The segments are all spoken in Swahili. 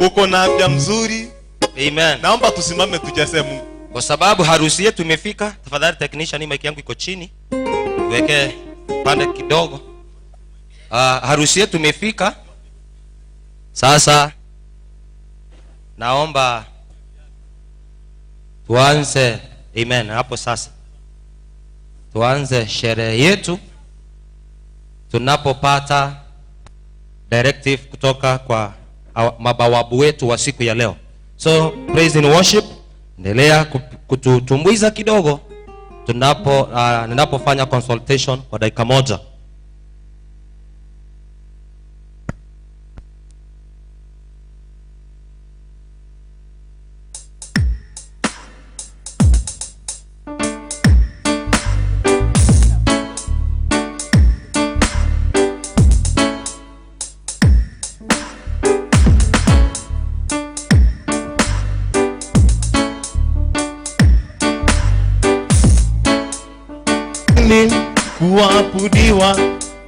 Uko na afya mzuri. Amen. Naomba tusimame tucheze Mungu. Kwa sababu harusi yetu imefika, tafadhali technician, mic yangu iko chini, tuweke pande kidogo. Harusi yetu imefika. Sasa naomba tuanze, amen. Hapo sasa tuanze sherehe yetu tunapopata directive kutoka kwa mabawabu wetu wa siku ya leo. So praise and worship, endelea kututumbuiza kidogo ninapofanya consultation kwa dakika moja. Ni kuabudiwa,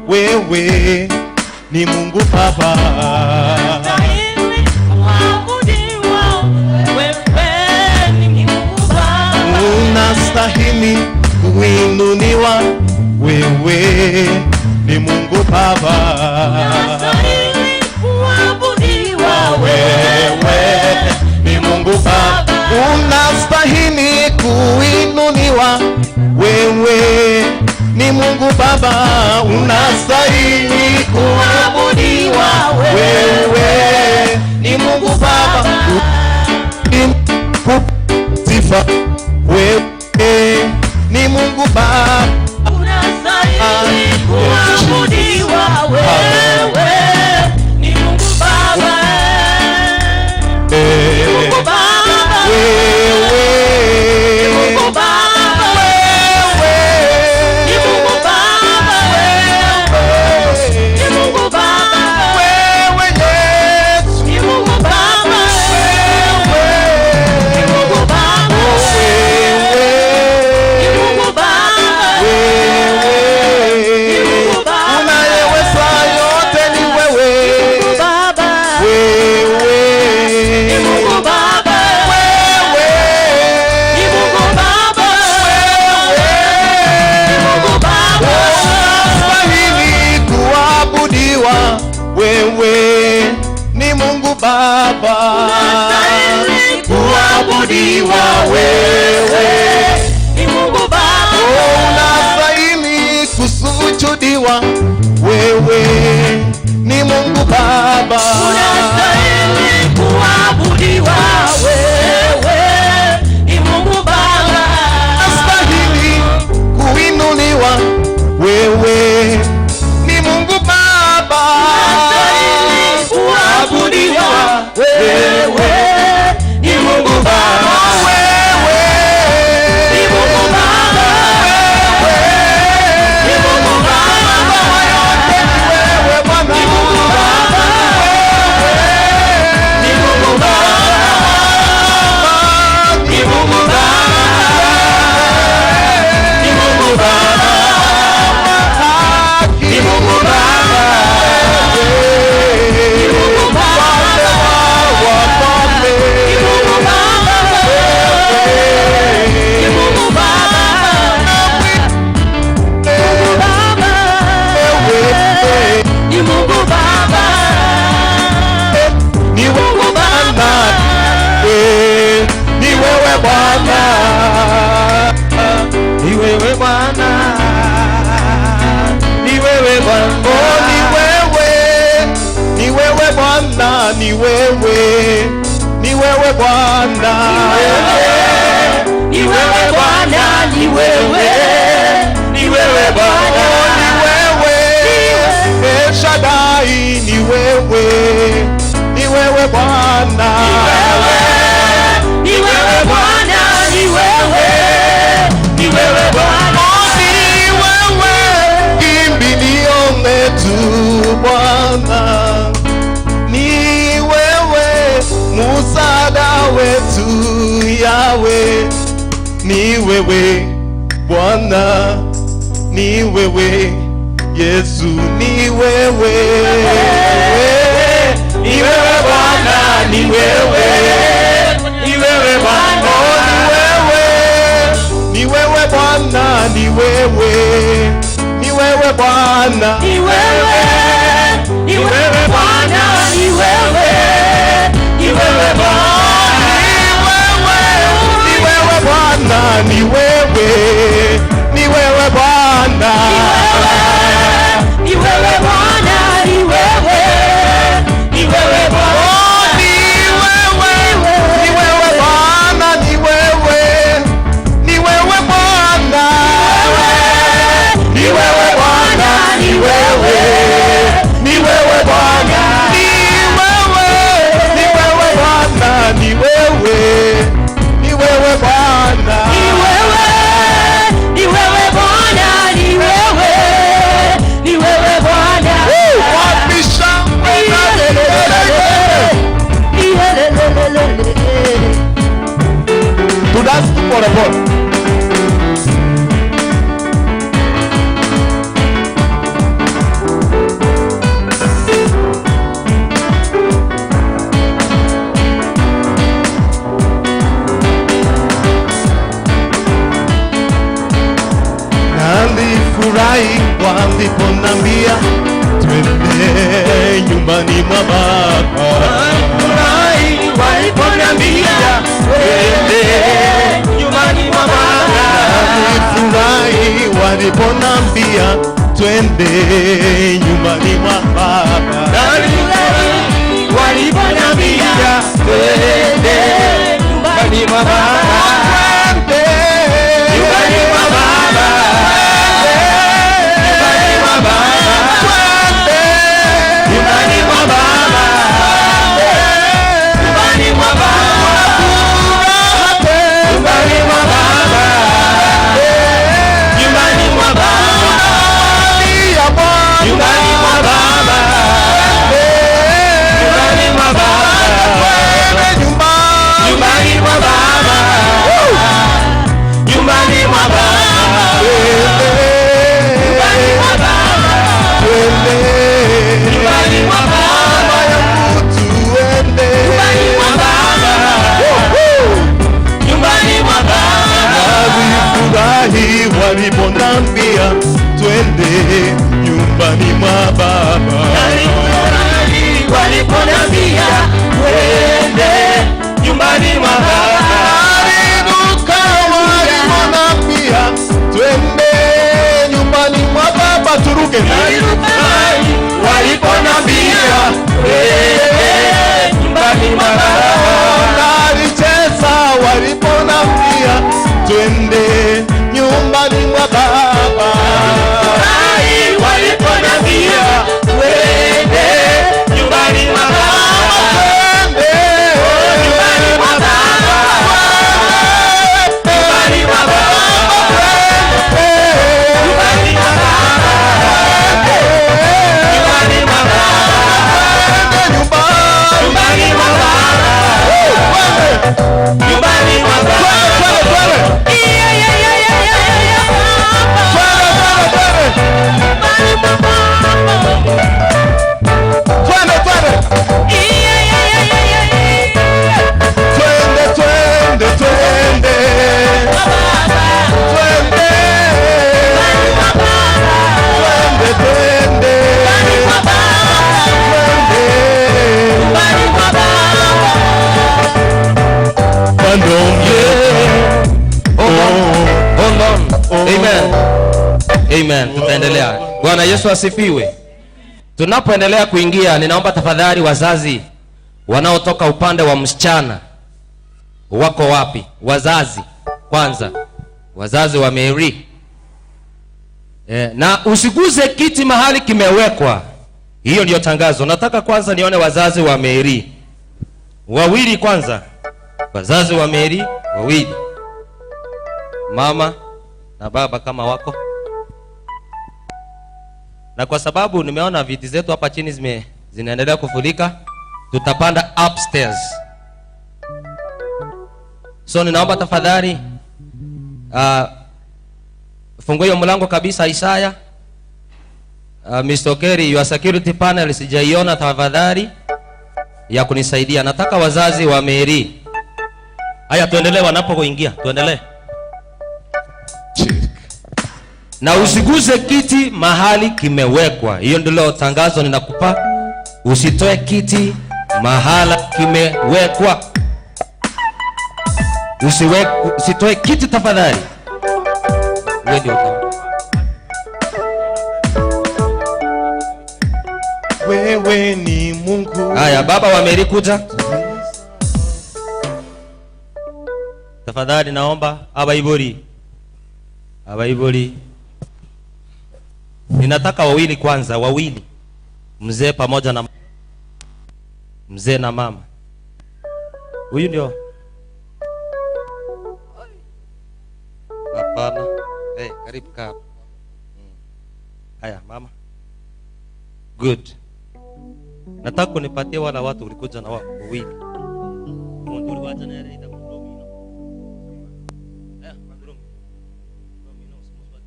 wewe ni Mungu Baba. Unastahili kuabudiwa, wewe ni Mungu Baba. Unastahili kuinuliwa, wewe ni Mungu Baba. Unastahili kuabudiwa, Wewe ni Mungu Baba. Unastahili kuinuliwa, wewe ni Mungu Baba. Unastahili kuabudiwa, wewe ni Mungu Baba. Sifa, wewe ni Mungu Baba. Unastahili kuabudiwa, wewe ni Mungu Baba. Mungu Baba. Wewe, Mungu Baba. wewe, Ni Mungu Baba. Ni Mungu Baba. Wewe Yesu, Ni Mungu Baba. Ni Mungu Baba. Ni Mungu Baba. Wewe, Ni Mungu Baba. Unayeweza yote ni wewe. Mungu Baba. Wewe, Ni Mungu Baba. Wewe, Ni Mungu Baba. Ni Mungu Baba. Unastahili kuabudiwa, wewe ni Mungu Baba. Unastahili Kuabudiwa, wewe Ni Mungu Baba. Unastahili kusujudiwa, wewe ni Mungu Baba. Unastahili kuabudiwa, wewe ni Mungu Baba. Unastahili kuinuliwa, wewe ni Mungu Baba. Unastahili kuabudiwa, wewe ni Mungu Baba. Wewe Ni Mungu Baba. Ni Mungu Baba. Wewe Bwana. Ni Mungu Baba. Ni Mungu Baba. Ni Mungu Baba. Ni Mungu Baba. Ni Mungu Baba. Ni Mungu Baba. Ni Mungu Baba. Ni Mungu Baba. Mungu Baba. Ni Mungu Baba. Ni Mungu Baba, ni wewe Bwana, Ni wewe Bwana, ni wewe Bwana. Oh, ni wewe, ni wewe Bwana, ni wewe, ni wewe Bwana. Ni wewe Bwana, ni wewe, ni wewe Bwana. Oh, ni wewe, El Shaddai, ni wewe, ni wewe Bwana. Ni wewe Bwana, ni wewe, ni wewe Bwana. Ni wewe kimbilio letu Bwana, ni wewe msaada wetu Yawe, ni wewe Bwana, ni wewe Yesu, ni wewe, Ni wewe Bwana, ni wewe. nyumbani mwa Baba. Furahi waliponiambia twende nyumbani mwa Baba. Nilifurahi waliponambia twende nyumbani mwa Baba. Nalifurahi waliponiambia twende nyumbani mwa Baba. Twende Nyumbani mwa Baba. Nyumbani mwa Baba. Twende Nyumbani mwa Baba. Nyumbani mwa Baba. Nyumbani mwa Baba. Nyumbani mwa Baba. Nyumbani mwa Baba. Nyumbani mwa Baba. Nyumbani mwa Baba. Nyumbani mwa Baba. Nyumbani mwa Baba. Nyumbani mwa Baba. Nyumbani mwa Baba. Nyumbani mwa Baba. Nalifurahi waliponambia twende nyumbani mwa Baba. Nalifurahi waliponiambia twende nyumbani mwa Baba. Naliruka waliponambia twende nyumbani mwa Baba, turuke. Nalifurahi waliponiambia twende nyumbani mwa Baba. Nalicheza waliponambia twende nyumbani mwa Baba. Nalifurahi waliponiambia twende nyumbani mwa Baba. Twende Nyumbani mwa Baba. Nyumbani mwa Baba. Nyumbani mwa Baba. Nyumbani mwa Baba. Nyumbani mwa Baba. Nyumbani mwa Baba. Yeah. Twende, twende. Twende, twende, twende. Twende. Twende, twende. Twende. Bando. Hold on. Hold on. Amen. Amen. Tutaendelea. Bwana Yesu asifiwe. Tunapoendelea kuingia, ninaomba tafadhali wazazi wanaotoka upande wa msichana wako wapi? Wazazi kwanza, wazazi wa Mary. Na usiguze kiti mahali kimewekwa. Hiyo ndiyo tangazo. Nataka kwanza nione wazazi wa Mary wawili kwanza, wazazi wa Mary wawili, mama na baba kama wako. Na kwa sababu nimeona viti zetu hapa chini zinaendelea kufurika, tutapanda upstairs. So ninaomba tafadhali, fungue hiyo mlango kabisa, Isaya. Mr. Okeri, your security panel sijaiona, tafadhali ya kunisaidia. Nataka wazazi wa Mary. Haya, tuendelee wanapokuingia, tuendelee. Na usiguze kiti mahali kimewekwa. Hiyo ndilo tangazo ninakupa. Usitoe kiti mahala kimewekwa. Usitoe kiti tafadhali. Wewe ndio Wewe ni Mungu. Haya, baba wa Mary kuja. Tafadhali naomba abaibori. Abaibori. Ninataka wawili kwanza, wawili. Mzee pamoja na mzee na mama. Huyu ndio. Hapana. Hey, karibu kaa. Haya, mama. Good. Nataka kunipatie wala watu ulikuja na wao wawili. Munduri wacha na yale ita mromino. Eh, mromino. Mromino usimuswa.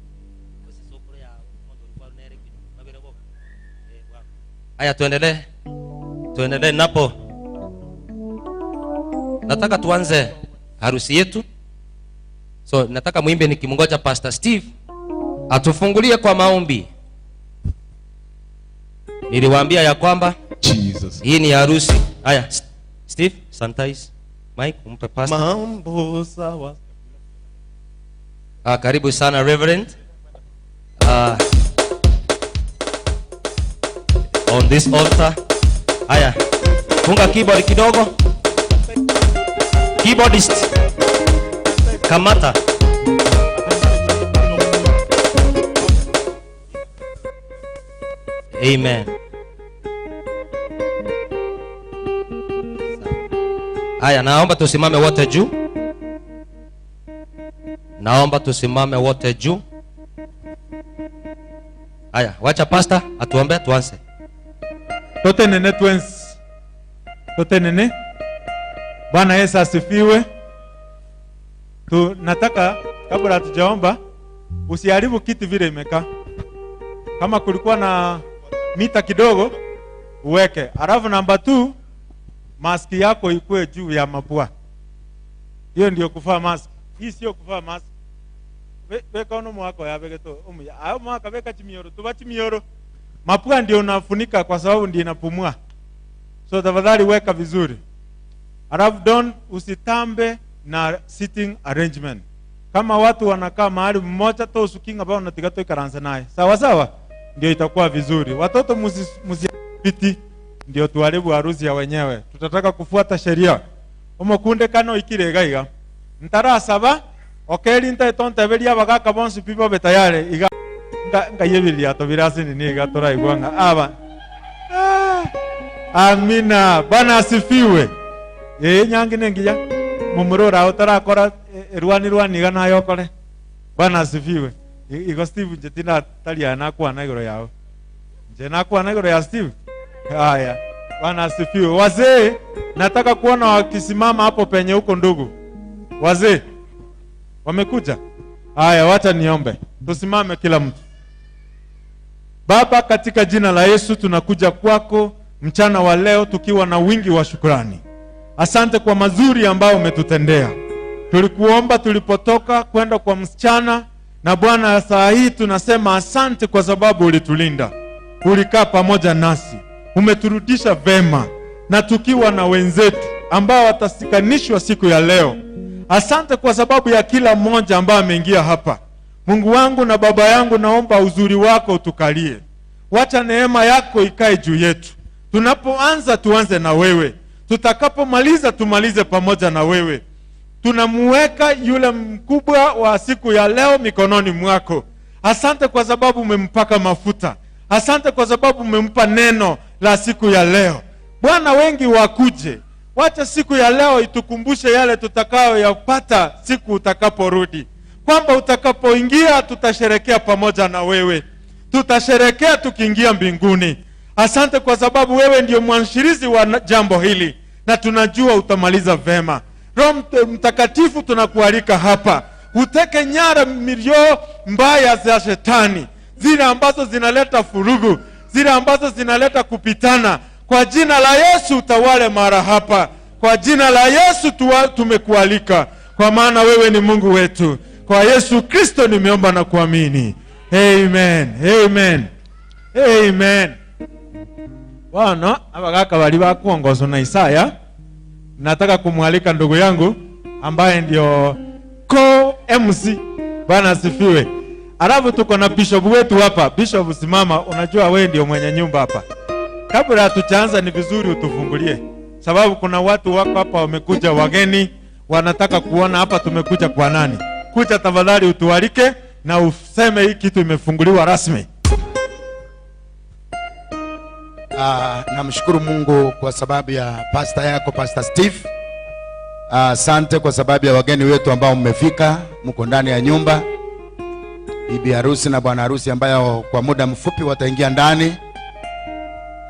Usisokore ya munduri kwa nere mabere boko. Eh, bwana. Haya, tuendelee. Tuendelee napo. Nataka tuanze harusi yetu. So nataka muimbe nikimngoja Pastor Steve atufungulie kwa maombi. Niliwaambia ya kwamba Jesus. Hii ni harusi. Haya, Steve, sanitize. Mike, umpe pastor. Mambo sawa. Karibu sana Reverend. On this altar. Haya, funga keyboard kidogo. Keyboardist. Kamata. Amen. Haya, naomba tusimame wote juu. Naomba tusimame wote juu. Haya, wacha pastor atuombe tuanze. Totenene twens. Totenene. Bwana Yesu asifiwe. Tunataka kabla hatujaomba usiharibu kiti vile imekaa. Kama kulikuwa na mita kidogo uweke. Alafu namba 2, maski yako ikue juu ya mapua. Hiyo ndio kuvaa mask. Hii sio kuvaa mask. Weka ono mwako ya begeto. Umuya. Ayo mwaka weka chimioro. Tuba chimioro. Mapua ndio unafunika kwa sababu ndio inapumua. So tafadhali weka vizuri. Alafu don't usitambe na sitting arrangement. Kama watu wanakaa mahali mmoja to usukinga ambao unatiga to ikaranza naye. Sawa sawa? Ndio itakuwa vizuri. Watoto musipiti ndio tuharibu harusi ya wenyewe. Tutataka kufuata sheria. Omokunde kano ikirega iga. Ntarasaba okeri nta tonteberia abagaka bonsi pi babe tayari iga ngayebiria to birasi ni iga toraigwanga aba. Amina. Bwana asifiwe. Nyangi nengiya mumurora utarakora rwani rwani iga nayo kore. Bwana asifiwe. Igo Steve nje tina talia nakwana igoro yao. Nje nakwana igoro ya Steve. Haya. Bwana asifiwe. Wazee nataka kuona wakisimama hapo penye huko ndugu. Wazee wamekuja. Haya, wacha niombe. Tusimame kila mtu. Baba, katika jina la Yesu tunakuja kwako mchana wa leo tukiwa na wingi wa shukrani. Asante kwa mazuri ambayo umetutendea. Tulikuomba tulipotoka kwenda kwa msichana, na Bwana saa hii tunasema asante kwa sababu ulitulinda. Ulikaa pamoja nasi. Umeturudisha vema na tukiwa na wenzetu ambao watasikanishwa siku ya leo. Asante kwa sababu ya kila mmoja ambaye ameingia hapa. Mungu wangu na Baba yangu, naomba uzuri wako utukalie. Wacha neema yako ikae juu yetu. Tunapoanza tuanze na wewe. Tutakapomaliza tumalize pamoja na wewe. Tunamuweka yule mkubwa wa siku ya leo mikononi mwako. Asante kwa sababu umempaka mafuta. Asante kwa sababu umempa neno la siku ya leo. Bwana, wengi wakuje. Wacha siku ya leo itukumbushe yale tutakayoyapata siku utakaporudi. Kwamba utakapoingia tutasherekea pamoja na wewe. Tutasherekea tukiingia mbinguni. Asante kwa sababu wewe ndio mwanzilishi wa jambo hili na tunajua utamaliza vema. Roho Mtakatifu tunakualika hapa. Uteke nyara milio mbaya za shetani, zile ambazo zinaleta furugu, zile ambazo zinaleta kupitana. Kwa jina la Yesu utawale mara hapa. Kwa jina la Yesu tumekualika, kwa maana wewe ni Mungu wetu. Kwa Yesu Kristo nimeomba na kuamini. Amen. Amen. Amen. Bwana abagaka bali bakuongozwa na Isaya. Nataka kumwalika ndugu yangu ambaye ndio co-MC. Bwana asifiwe. Alafu tuko na bishop wetu hapa. Bishop, simama, unajua wewe ndio mwenye nyumba hapa. Kabla hatujaanza ni vizuri utufungulie, sababu kuna watu wako hapa wamekuja wageni, wanataka kuona hapa tumekuja kwa nani. Kuja tafadhali utualike na useme hii kitu imefunguliwa rasmi. Namshukuru Mungu kwa sababu ya pastor yako Pastor Steve. Asante kwa sababu ya wageni wetu ambao mmefika, mko ndani ya nyumba. Bibi harusi na bwana harusi ambayo kwa muda mfupi wataingia ndani.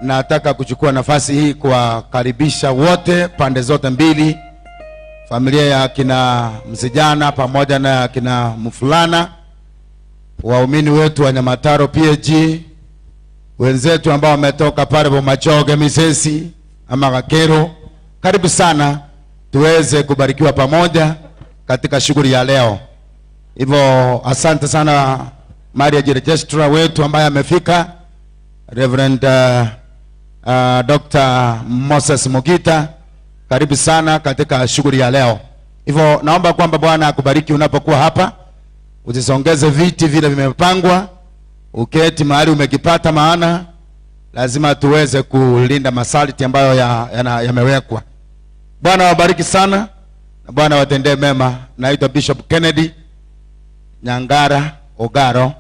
Nataka kuchukua nafasi hii kuwakaribisha wote pande zote mbili, familia ya kina msijana pamoja na kina mfulana, waumini wetu wa Nyamataro PAG, wenzetu ambao wametoka pale Bomachoge, Misesi ama Kakero, karibu sana tuweze kubarikiwa pamoja katika shughuli ya leo. Hivyo asante sana marriage registrar wetu ambaye amefika, Reverend Dr. Moses Mugita, karibu sana katika shughuli ya leo. Hivyo naomba kwamba Bwana akubariki unapokuwa hapa. Usisongeze viti vile vimepangwa, uketi mahali umekipata, maana lazima tuweze kulinda masharti ambayo yamewekwa. Bwana wabariki sana na Bwana watendee mema. Naitwa Bishop Kennedy Nyangara Ogaro,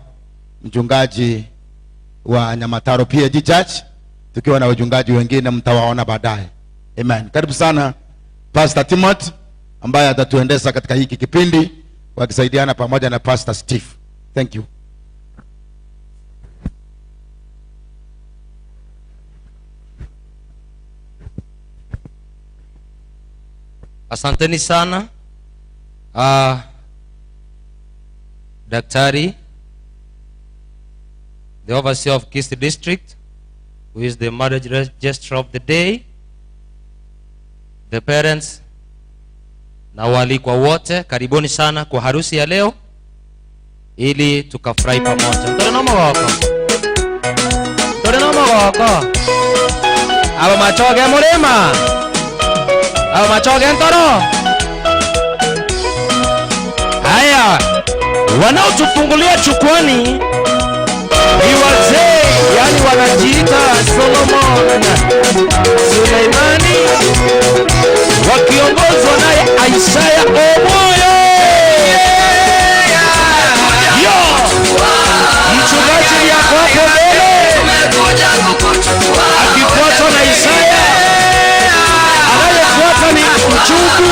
mchungaji wa Nyamataro PAG Church, tukiwa na wachungaji wengine mtawaona baadaye. Amen. Karibu sana Pastor Timothy ambaye atatuendesha katika hiki kipindi wakisaidiana pamoja na Pastor Steve. Thank you. Asanteni sana Daktari, the overseer of Kisii District, who is the marriage registrar of the day, the parents na waalikwa wote, karibuni sana kwa harusi ya leo ili tukafurahi pamoja. Mtore no magoko. Mtore no magoko. Abo machoge murima. Abo machoge ntoro. Haya, wanaotufungulia chukwani ni wazee, yani wanajiita Solomon Suleimani, wakiongozwa naye Isaya Omoyo. Yo, mchungaji yako hapo mbele akifuatwa na Isaya, anayefuata ni Mchugu,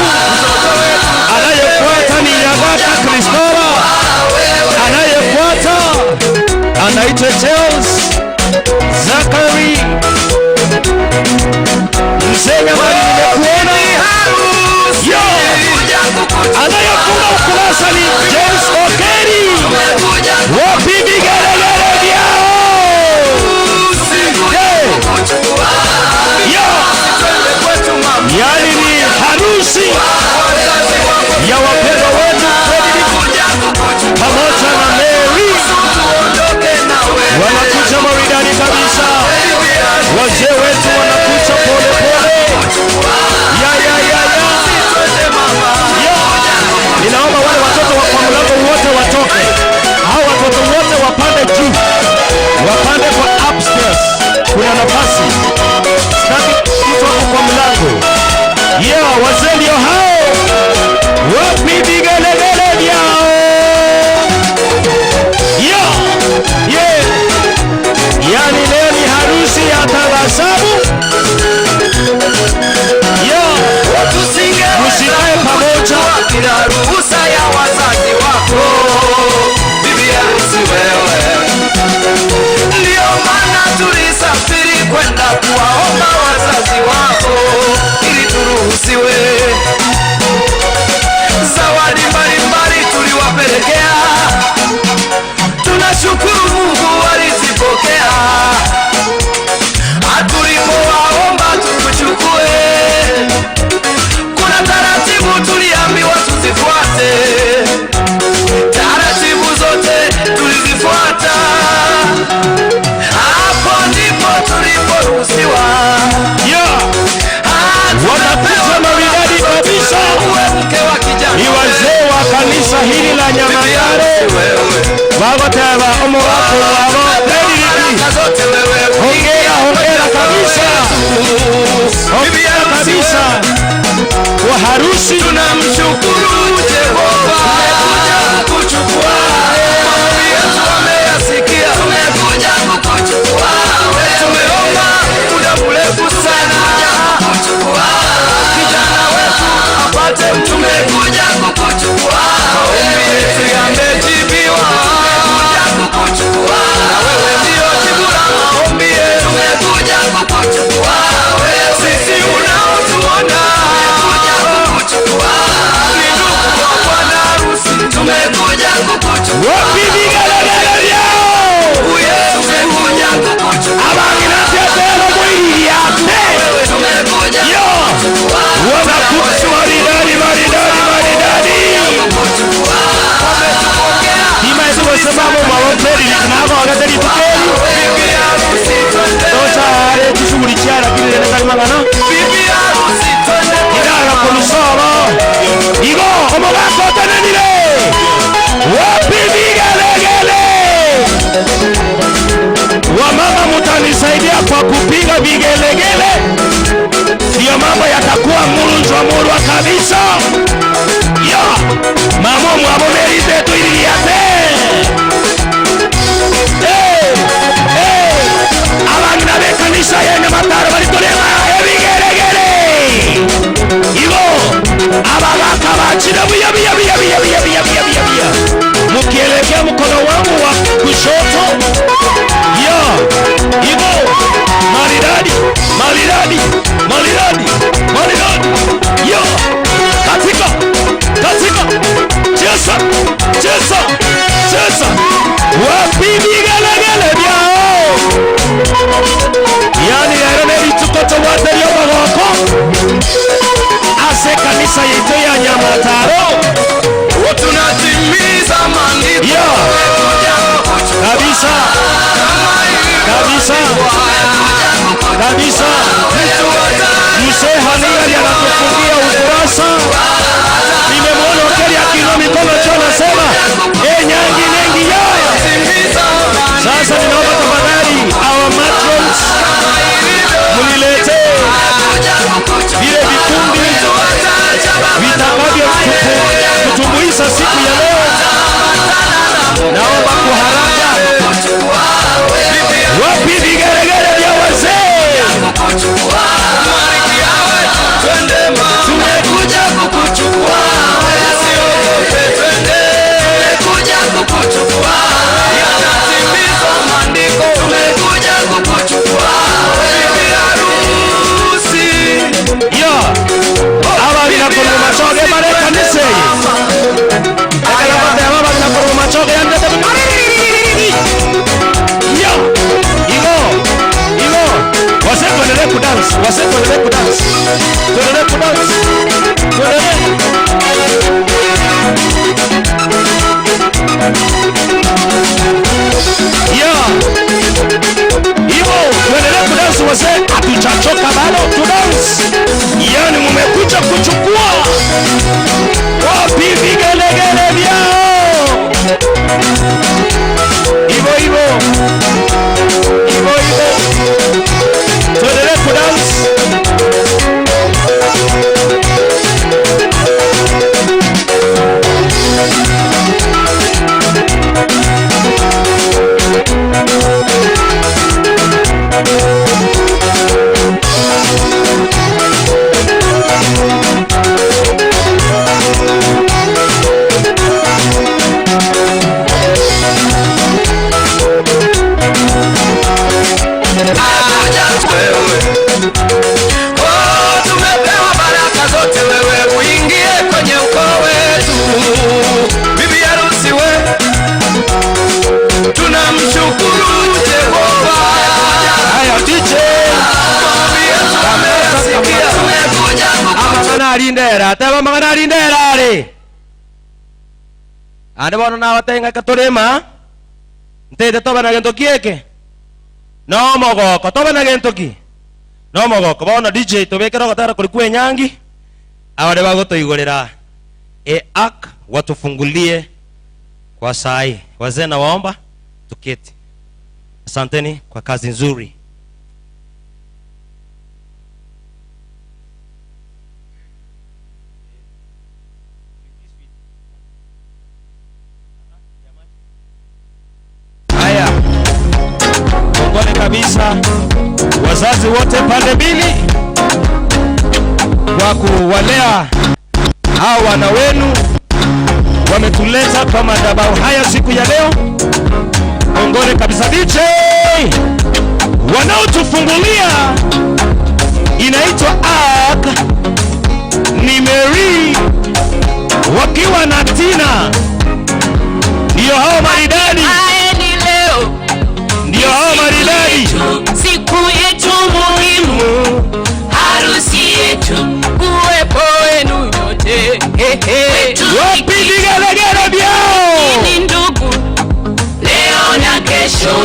anayefuata ni Yagaka Kristora, anayefuata anaitwa Charles Zachary. Mzee Nyamari, nimekuona. Yo, anayefunga ukurasa ni James Okeri. Wapi vigelegele vyao? Yo, yani ni harusi ya wapendwa wetu Fredrick pamoja na Mary. Wanakuja maridadi kabisa. Wazee wetu wanakuja pole pole. Ya ya ya ya. Yo, ninaomba wale watoto wa kwa mlango wote watoke. Hao watoto wote wapande juu. Wapande kwa upstairs. Kuna nafasi. Sitaki mtu hapo kwa mlango. Yeah, wazee ndio hao. Wapi vigelegele vyao? Yo, yeah. Yani leo ni harusi ya tabasamu. Yo, msikae pamoja bila ruhusa ya wazazi wako. Bibi harusi wewe, ndio maana tulisafiri kwenda kuwaomba wazazi wako ili turuhusiwe. Zawadi mbalimbali tuliwapelekea, tunashukuru Mungu walizipokea. Tulipowaomba tukuchukue, kuna taratibu tuliambiwa tuzifuate. Taratibu zote tulizifuata, hapo ndipo tuliporuhusiwa. Yeah, wanakuja maridadi kabisa. Ni wazee wa kanisa hili la Nyamatare bagoteba omogako wabo Fredrick. Hongera, hongera kabisa. Hongera kabisa kwa harusi. Tunamshukuru Jehova, tumekuja kukuchukua. Maombi yetu ameyasikia, tumekuja kukuchukua. Tumeomba muda mrefu sana, kukuchukua. Kijana wetu apate, tumekuja kukuchukua. Maombi yetu yamejibiwa, tumekuja kukuchukua. Na wewe ndio jibu la maombi yetu, tumekuja kukuchukua. Sisi unaotuona, tumekuja kukuchukua. Ni ndugu wa Bwana. Murwa kabisa. Ya mama mwabo merite tuiriate. Hey, hey, abana bekanisa ya Nyamataro balitorema ebigeregere. Ibo ababaka bachira buya buya buya buya buya buya buya buya. Mukielekea mkono wangu wa kushoto. Ya ibo maridadi maridadi maridadi maridadi. Ya katika katika cheza cheza cheza. Wapi vigelegele vyao? Yani lero nebitukoto waterio bagoko ase kanisa yetu ya Nyamataro tunatimiza maandiko kabisa kabisa kabisa. Mzee Hangali anatufungia ukurasa. Nimemwona Okeli akiinua mikono juu anasema nyangi nengi ya. Sasa ninaomba tafadhali our matrons mniletee vile vikundi vitakavyo kutumbuiza siku ya leo. Naomba kwa haraka. Wapi vigeregere vya wazee? Tumekuja kukuchukua, tumekuja kukuchukua, yanatimiza maandiko. Tumekuja kukuchukua bibi harusi. Yo ababira kono machoge bare kanise akala ababira kono machoge yande. Yo igo igo wase tuendelee kudance, wase tuendelee kudance, tuendelee kudance, tuendelee. Yo igo tuendelee kudance wase, hatujachoka bado tu dance. Yani mmekuja kuchukua. Wapi vigelegele vyao? Ivo ivo ivo ivo, tuendelee kudance. Tumepewa baraka zote, wewe uingie kwenye ukoo wetu. Bibi harusi we, tunamshukuru Jehova. Haya DJ amangana arindera teba mangana arindera ari ande bono nabatenga katorema ntete toba na gento kieke no mogoko toba na gento ki no mogoko bono DJ tobekera gotara kuri kwenyangi abare bagotoigorera ak watufungulie kwa sai. Wazee na waomba tuketi. Asanteni kwa kazi nzuri. Haya, kongole kabisa wazazi wote pande mbili kwa kuwalea hao wana wenu. Wametuleta kwa madhabahu haya siku ya leo. Kongole kabisa DJ. Wanaotufungulia inaitwa Ark ni Mary wakiwa na Tina. Ndio hao maridadi. Ndio hao maridadi. Siku yetu muhimu, harusi yetu, uwepo wenu nyote. Wapi vigelegele vyao? Ni ndugu leo na kesho.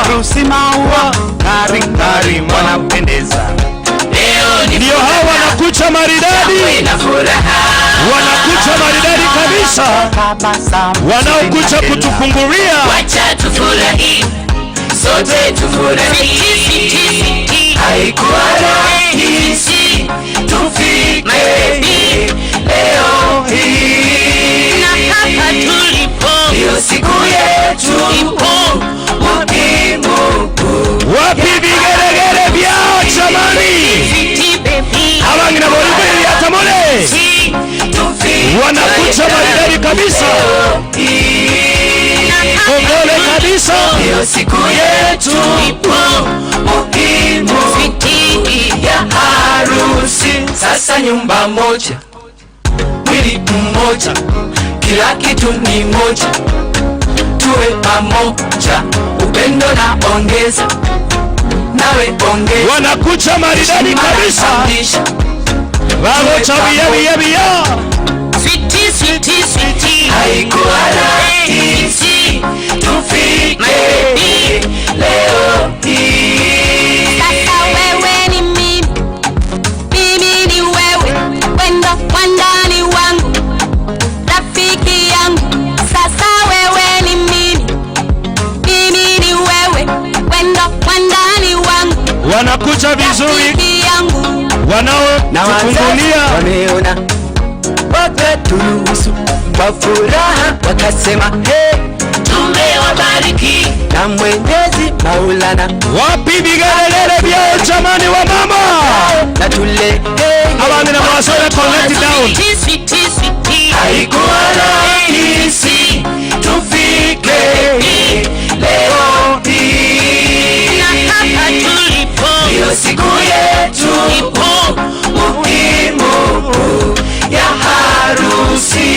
Harusi maua ngari ngari wanapendeza. Ndio hao wanakucha maridadi. Wanakucha maridadi kabisa. Wanaokucha kutufungulia. Wacha tufurahi, sote tufurahi. Haikuwa rahisi. kabisa. Kongole kabisa. Ndio siku yetu muhimu ya harusi. Sasa nyumba moja, mwili mmoja, kila kitu ni moja, tuwe pamoja, upendo na ongeza, nawe ongeza. Wanakuja maridadi kabisa. Wagocha bia bia bia. Sweetie, sweetie, sweetie. Haikuwa rahisi tufike leo hii. Sasa wewe ni mimi, mimi ni wewe, wendo wandani wangu, rafiki yangu. Sasa wewe ni mimi, mimi ni wewe, wendo wandani wangu, Wanakuja vizuri. rafiki yangu. Wanaotufungulia wameona wakaturuhusu kwa furaha, wakasema hey, tumewabariki na Mwenyezi Maulana. Wapi vigelegele vyao jamani wa mama? Na tule Abandi na mwasore collect down. Sweetie, sweetie, sweetie. Haikuwa rahisi tufike leo hii. Na hapa tulipo Ndio siku yetu ipo muhimu ya harusi.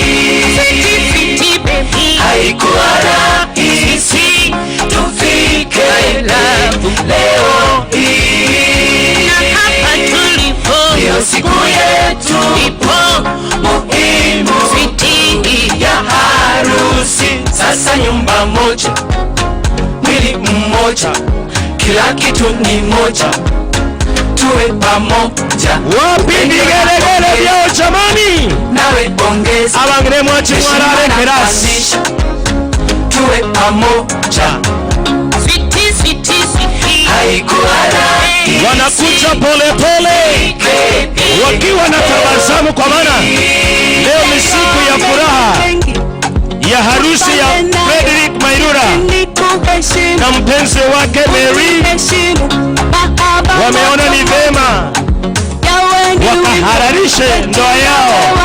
Sweetie, sweetie, baby. Haikuwa rahisi tufike leo hii. Na hapa tulipo Ndio siku yetu ipo muhimu sweetie ya harusi. Sasa nyumba moja, mwili mmoja, kila kitu ni moja, tuwe pamoja, Wapi vigelegele vyao jamani? nawe ongeza, Abangire mwachi mwarare kerasi. tuwe pamoja. Sweetie, sweetie, sweetie. Haikuwa rahisi Wanakuja pole pole wakiwa na tabasamu, kwa maana leo ni siku ya furaha ya harusi ya Frederick Mairura na mpenzi wake Mary. Wameona ni vema wakahararishe ndoa yao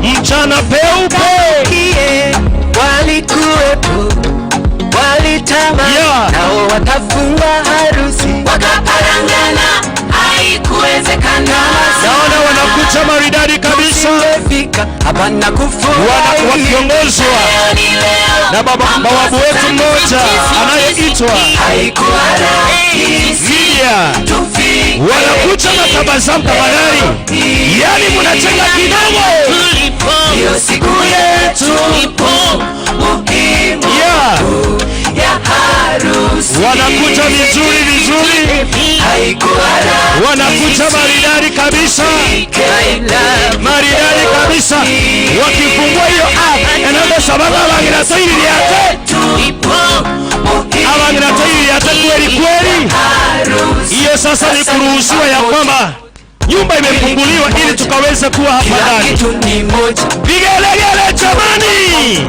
mchana peupe. Walikuwepo, walitamani, Yeah. nao wakafunga harusi, Wakaparangana, haikuwezekana. Naona wanakuja maridadi kabisa, Tusingefika hapa na kufurahi. wakiongozwa Leo ni leo. na bawabu wetu mmoja anayeitwa Haikuwa rahisi Lydia. tufike Wanakuja na tabasamu tafadhali, yani mnacheka kidogo. Tulipo Ndio siku yetu ipo muhimu Yeah. ya harusi. Wanakuja vizuri vizuri, Haikuwa rahisi wanakuja maridadi kabisa, maridadi kabisa, wakifungua hiyo app enambe sababu abangira toiririate ipo abangira toiririate kweli kweli. Hiyo sasa ni kuruhusiwa ya kwamba nyumba imefunguliwa ili tukaweze kuwa hapa Kila ndani. kitu ni moja, Vigelegele jamani!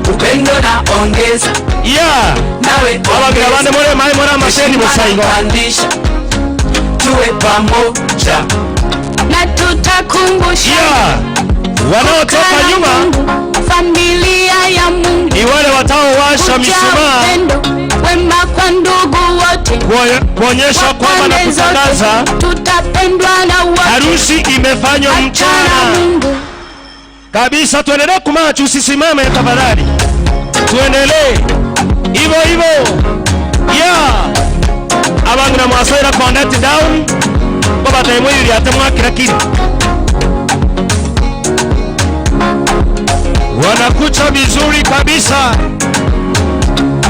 upendo na ongeza, Yeah. nawe Abagira bande more mai more amasheni musaigo. Pandisha, tuwe pamoja. na tutakumbusha Yeah. Wanaotoka nyuma familia ya Mungu ni wale wataowasha mishumaa upendo wema kwa ndugu wote kuonyesha kwamba na pande zote, kutangaza tutapendwa na wote. harusi imefanywa Achana mchana Mungu kabisa. Tuendelee kumachi, usisimame tafadhali, tuendelee hivyo hivyo. Yeah. Abangira mwasoera conduct down babatemwiririate mwakira kiri wanakucha vizuri kabisa.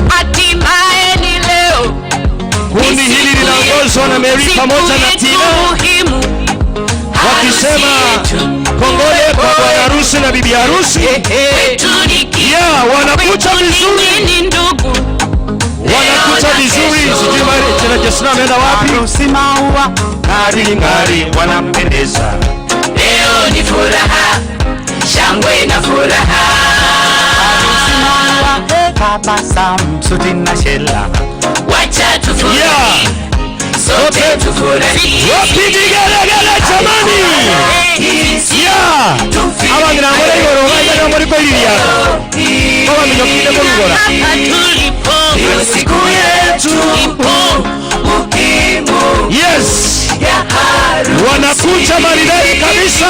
Hatimaye ni leo. Kundi hili linaongozwa na Mary pamoja na Tina muhimu wakisema kongole kwa bwana harusi na bibi harusi. Yeah, wanakucha vizuri, ni ndugu wanakucha vizuri. Sijui Mary tena Jesina ameenda wapi? Harusi maua ng'ari ng'ari wanapendeza. Leo ni furaha, shangwe na furaha. Harusi maua tabasamu, suti na shela. Wacha tufurahi, Yeah. sote tufurahi. Wapi vigelegele jamani? Yeah. Abangira ngore igoro baija muri Muriko iliana. Kwa minyokile kwa. Ndio siku yetu muhimu. Yes. Wanakuja maridadi kabisa.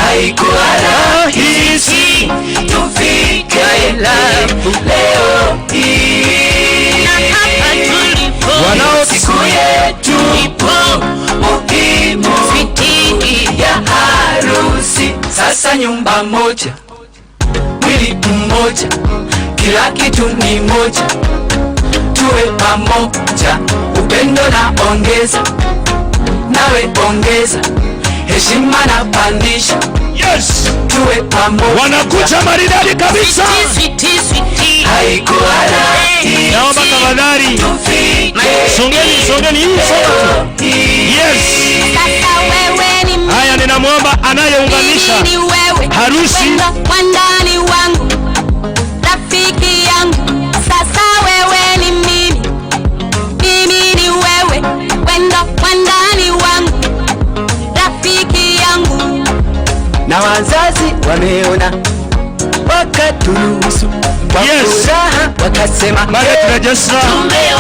Haikuwa rahisi tufike leo hii. Wanao siku yetu muhimu ya harusi. Sasa nyumba moja, mwili mmoja, kila kitu ni moja, tuwe pamoja, upendo na ongeza, nawe ongeza, heshima na pandisha. Yes. Tuwe pamoja. Wanakuja maridadi kabisa. Haikuwa rahisi. Naomba tafadhali songeni, songeni hii songa tu. Yes. Sasa wewe ni Haya, ninamwomba anayeunganisha harusi wandani wangu, rafiki yangu. Sasa wewe ni mimi, mimi ni wewe, wendo wandani wangu, rafiki yangu. Na wazazi wameona wakaturuhusu kwa furaha wakasema, Margaret Registra,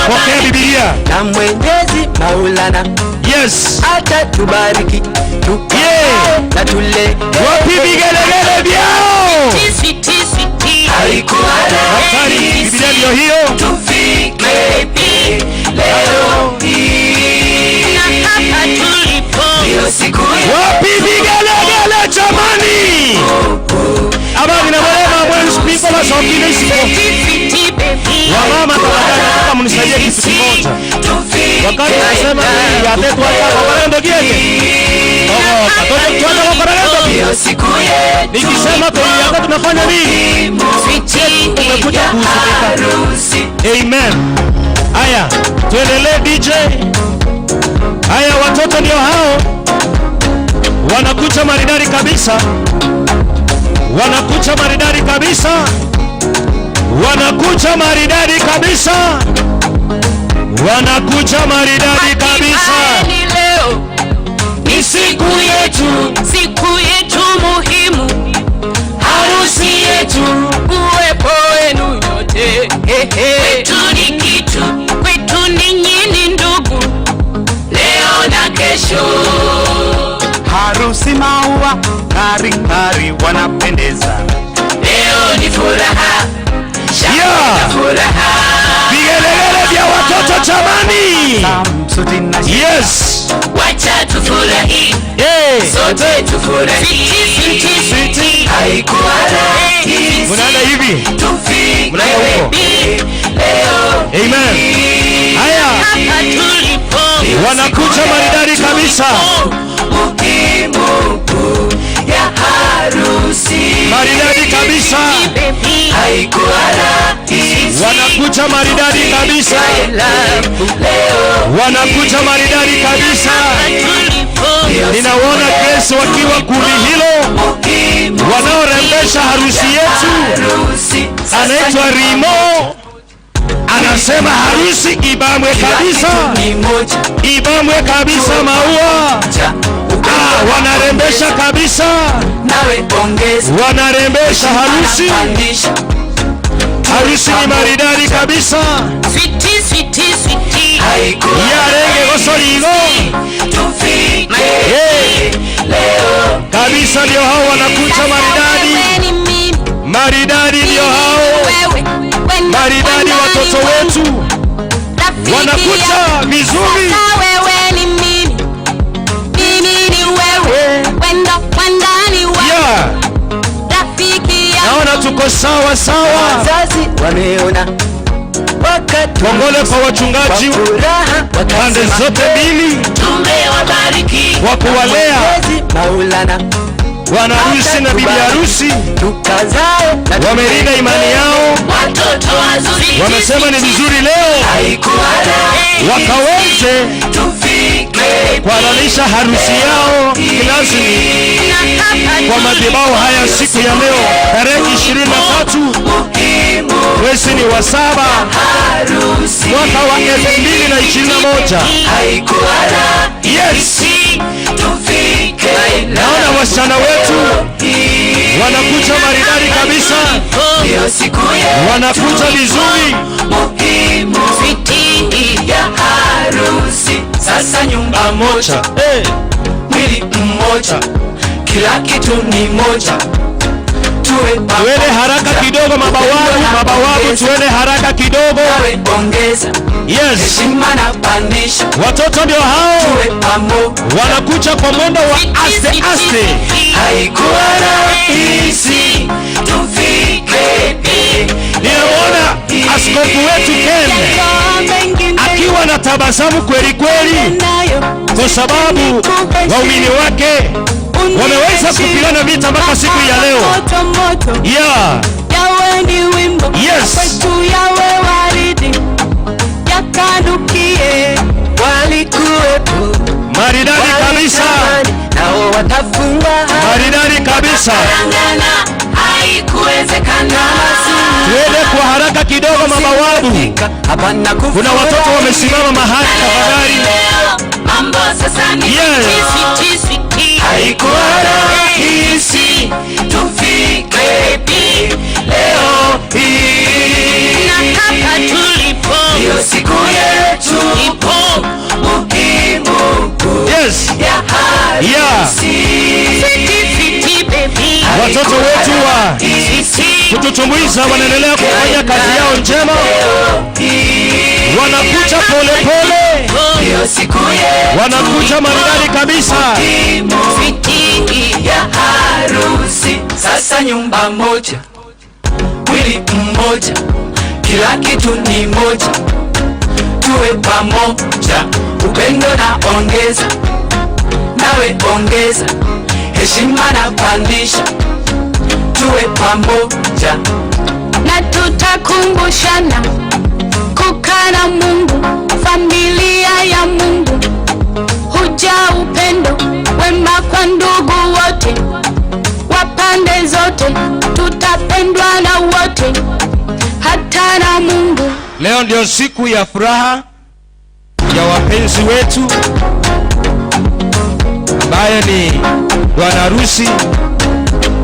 pokea Biblia na Mwenyezi Maulana, yes, atatubariki tukae na tule. Wapi vigelegele vyao? Haikuwa Daktari, Biblia ndio hiyo. Tufike leo hii. Ndio siku Wapi vigelegele jamani? Abani na mwema mwenzi people la sokine siko. Wamama tafadhali nataka mnisaidie kitu kimoja. Wakati nasema ya tetu hapa kwa ndo kieke. Oh, katoto tuanza kwa karendo. Nikisema tulianza tunafanya nini? Tumekuja kuhuzunika. Amen. Haya, tuendelee DJ. Haya, watoto ndio hao. Wanakuja maridadi kabisa. Wanakuja maridadi kabisa. Wanakuja maridadi kabisa. Wanakuja maridadi kabisa. Leo ni siku yetu, siku yetu muhimu, harusi yetu, uwepo wenu nyote. Kwetu ni kitu, kwetu ninyi ni ndugu, leo na kesho. Harusi maua ng'ari ng'ari wanapendeza. Leo ni furaha, shangwe na furaha. Vigelegele vya watoto jamani. Yes. Wacha tufurahi. Sote tufurahi. Haikuwa rahisi. Mnaenda hivi. Tufike Mnaenda huko. leo. Amen. Haya. Wanakuja maridadi kabisa. Muhimu ya harusi. Maridadi kabisa. Haikuwa rahisi. Wanakuja maridadi kabisa. Wanakuja maridadi kabisa. Ninaona Grace wakiwa kundi hilo wanaorembesha harusi yetu. Anaitwa Rimo. Anasema harusi ibamwe kabisa. Ibamwe kabisa maua. Wanarembesha kabisa. Wanarembesha harusi. Harusi ni maridadi kabisa. Yarenge gosorigo. Kabisa ndio hao wanakuja maridadi. Maridadi ndio hao. Maridadi watoto wetu. Wanakuja vizuri. Wewe ni mimi, mimi ni wewe, wendo wandani wangu, rafiki yangu. Naona tuko sawa sawa. Wazazi wameona Kongole kwa wachungaji pande zote mbili Tumewabariki kwa kuwalea Maulana bwana harusi na bibi harusi. Wamelinda imani yao, watoto wazuri. wamesema ni vizuri leo wakaweze kuhalalisha harusi yao kirasmi kwa madhabahu haya siku ya leo tarehe 23 mwezi ni wa 7 mwaka wa 2021. Yes, naona wasichana wetu Wanakuja maridadi kabisa. Ndio siku yetu Wanakuja vizuri. Muhimu. Switi ya harusi. Sasa nyumba moja, Hey. mwili mmoja, kila kitu ni moja. Tuwe pamoja. Tuende haraka kidogo mabawabu, mabawabu tuende haraka kidogo. Nawe ongeza Yes. heshima na pandisha. Watoto ndio hao Tuwe pamoja. wanakuja kwa mwendo wa aste aste. Haikuwa rahisi tufike. Ninamwona askofu wetu Ken akiwa na tabasamu kweli kweli, kwa sababu waumini wake wameweza kupigana vita mpaka siku ya leo. Yeah. Yawe ni wimbo Yes. kwetu, yawe waridi yakanukie. Walikuwepo Maridadi kabisa, nao watafunga maridadi kabisa. Haikuwezekana. Tuende kwa haraka kidogo mabawabu. Hapana. Kuna watoto wamesimama mahali, tafadhali. Mambo sasa ni Yes. Haikuwa rahisi tufike leo hii. Na hapa tulipo Ndio siku yetu ipo muhimu Yes. ya harusi. Fiti baby. Watoto wetu wa kututumbuiza wanaendelea kufanya kazi yao njema, wanakuja polepole, Ndio siku yetu wanakuja maridadi kabisa. muhimu ya harusi. Sasa nyumba moja, mwili mmoja, kila kitu ni moja. Tuwe pamoja, upendo na ongeza, nawe ongeza, heshima na pandisha. Tuwe pamoja. Na tutakumbushana kukaa na Mungu, familia ya Mungu huja upendo wema kwa ndugu wote wa pande zote, tutapendwa na wote hata na Mungu. Leo ndio siku ya furaha ya wapenzi wetu, ambaye ni bwana harusi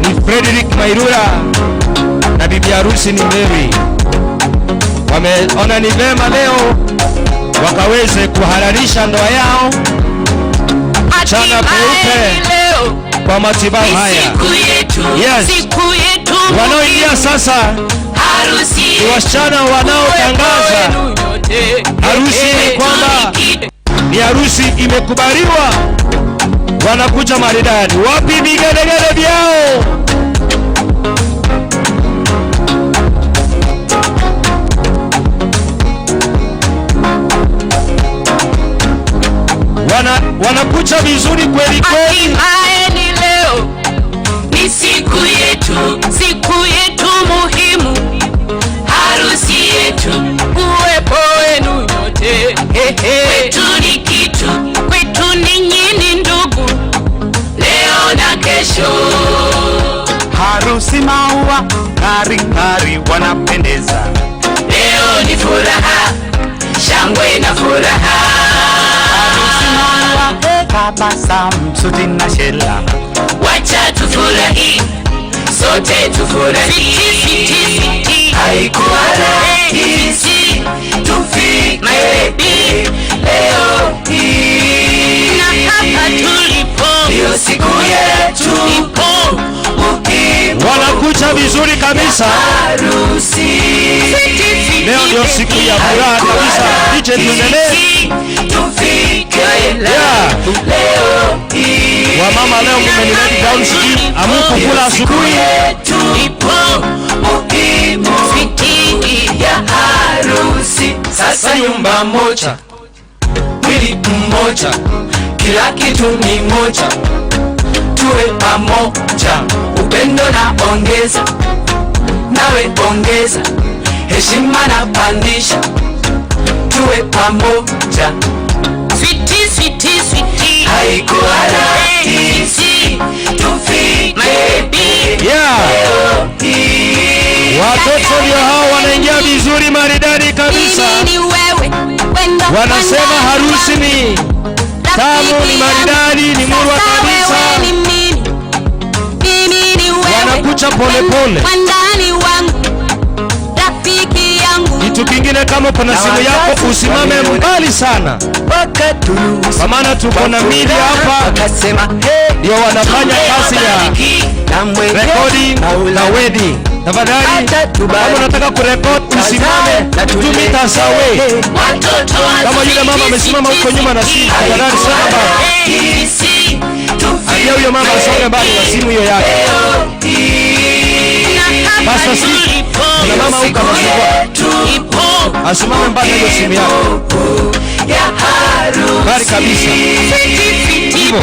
ni Frederick Mairura na bibi harusi ni Mary. Wameona ni vema leo wakaweze kuhalalisha ndoa yao mchana peupe Leo kwa matibabu ni haya. siku yetu, Yes. siku yetu Wanaoingia sasa Harusi ni wasichana wanaotangaza harusi kwamba ni harusi imekubaliwa. Wanakuja maridadi, wapi vigelegele vyao? Wanakuja vizuri kweli kweli. Hatimaye ni leo, ni siku yetu, siku yetu muhimu, harusi yetu, uwepo wenu nyote kwetu ni kitu, kwetu ninyi ni ndugu. leo na kesho. Harusi maua ng'ari ng'ari wanapendeza. Leo ni furaha, shangwe na furaha. Harusi maua tabasamu, suti na shela. Wacha tufurahi, sote tufurahi. Haikuwa rahisi tufike leo hii. Na hapa tulipo Ndio siku yetu ipo muhimu Wanakuja vizuri kabisa. harusi. Leo ndio siku ya furaha kabisa. DJ, tuendelee. Tufike Yeah. leo hii. Wamama leo mmenileta down, sijui hamukukula asubuhi. yetu ipo muhimu ya harusi. Sasa nyumba moja, mwili mmoja, kila kitu ni moja. Tuwe pamoja, upendo na ongeza, nawe ongeza, heshima na pandisha. Tuwe pamoja. Switi, switi, switi. Haikuwa rahisi tufike Yeah. leo hii. Watoto ndio hao wanaingia vizuri maridadi kabisa. Mimi ni wewe, wendo Wanasema wandani harusi wangu. ni tamu, ni maridadi, ni murwa Sasa kabisa. wewe ni mimi, mimi ni wewe. Wanakuja pole. Wandani wangu, rafiki yangu. Kitu kingine, kama kuna simu yako usimame mbali sana, kwa maana tuko na media hapa ndio wanafanya kazi ya recording na wedding. Tafadhali, kama unataka kurecord usimame 2 meters away. Kama yule mama amesimama huko nyuma na simu, tafadhali sana baba, ambia huyo mama asonge mbali na simu hiyo yake. Pastor Steve, kuna mama huko amesimama, asimame mbali na hiyo simu yake, mbali kabisa. Hivyo.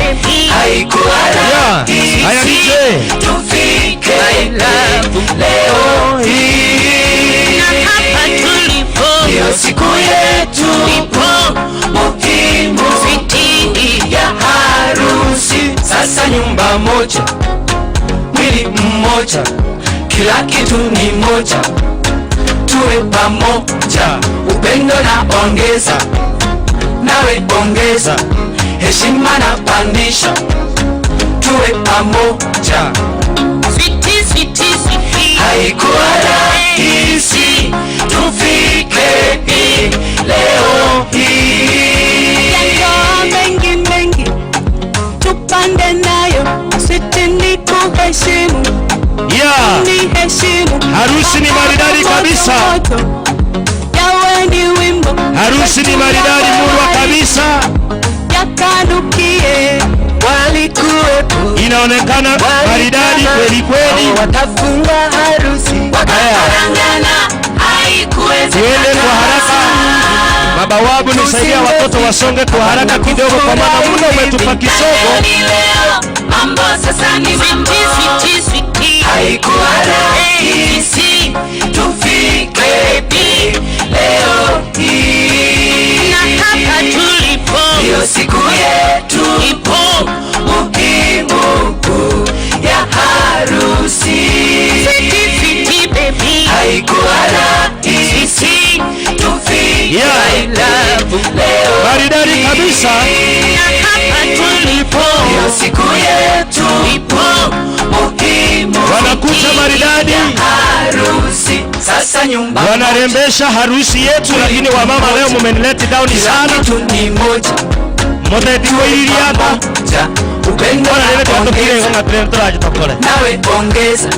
Yeah. Haya DJ. Leo hii ndio siku yetu muhimu ya harusi. Sasa nyumba moja, mwili mmoja, kila kitu ni moja, tuwe pamoja, upendo na ongeza, nawe ongeza, heshima na pandisha, tuwe pamoja. Haikuwa rahisi tufike hii leo hii. Yandoa mengi mengi tupande nayo, siti ni kuheshimu, niheshimu. Harusi ni maridadi kabisa. Yawe ni wimbo, Harusi ni maridadi murwa kabisa. Yakanukie. Walikuwepo, Inaonekana maridadi kweli kweli. Watafunga harusi, Wakaparangana, Tuende kwa haraka. Mabawabu, nisaidia watoto wasonge kwa haraka kidogo, kwa maana muda umetupa kisogo. Mambo sasa ni mambo. Haikuwa rahisi tufike leo hii. Na hapa tulipo ndio siku yetu muhimu ya harusi. Haikuwa rahisi tufike leo Maridadi kabisa. Na hapa tulipo ndio siku yetu muhimu Wanakuja maridadi, ya harusi. Sasa nyumba wanarembesha harusi yetu, lakini wamama leo mumenileti down kila sana. kitu ni moja, Mutetiwo hapa moja, upendo Bwana na lele twatokire ongeza, ng'atire tũragĩtokore. nawe ongeza,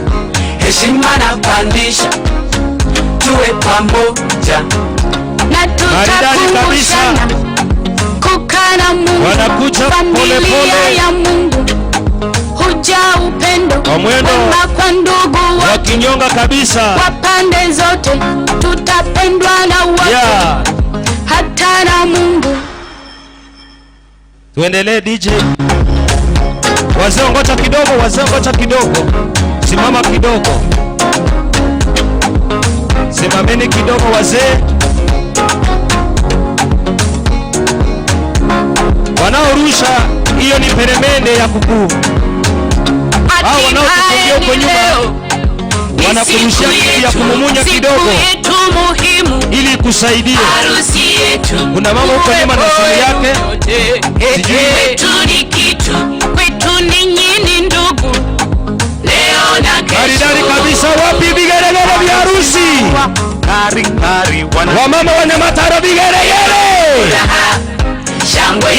heshima na pandisha, tuwe pamoja. Na Maridadi kabisa. tutakumbushana kukana Mungu, Wanakuja pole familia pole. ya Mungu huja upendo Kwa mwendo wema kwa ndugu wote wakinyonga kabisa. kwa pande zote, tutapendwa na wote hata na Mungu. Tuendelee DJ. Wazee ngoja kidogo, wazee ngoja kidogo. Simama kidogo. Simameni kidogo wazee. Wanaorusha hiyo ni peremende ya kuku. Hao wanaotufungia huko nyuma wanakurushia kitu ya kumumunya kidogo yetu muhimu, ili ikusaidie. Harusi yetu. Kuna mama huko nyuma na simu yake. Sijui Kwetu ni kitu, kwetu ninyi ni ndugu. Leo na kesho. Maridadi kabisa. Wapi vigelegele vya harusi? Wamama wa Nyamataro, vigelegele. Shangwe,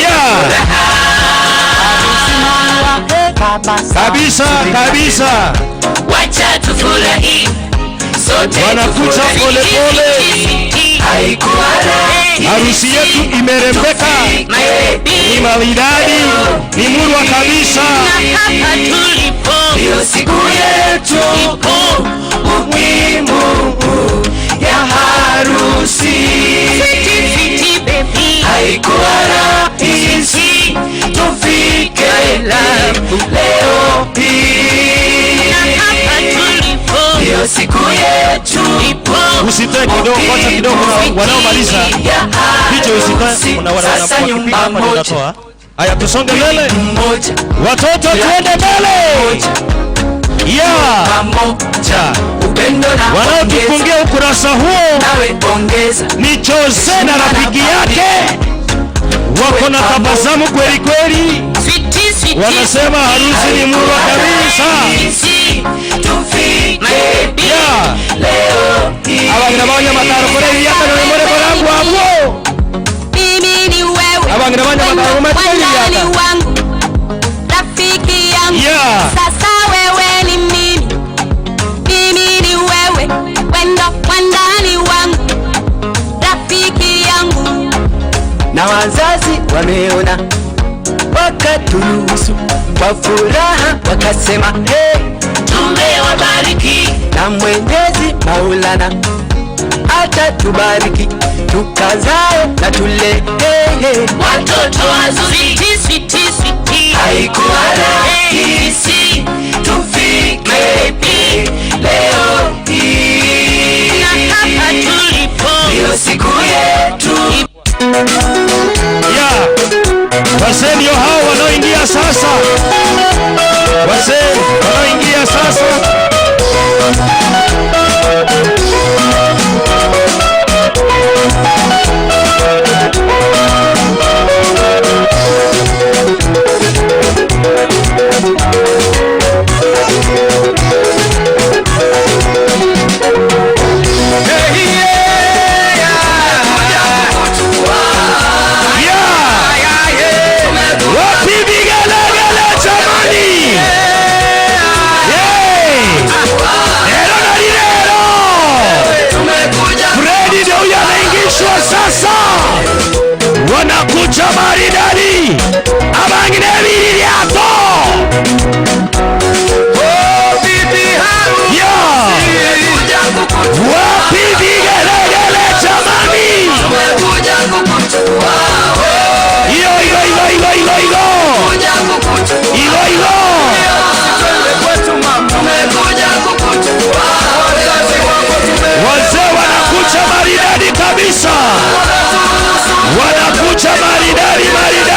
Kabisa kabisa. Wacha tufurahi sote, Wanakuja tufurahi. pole pole. Haikuwa rahisi Harusi yetu imerembeka, ni maridadi, ni murwa kabisa. Na hapa tulipo ndio siku yetu muhimu ya harusi. Fiti, baby. Haikuwa rahisi tufike leo hii. Na hapa tulipo ndio siku yetu Usitoe kidogo, wacha kidogo, kuna wanaomaliza picha usitoe, kuna wana Sasa wakipiga nyumba hapa ndio moja, natoa. Haya, tusonge mbele mmoja, watoto, tuende mbele. Yeah. pamoja, upendo na Wanaotufungia ukurasa huo nawe ongeza, ni Jose na rafiki yake, wako na tabasamu kweli kweli, Switi, switi, wanasema harusi ni murwa kabisa. switi. Tufike Yeah. leo hii. Abangina banyamataro kore iriata na memore korangu abwo. Mimi ni wewe. Abangina banyamataro Wendo mwe wandani iriata. wangu, rafiki yangu. Yeah. Sasa wewe ni mimi, mimi ni wewe. Wendo wandani wangu, rafiki yangu. Na wazazi wameona wakaturuhusu kwa furaha, wakasema hey, tumewabariki na Mwenyezi Maulana atatubariki tukazae na tule hey, hey. Watoto wazuri, sweet, sweet. Haikuwa rahisi tufike leo hii, Na hapa tulipo ndio siku yetu. Yeah. Wazee ndio hao wanaoingia sasa. Wazee wanaoingia sasa. Yeah. Wapi vigelegele jamani? Yeah. Lero na lilero. Fredi ndio huyo anaingishwa sasa. Wanakuja maridadi. Abangine bililiato. Yeah. Wapi vigelegele jamani? Iyo iyo iyo iyo iyo iyo. Iyo iyo. Wazee wanakuja maridadi kabisa. Wanakuja maridadi maridadi.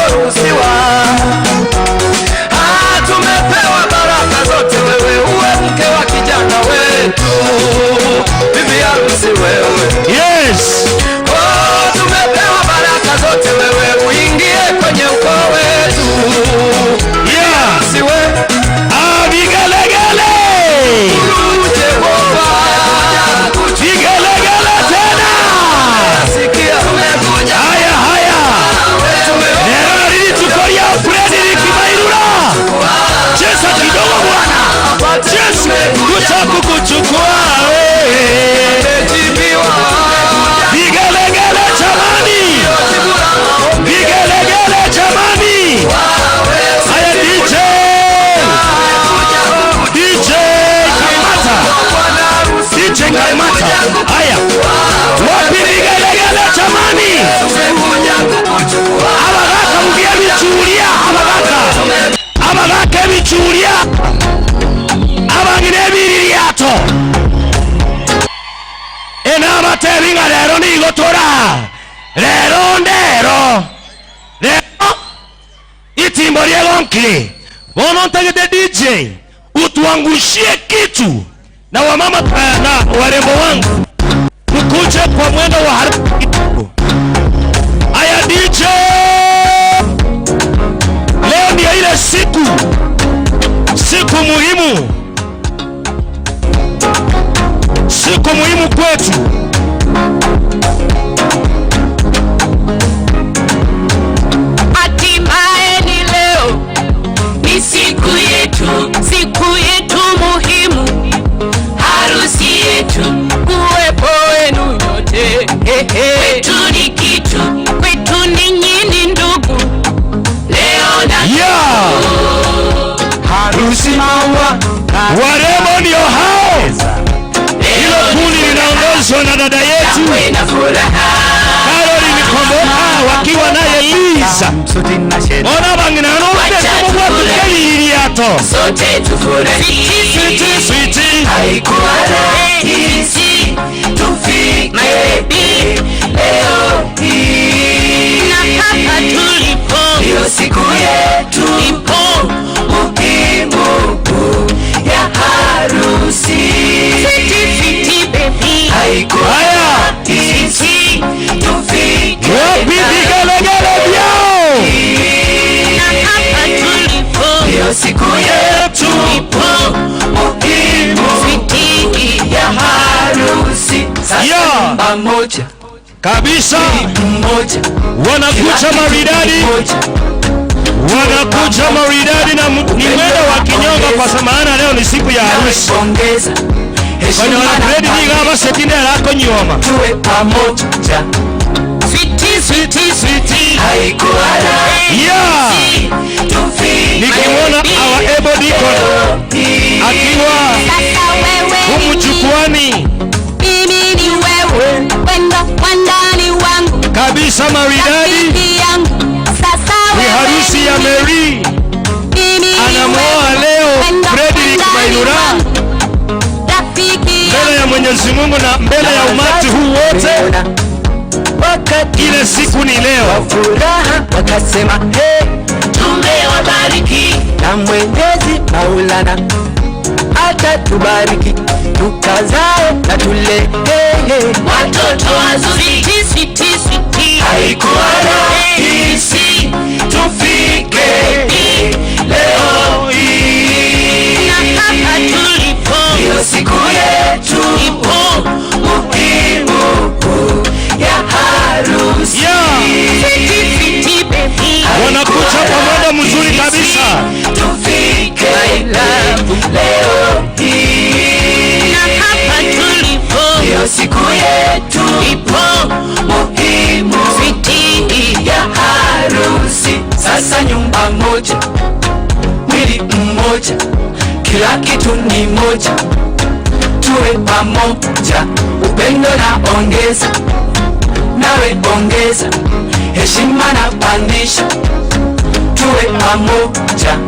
yasiyoruhusiwa. Ah, tumepewa baraka zote, wewe uwe mke wa kijana wetu, bibi harusi wewe. Yes. Oh, tumepewa baraka zote, wewe uingie kwenye ukoo wetu, Yeah. harusi wewe. Ah, vigelegele. Jehova, Vigelegele tena. sikia tumekuja, Haya haya. Lero lili tukoria Frederick Mairura. Cheza kidogo bwana. Yesu tutakukuchukua wewe. tumejibiwa. Vigelegele jamani. Vigelegele jamani. Haya DJ. DJ Kamata. DJ Kamata. Haya. Wapi vigelegele jamani? Abagaka mugiye bichuria abagaka. Abagaka bichuria. Abangine biririato. Enabatebinga lero nigotora. Lero ndero. Lero itimbo riegonkire. Bono ntagete DJ utuangushie kitu na wamama na warembo wangu mkuje kwa mwendo wa haraka. Aya DJ, leo ndio ile siku, siku muhimu, siku muhimu kwetu. Hatimaye ni leo, ni siku yetu, siku yetu muhimu, harusi yetu, kuwepo wenu nyote. Kwetu ni kitu, kwetu ninyi ni ndugu, leo na Yeah, Harusi maua, warembo ndio hao. Hilo kundi linaongozwa na dada yetu shangwe na furaha, Caroline Komboka wakiwa naye Liza. msuti na shela, Ona bangina notekumubwatukeliliato sote tufurahi. Switi switi. Haikuwa rahisi tufike leo hii, na hapa tulipo, ndiyo siku yetu ipo muhimu ya harusi. fiti fiti baby, Haikuwa Haya. rahisi tufike Wapi vigelegele vyao? na hapa tulipo, ndiyo siku yetu ipo muhimu fiti ya harusi. Sasa Yeah. nyumba moja, Kabisa mmoja, wanakuja maridadi, mmoja, wanakuja maridadi na ni mwendo wa kinyonga kwa maana leo ni siku ya harusi. ongeza Kwenye heshima wana na Fred niga abasetinde alako nyoma. tuwe pamoja. fiti Switi switi. Haikuwa rahisi Yeah. tufike Nikimwona our able deacon akiwa Sasa wewe humu ni jukwani mimi ni wewe, wendo wa ndani wangu, kabisa maridadi, rafiki yangu. Sasa ni wewe harusi ya ni Mary mimi ni anamuoa wewe, leo wendo wa Frederick ndani Mainura wangu, rafiki mbele ya yangu. Mwenyezi Mungu na mbele ya umati huu wote. Wakati Ile siku ni leo. wa furaha wakasema hey, Tumewabariki na Mwenyezi Maulana atatubariki tukazae na tulee. watoto wazuri, fiti fiti fiti, Haikuwa rahisi tufike leo hii, na hapa tulipo, ndiyo siku yetu ipo muhimu ya harusi. Yeah. fiti fiti baby, Wanakuja kwa mwendo mzuri kabisa. Tufike leo hii, na hapa tulipo, ndiyo siku yetu ipo muhimu fiti ya harusi. Sasa nyumba moja, mwili mmoja, kila kitu ni moja, tuwe pamoja, upendo na ongeza, nawe ongeza, heshima na pandisha, tuwe pamoja.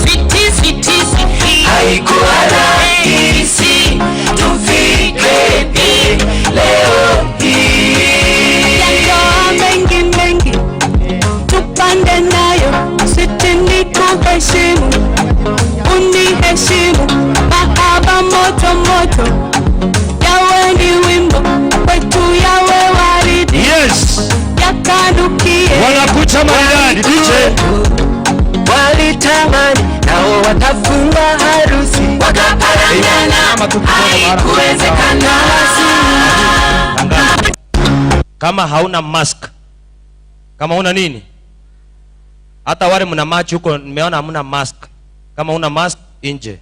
fiti fiti fiti, Haikuwa rahisi tufike leo hii. Yandoa mengi mengi, tupande Nikuheshimu, uniheshimu, mahaba moto moto, yawe ni wimbo kwetu, yawe waridi, Yes, yakanukie. Wanakucha maridadi DJ. Walitamani nao watafunga harusi, wakaparangana, haikuwezekana. Kama hauna mask, kama una nini, hata wale mna machi huko nimeona hamna mask. Kama una mask nje.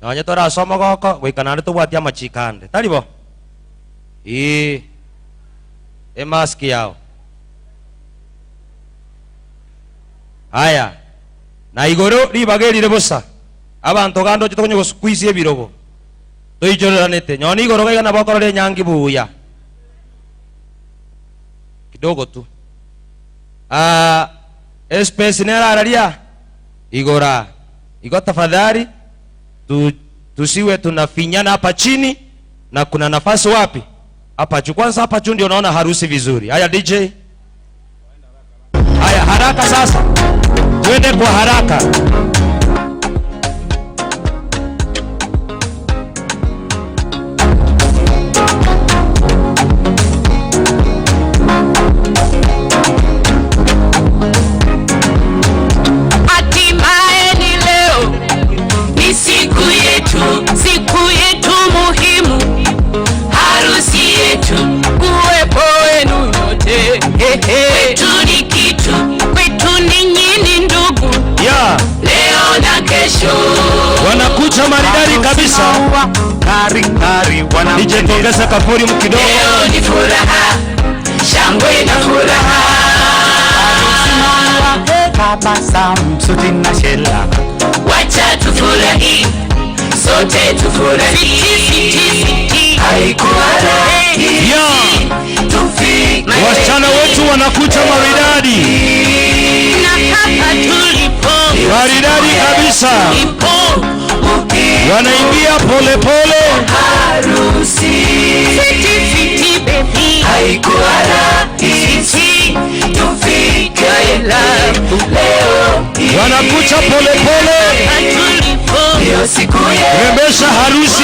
Nonye torasoma goko goikana are tobwatia amachikande taribo ii emask yao. Haya na igoro ribagerire bosa abanto gando tokonye gosqueeze ebirogo toichoreranete nyoni igoro gaigana bakorore nyangi buya kidogo tu. Space nera igora igo tafadhali tusiwe tunafinyana hapa chini, na kuna nafasi wapi hapa juu. Kwanza hapa juu ndio unaona harusi vizuri. Haya DJ, haya haraka sasa, twende kwa haraka. Hatimaye ni leo, ni siku yetu muhimu, harusi yetu, kuwepo wenu nyote. Kwetu ni kitu, kwetu ninyi ni ndugu, Yeah, leo na kesho. Wanakucha maridadi kabisa. Ngari ngari DJ wanapendeza. tuongeze ka volume kidogo. Leo ni furaha, shangwe na furaha. Tabasamu, suti na shela. Wacha tufurahi, sote tufurahi. Haikuwa rahisi Yeah, tufike wasichana wetu wanakucha maridadi, Na hapa tulipo, maridadi kabisa, ipo wanaingia pole pole. harusi. Fiti fiti baby, Haikuwa rahisi tufike leo hii. Wanakucha pole pole, hapa tulipo, Ndio siku yetu rembesha harusi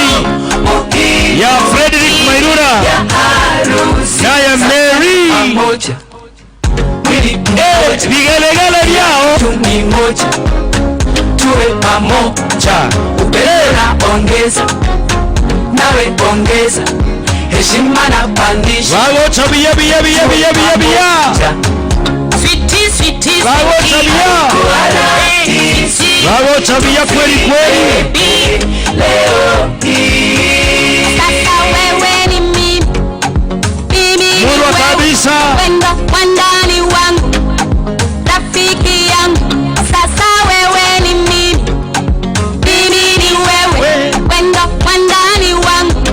muhimu ya Frederick Mairura ya harusi. naye Mary. Pamoja, mwili mmoja, Vigelegele vyao tu ni moja, tuwe pamoja. Upendo na ongeza, nawe ongeza, heshima na pandisha. wagocha bia bia bia bia bia bia fiti fiti wagocha bia Kwa rahisi wagocha bia kweli kweli. baby. leo hii. Sasa wewe ni mimi, mimi ni Murwa wewe. kabisa. Wendo wa ndani wangu, rafiki yangu. Sasa wewe ni mimi, mimi ni wewe. Wendo wa ndani wangu,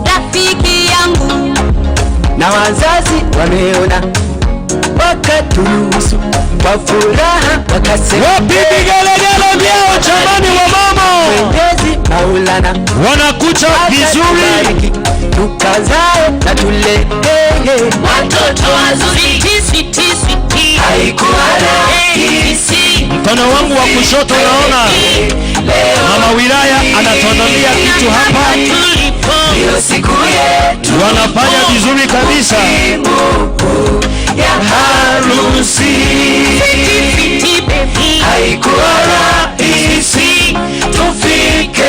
rafiki yangu. Na wazazi wameona, wakaturuhusu kwa furaha, wakasema Wapi vigelegele vyao jamani, wa mama Mwenyezi Maulana wanakucha vizuri. akatubariki, tukazae na tulee. Watoto wazuri, fiti fiti fiti, Haikuwa rahisi Mkono wangu wa kushoto unaona mama wilaya anatuandalia kitu hapa, tulipo ndio siku yetu wanafanya vizuri kabisa. ya harusi. fiti fiti baby, Haikuwa rahisi tufike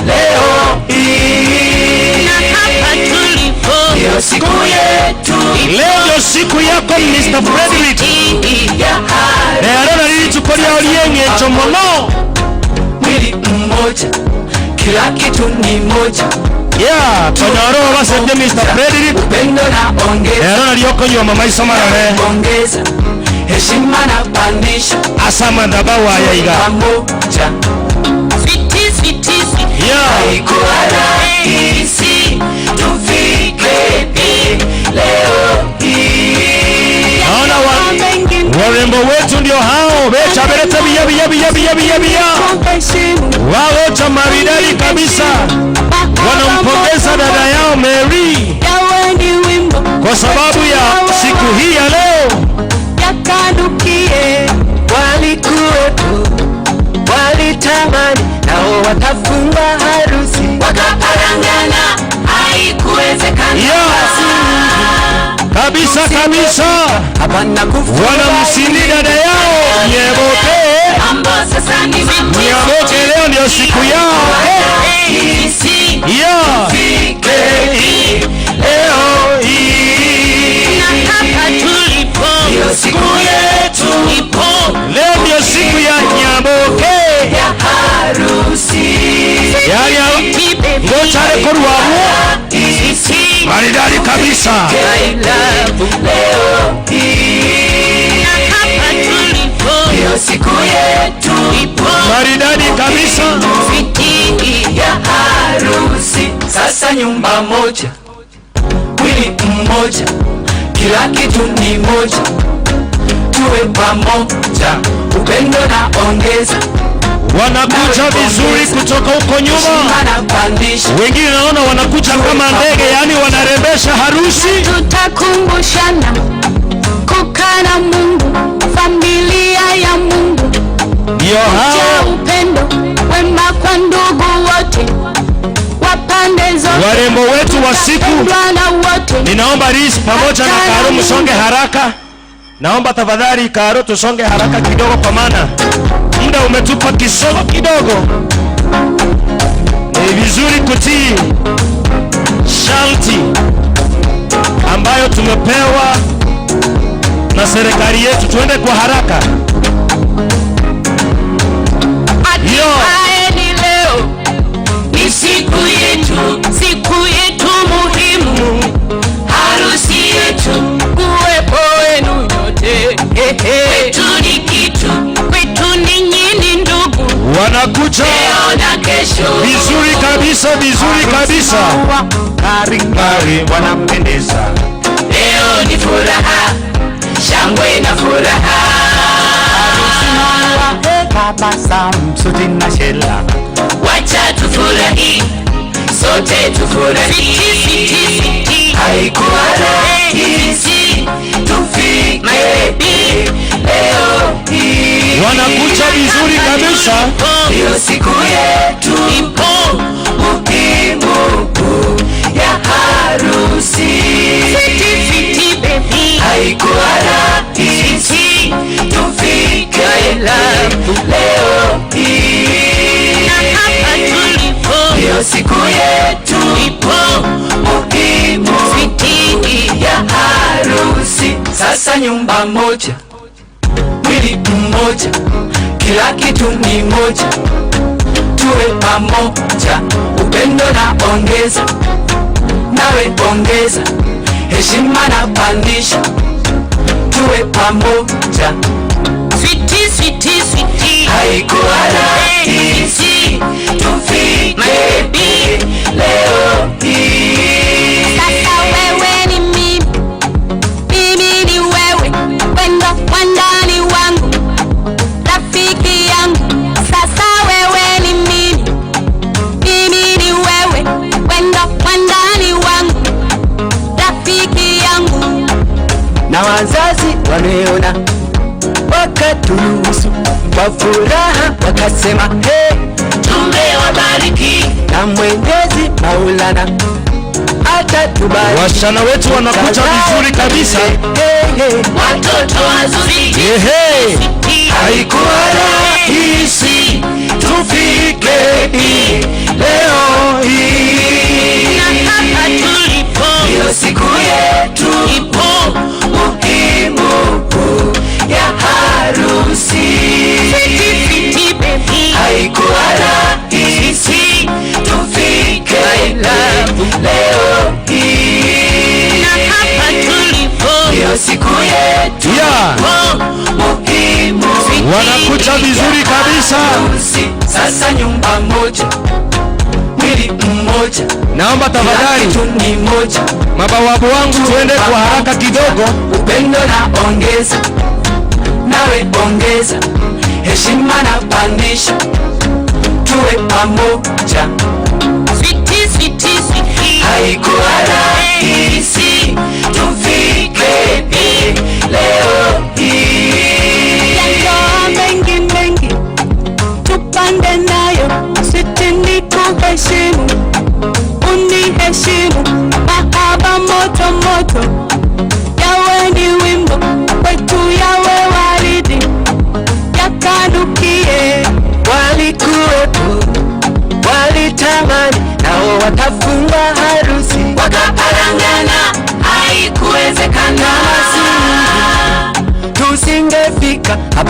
leo hii. na hapa tulipo Ndio siku yetu Leo ndio siku yako Mr. Frederick. ya harusi. Lero nalili chuko lyao lyeng'encho mono. Mwili mmoja, kila kitu ni moja. Yeah, tonyoro basebye Mr. Frederick. Upendo na ongeza, Lero naliyokonywa mama isomarare ongeza, heshima na pandisha asama ndaba wayaiga. pamoja. fiti fiti fiti. Yeah. Haikuwa rahisi tufike leo hii. Naona warembo wetu ndio hao becha berete biya biya biya biya biya biya wagocha maridadi kabisa, wanampongeza dada yao Mary kwa sababu ya siku hii. kabisa, wanamsindi dada yao Nyaboke. Nyaboke leo ndio siku yao. Yeah. Leo hii Ndio siku yetu ipo. Leo ndio siku ya Nyaboke ya harusi. Yani ngochare korwabu maridadi kabisa. Leo hii ndio siku yetu ipo. Maridadi kabisa. Fiti ya harusi. Sasa nyumba moja, mwili mmoja, kila kitu ni moja, tuwe pamoja, upendo na ongeza. Wanakuja vizuri kutoka huko nyuma, wengine naona wanakuja kama ndege, yani wanarembesha harusi. Tutakumbushana kukana Mungu, familia ya Mungu, ndio hao upendo wema kwa ndugu wote wa pande zote, warembo wetu wa siku. Ninaomba Riz pamoja na Karo msonge haraka. Naomba tafadhali Karo tusonge haraka kidogo, kwa maana muda umetupa kisogo kidogo. Ni vizuri kutii sharti ambayo tumepewa na serikali yetu, tuende kwa haraka. Hatimaye ni leo, ni siku yetu, siku yetu muhimu, harusi yetu, kuwepo wenu nyote. Kwetu ni kitu, kwetu ninyi ni ndugu. Wanakuja leo na kesho vizuri kabisa, vizuri kabisa. Ngari wanapendeza. Leo ni furaha, shangwe na furaha. Tabasamu, suti na shela. Wacha tufurahi, sote tufurahi. Haikuwa rahisi tufike leo hii. Wanakuja vizuri kabisa. Ndio siku yetu ipo muhimu ya harusi. Haikuwa rahisi tufike leo hii. Ndio siku yetu ipo muhimu ya harusi. Sasa nyumba moja, mwili mmoja, kila kitu ni moja, tuwe pamoja, upendo na ongeza, nawe ongeza, heshima na pandisha, tuwe pamoja. Sweetie, sweetie, sweetie. Haikuwa rahisi tufike leo hii. Sasa wewe ni mimi, mimi ni wewe, wendo wandani wangu, rafiki yangu. Sasa wewe ni mimi, mimi ni wewe, wendo wandani wangu, rafiki yangu. Na wazazi wameona wakaturuhusu kwa furaha, wakasema hey, tumewabariki na Mwenyezi Maulana atatubariki. Wasichana wetu wanakuja vizuri kabisa. Watoto wazuri. Ehe. Haikuwa rahisi tufike leo hii. Na hapa tulipo ndio siku yetu ipo muhimu ya harusi. Haikuwa rahisi tufike leo hii. Na hapa tulipo ndio siku yetu muhimu. Wanakuja vizuri kabisa. Sasa nyumba moja, mwili mmoja. Naomba tafadhali mabawabu wangu tuende kwa haraka kidogo. Upendo na ongeza, nawe ongeza, heshima na pandisha, tuwe pamoja. Sweetie, sweetie, sweetie. Haikuwa rahisi tufike leo hii. Yandoa mengi mengi tupande nayo, siti ni kuheshimu, uniheshimu, mahaba moto moto yawe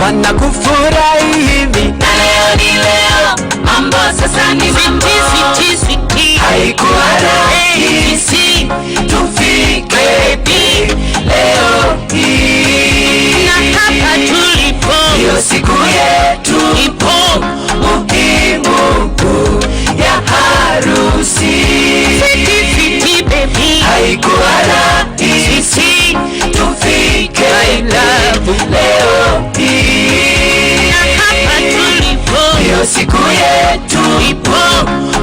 Wanakufurahi hivi. Na leo ni leo, mambo sasa ni mambo. Sweetie, sweetie. Haikuwa rahisi tufike leo hii. Na hapa tulipo Ndiyo siku yetu ipo muhimu ya harusi. Sweetie, sweetie baby. Haikuwa rahisi tufike leo hii. Na hapa tulipo Ndiyo siku yetu ipo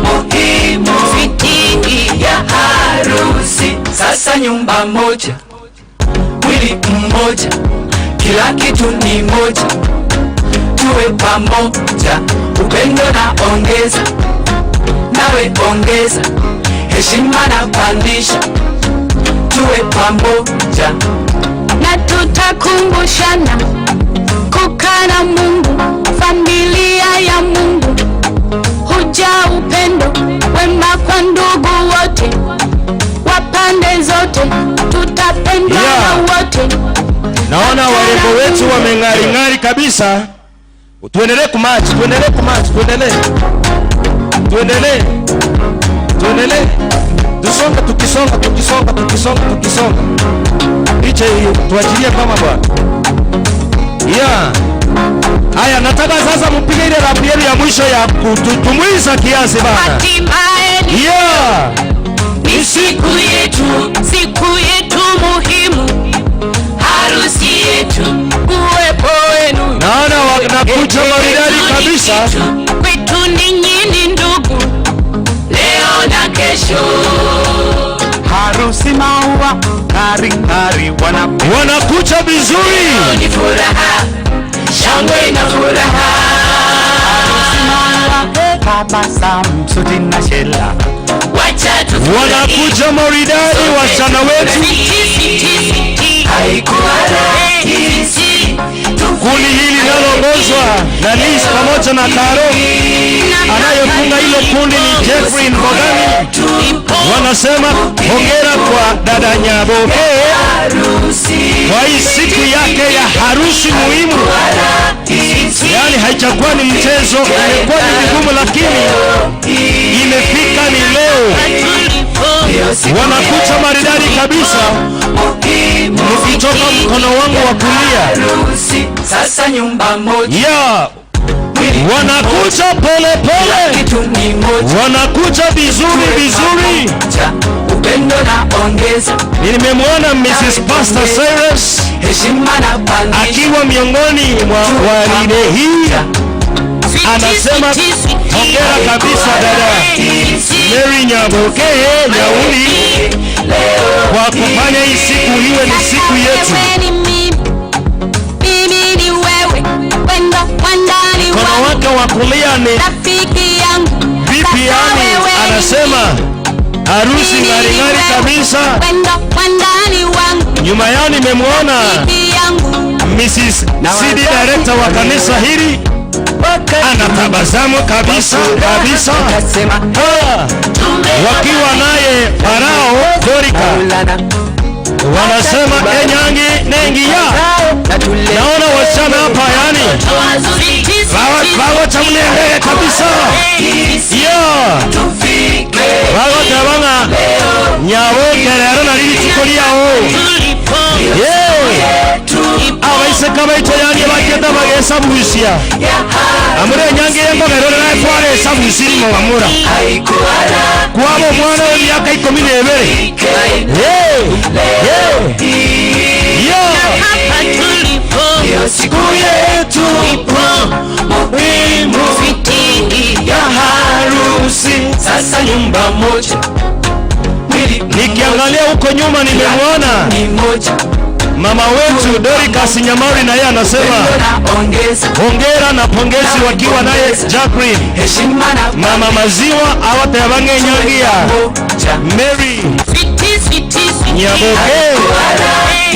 muhimu sweetie. ya harusi. Sasa nyumba moja, mwili mmoja, kila kitu ni moja, tuwe pamoja, upendo na ongeza, nawe ongeza, heshima na pandisha, tuwe pamoja. Na tutakumbushana kukaa na Mungu, familia ya Mungu, huja upendo wema kwa ndugu wote wa pande zote, tutapendwa Yeah. na wote. Naona warembo wetu wameng'aring'ari kabisa. Tuendelee kumachi, tuendelee kumachi, tuendelee. Tuendelee. Tuendelee. Tusonge tukisonga, tukisonga, tukisonga, tukisonga. DJ tuachilie kama bwana. Yeah. Haya, nataka sasa mpige ile rap yenu ya mwisho ya kututumbuiza kiasi bana. Hatimaye ni Yeah. ni siku yetu, siku yetu muhimu, harusi yetu, uwepo wenu Naona wanakuja maridadi kabisa. Kwetu ninyi ni ndugu, Leo na kesho, Harusi maua ng'ari ng'ari wanapendeza. Wanakuja vizuri. ni furaha, shangwe na furaha. Tabasamu, suti na shela. Wacha tufurahi. Wanakuja maridadi wasichana wetu. sweetie, sweetie, sweetie. Haikuwa rahisi Kundi hili linaloongozwa na Liz pamoja na Karo, anayefunga hilo kundi ni Jeffrey Mbogani. Wanasema hongera kwa dada Nyaboke kwa hii siku yake ya harusi muhimu. Yaani haijakuwa ni mchezo, imekuwa ni vigumu, lakini imefika ni leo. Wanakuja maridadi kabisa, mkitoka mkono wangu wa kulia. Sasa nyumba moja, Yeah. Wanakuja pole pole, kitu ni moja, wanakuja vizuri vizuri. upendo na ongeza, Nimemwona Mrs. Pastor Cyrus heshima na pandisha, akiwa miongoni mwa waride hii, anasema hongera kabisa dada Mary Nyaboke Nyauli kwa kufanya hii siku iwe ni siku yetu. Wewe ni mimi, mimi ni wewe, wendo wa ndani Mkono wangu, wake wa kulia ni rafiki yangu, bibi Sasa yani, wewe ni anasema harusi mimi ni ng'aring'ari wewe, kabisa. wendo wa ndani wangu, Nyuma yao nimemwona rafiki yangu, Mrs. CD director wa kanisa hili anatabasamu kabisa kabisa. Akasema Ah, wakiwa naye Farao Dorika wanasema enyangi nengiya. Naona wasichana hapa yani bagocha mnengege kabisa. Yeah. Bagotabanga nyaboke rero nari rituko lyao. Yeah. Abaiseka baito yani bagenda bagesabusia amure enyangi yembogero naetwara esabusi rimo bamura kwaba omwana w'emyaka 12. Yeah. Yeah. Yeah. hapa tulipo siku yetu muhimu sweetie. ya harusi. Sasa nyumba moja, mwili Nikiangalia huko nyuma nimemwona ni moja, mama wetu Doricas Nyamari, na yeye anasema na ongeza, hongera na pongezi, wakiwa naye Jacqueline heshima na mama maziwa abatebange enyangi ya moja. Mary Sweetie, sweetie, sweetie. Nyaboke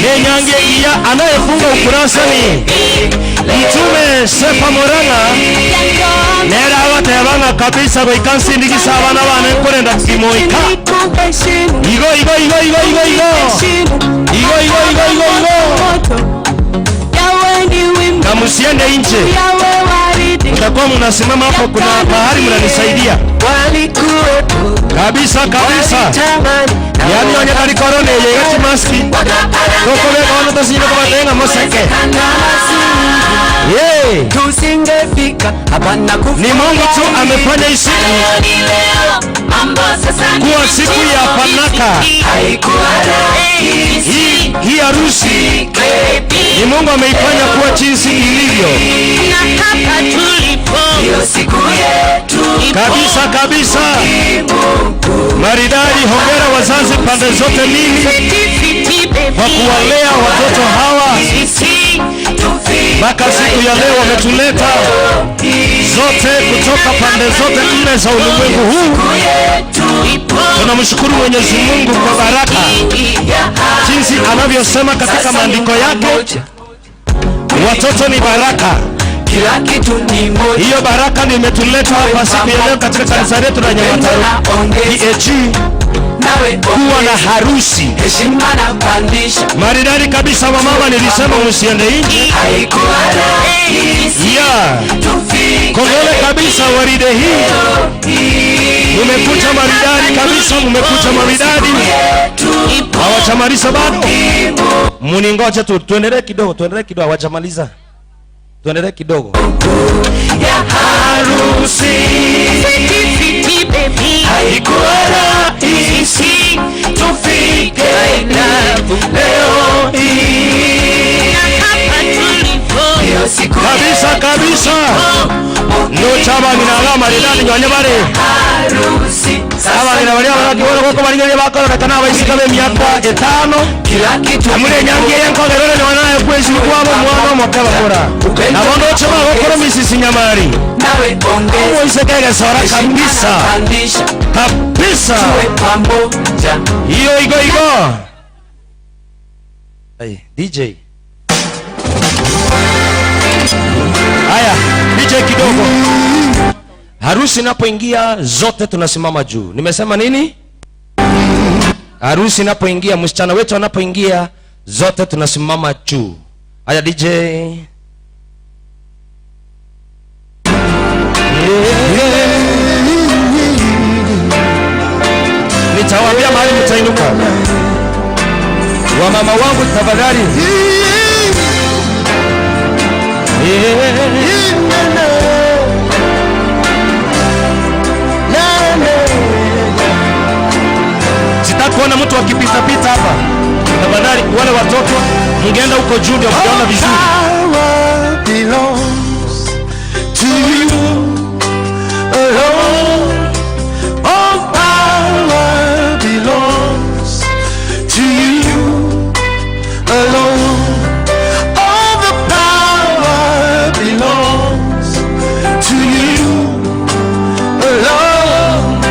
nenyangi ya anayefunga ukurasa ni Mtume Sefa Moranga nera abatebanga kabisa goikansindikisa abana bane nkorenda kimoika igo igo igo igo igo igo igo igo igo igo igo. Na msiende nje. Mtakuwa mnasimama hapo, kuna mahali mnanisaidia. Kabisa kabisa. Yani onye kali corona yegati maski. Toko beka ono tosinyine kubatenga moseke. Yeah. Tusingefika hapa na Ni Mungu tu amefanya hii siku kuwa siku ya fanaka. Hii harusi ni Mungu ameifanya kuwa jinsi ilivyo. Kabisa kabisa. Maridadi, hongera wazazi pande zote mbili kwa kuwalea watoto hawa mpaka siku ya leo wametuleta zote kutoka pande zote nne za ulimwengu huu. Tunamshukuru Mwenyezi Mungu kwa baraka, jinsi anavyosema katika maandiko yake, watoto ni baraka. Kila kitu ni moja. Hiyo baraka nimetuleta hapa siku ya leo katika kanisa letu la Nyamataro PAG kuwa na harusi Heshima na pandisha. maridadi kabisa. Wamama, nilisema msiende nje. Haikuwa rahisi. Yeah. Kongole kabisa waride hii. Mumekuja maridadi kabisa, mumekuja maridadi. Hawajamaliza bado. Muningoje tu, tuendelee kidogo, tuendelee kidogo, hawajamaliza. Tuendelee kidogo. Ya harusi. Haikuwa rahisi. Tufike leo hii. Kabisa kabisa. No chama ngina maridadi nyonye bare. Aba ngina bari abaki bora koko bari ngere bakora katana baisika be miaka 5. Kila kitu Amure nyange yenko gerore ni wanaye kwezi kwabo mwana mokaba kora. Na bondo chama gokora misisi nyamari. Nawe ongeza. Moise sora kabisa. Kabisa. Tuwe pamoja. Hiyo igo igo. Hey, DJ. Haya, DJ kidogo. Harusi inapoingia zote tunasimama juu. Nimesema nini? Harusi inapoingia, msichana wetu anapoingia, zote tunasimama juu. Haya DJ. Nitawaambia mahali mtainuka. Wamama wangu tafadhali. Sitaki kuona mtu akipita pita hapa. Tafadhali wale watoto mngeenda huko juu ndio mtaona vizuri. Power belongs to you alone. All power belongs to you alone. All the power belongs to you alone.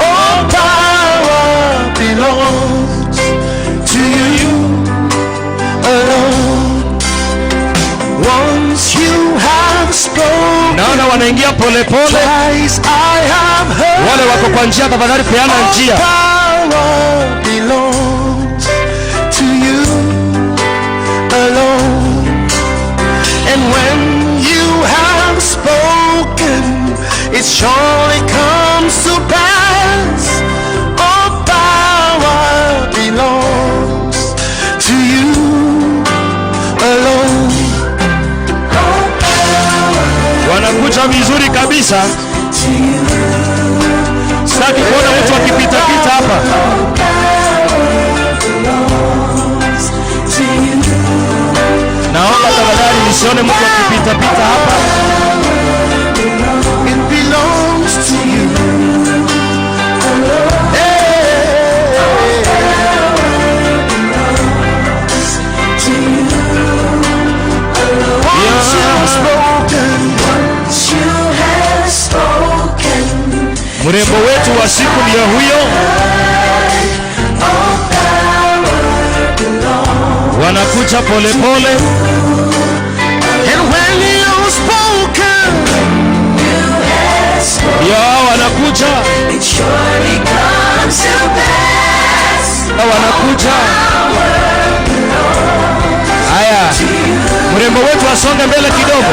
All power belongs to you alone. Once you have spoken, Naona wanaingia pole pole. twice I have heard. Wale wako kwa njia tafadhali peana njia. All power belongs to you alone. And when you have spoken, it surely comes to pass. All power belongs to you alone. Wanakuja vizuri kabisa. Sitaki kuona mtu akipita pita hapa. Naomba tafadhali nisione mtu akipita pita hapa. It belongs to you. Once you have spoken, Once you have spoken, Mrembo wetu wa siku ndiye huyo. all power belongs. Wanakuja pole pole. And when you've spoken, You have spoken. Ndio hao wanakuja. It surely comes to pass. Wanakuja. Haya. Mrembo wetu asonge Tusonge mbele kidogo.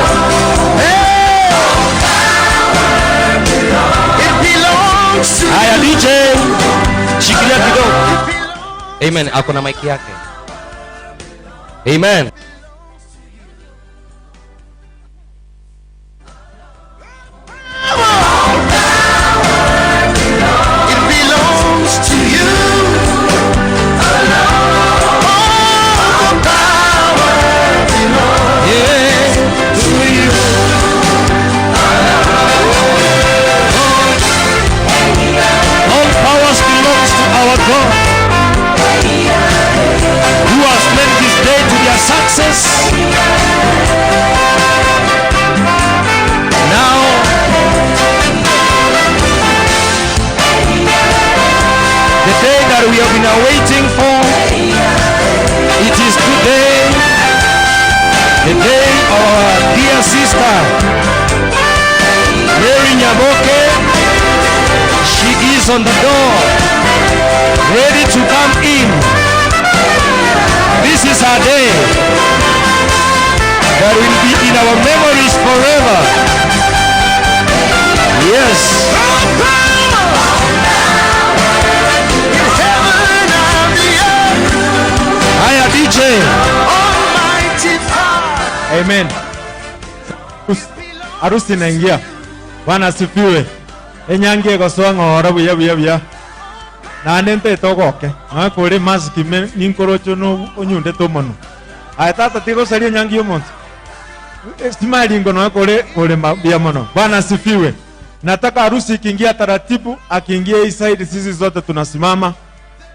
Haya DJ, shikilia kidogo. Amen, ako na mic yake. Amen. It belongs to you alone. All the power belongs to you alone. All powers belongs to our God, who has made this day to be a success. Now, the day that we have been awaiting for, it is today, the day our dear sister, Mary Nyaboke, she is on the door, ready to come in. This is our day that will be in our memories forever. Yes. Haya DJ. Amen. Harusi inaingia. Bwana asifiwe. Enyangi egosoa ng'oro buya buya buya. Naende ntete ogoke. Nakore mask me ninkorocho no onyundete omono. Aya tata tigosaria enyangi y'omonto. Simaringo nakore ore buya mono. Bwana asifiwe. Nataka harusi ikiingia taratibu, akiingia hii side sisi zote tunasimama.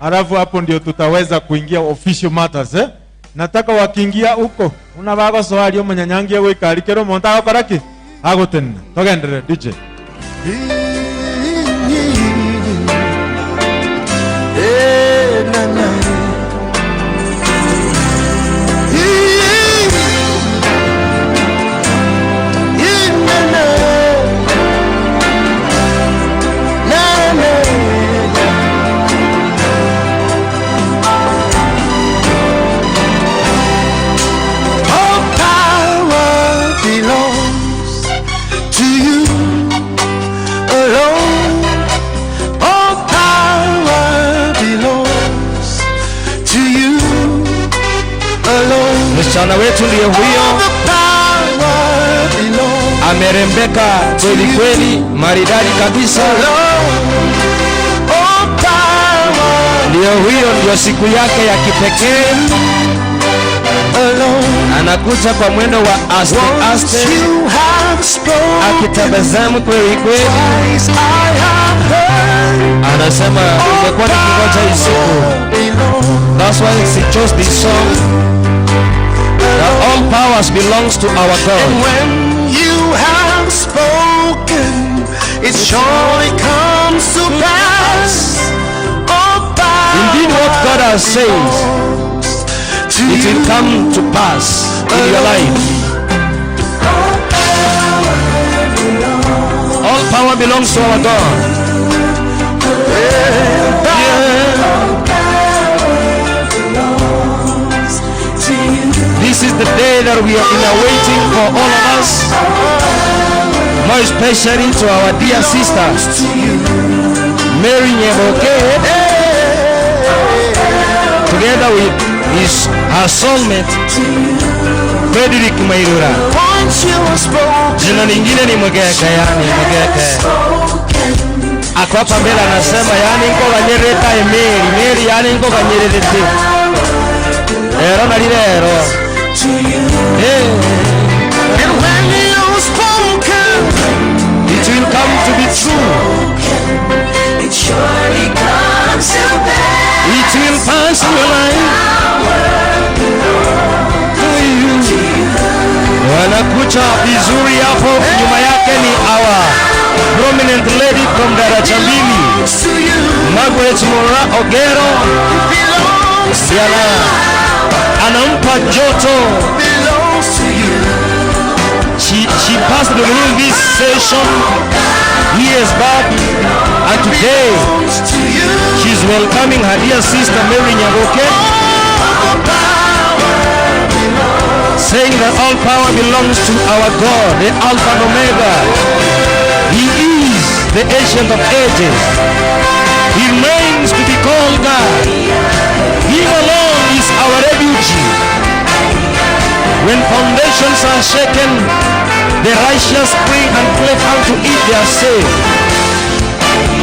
Halafu hapo ndio tutaweza kuingia official matters, eh? Nataka wakiingia huko unabagosoa aria omonyanyangi egoika aria kero omonto agokora ki? Agotenena. Togenderere DJ. All power belongs to you alone. All power belongs to you alone. Msichana wetu ndiye huyo, All the power belongs amerembeka kweli kweli, maridadi kabisa. alone. All power Ndiyo huyo, ndio siku yake ya kipekee. alone. Anakuja kwa mwendo wa aste Once aste, you have spoken, akitabasamu kweli kweli. twice I have heard. Anasema nimekuwa nikingoja hii siku. That's why she chose this song. That all powers belongs to our And God. when you have spoken, it surely comes to pass. All power Indeed, what God has said, belongs to it will you come to pass in your life. All power belongs to our God. Yeah. This is the day that we have been awaiting for all of us, more especially to our dear sister, Mary Nyaboke, together with her soulmate, Frederick Mairura. Once you have spoken, Jina lingine ni Mugeke, yani Mugeke. Ako hapa mbele anasema yani nko ganyereta Mary, Mary yani nko ganyerete. Ero na lirero. Hey. and when you've spoken, It will come to be true. It surely comes to pass. It will pass in your life. To you. Wanakuja vizuri hapo, nyuma yake ni our prominent lady from Daraja Mbili, to you Margaret Mora Ogero. belongs to Ndiye anampa joto. belongs to you. She passed through this session years back, and today Belongs to you. she's welcoming her dear sister Mary Nyaboke, saying that All power belongs to our God, the Alpha and Omega. He is the Ancient of Ages. He remains to be called God. Him alone is our refuge. When foundations are shaken, the righteous spring and cleft unto it they are saved.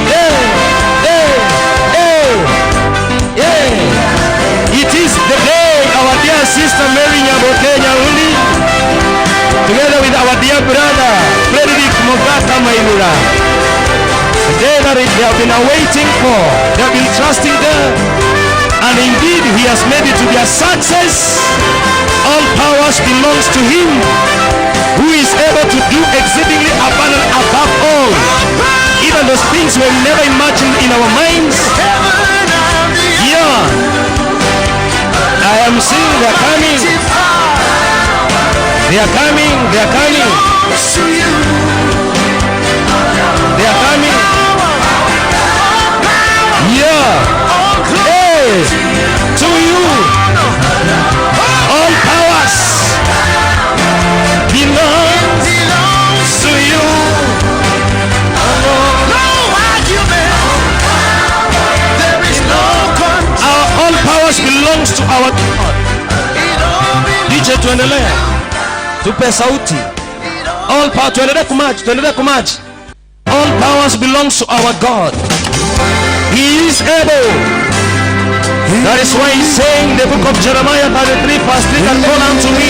Hey, hey, hey, yeah. It is the day our dear sister Mary Nyaboke Nyahuni, together with our dear brother Frederick Mogaka Mairura, the day that they have been awaiting for, they have been trusting God, and indeed he has made it to be a success. All powers belongs to him, who is able to do exceedingly abundant above all, even those things we never imagined in our minds. Yeah, I am seeing they are coming. They are coming. They are coming. They are coming. Yeah. Hey, to you, all powers belong to you. Our all powers belongs to our God. DJ, tuendelee. Tupe sauti. All power, tuendelee kumaji, tuendelee kumaji. All powers belongs to our God. He is able. That is why he's saying in the book of Jeremiah 33 verse 3, and call unto me,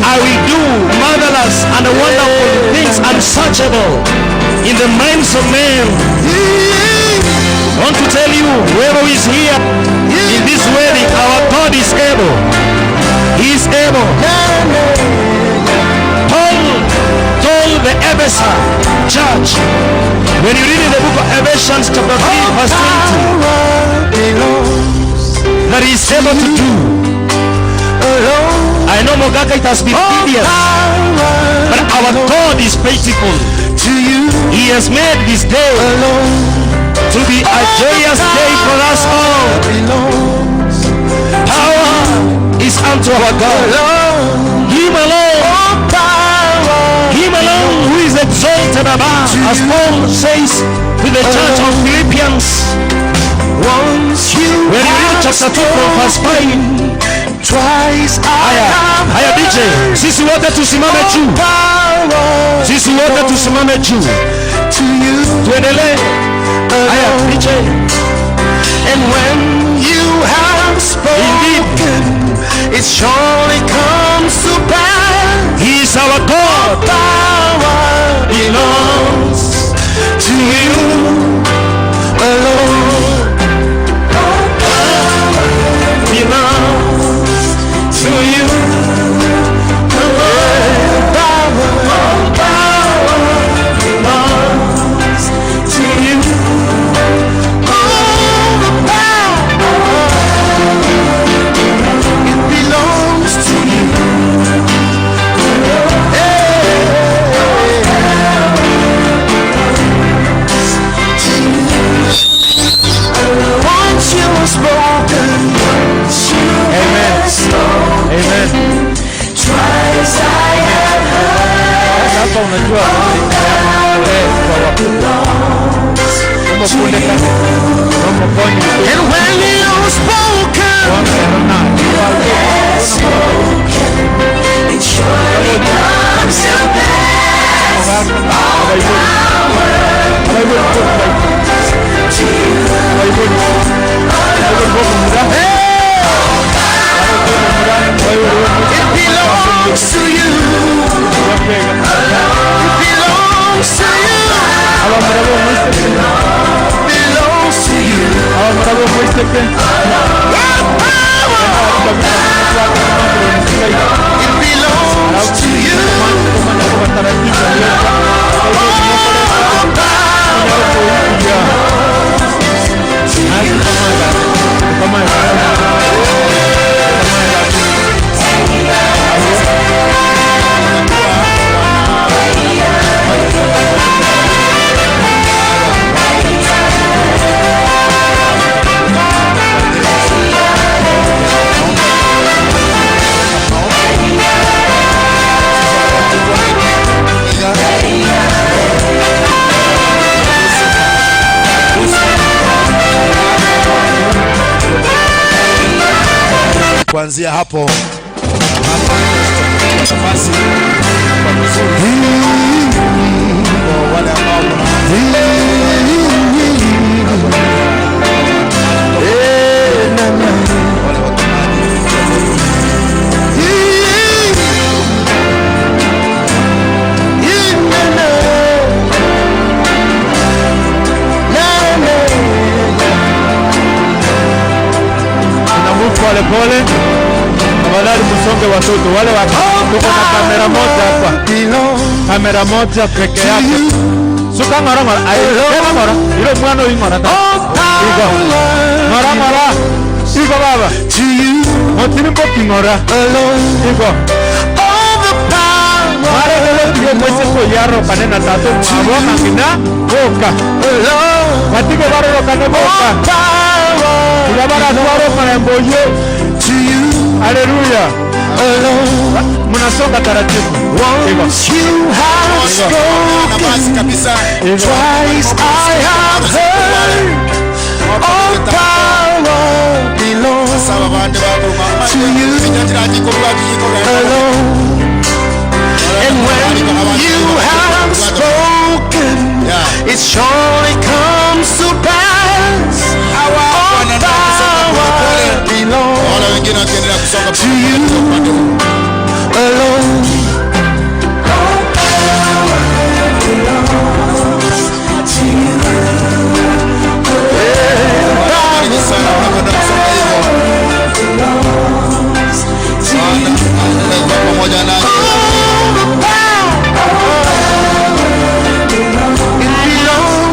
I will do marvelous and wonderful things unsearchable in the minds of men. I want to tell you, whoever is here in this wedding, our God is able. He is able. Paul told the Ephesus church, when you read in the book of Ephesians chapter 3 verse 20, that he is able to do. I know Mogaka, it has been tedious, but our God is faithful. He has made this day to be a joyous day for us all. Power is unto our God. Him alone. Him alone who is exalted above, as Paul says to the church of Philippians. When you read chapter 2 from verse 5. Haya, haya DJ, sisi wote tusimame juu. Sisi wote tusimame juu. Tuendelee. Haya DJ. And when you have spoken, it surely comes to pass. He is our God. Power belongs to you alone. Belongs to you alone. Power, power belongs to you. All the power, it belongs to you. Hey. Kuanzia hapo nafasi kwa vizuri kwa wale ambao pole pole, tafadhali msonge watoto wale wa tuko na kamera moja hapa, kamera moja peke yake. Suka ngora ngora, ayo tena ngora, ilo mwana uyu ngora ta. Iko ngora ngora, iko baba. Motini mboki ngora, iko. Mara lelo tiyo mwese koyaro kanena tato mwabo mangina boka. Matike baroro kane boka. Tulabara tuwaro maremboyo. Haleluya. Mnasonga taratibu. Once you have spoken, twice I have heard, all power belongs to you alone. And when you have spoken, it surely comes to pass. All power belongs to you alone. All power belongs to you. Belongs to you. All the power, it belongs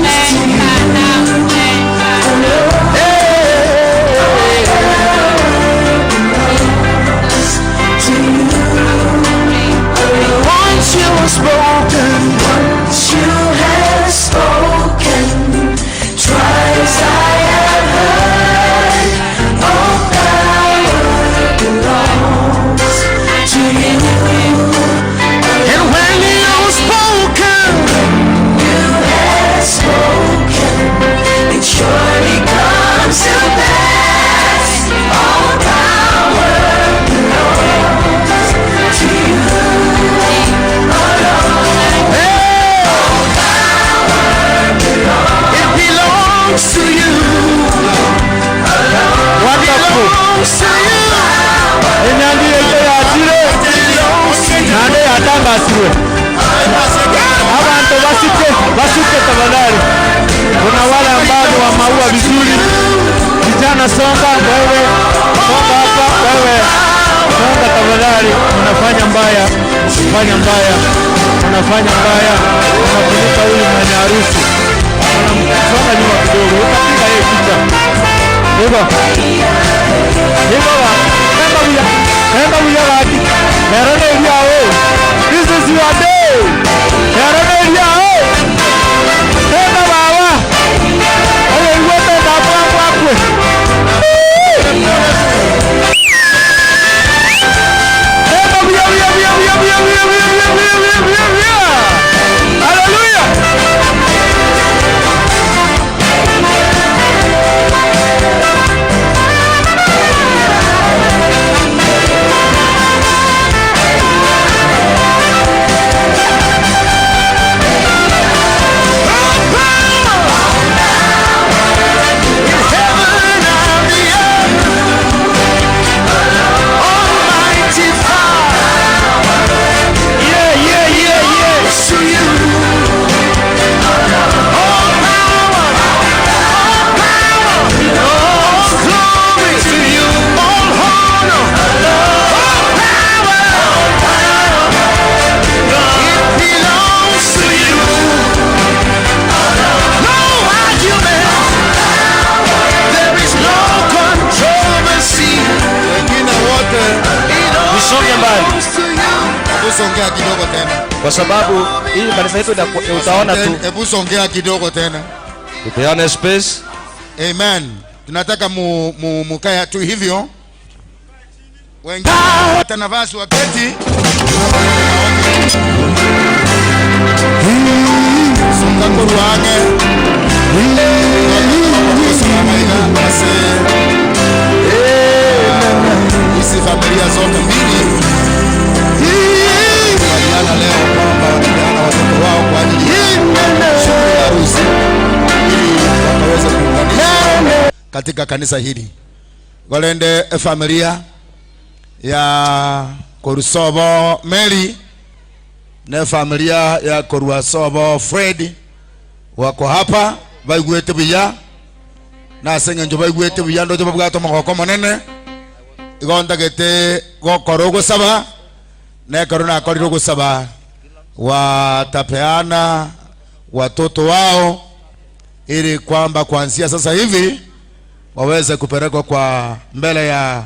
to you. Once you have spoken, once you have spoken, twice I have heard, all power belongs to you. And when you have spoken, you have spoken, it surely comes to pass. All power belongs to you. It belongs to you. Wonderful. Belongs to you. Enyangi yetu ya atire nane yatangasirwe. Abantu basike basuke tafadhali. Kuna wale ambao ni wa maua vizuri. Vijana songa, wewe songa hapa, wewe songa tafadhali. Unafanya mbaya, fanya mbaya, unafanya mbaya, unafunika huyu mwenye harusi. Unamsonga nyuma kidogo, utapiga yeye picha. Hivyo. Hivyo ba. Nenda buya. Nenda buya baki. Lero ne ya o. This is your day. Lero ne ya o. Nenda baba. Oye iwote ndapo hapo. Nenda buya buya buya buya buya buya buya buya buya buya buya. Hallelujah. Yeah, yeah, yeah, yeah. To you. All power, all glory to you, all honor, all power, it belongs to you. No argument, there is no controversy. Wengine wote Nisonge mbali Belongs to you. hebu songea kidogo tena. kwa sababu hii kanisa yetu utaona tu. Hebu songea kidogo tena. Tupeane space. Amen. Tunataka mukae tu hivyo. Wengine hata nafasi waketi. Songa kuruange. Isi katika kanisa hili. Golende familia ya Korusobo Mary na familia ya Korusobo Fred wako hapa baigwete buya na sengenjo baigwete buya ndo babwato mogoko monene igondagete gokora ogosaba nekero nakorire ogosaba watapeana watoto wao ili kwamba kuanzia sasa hivi waweze kupelekwa kwa mbele ya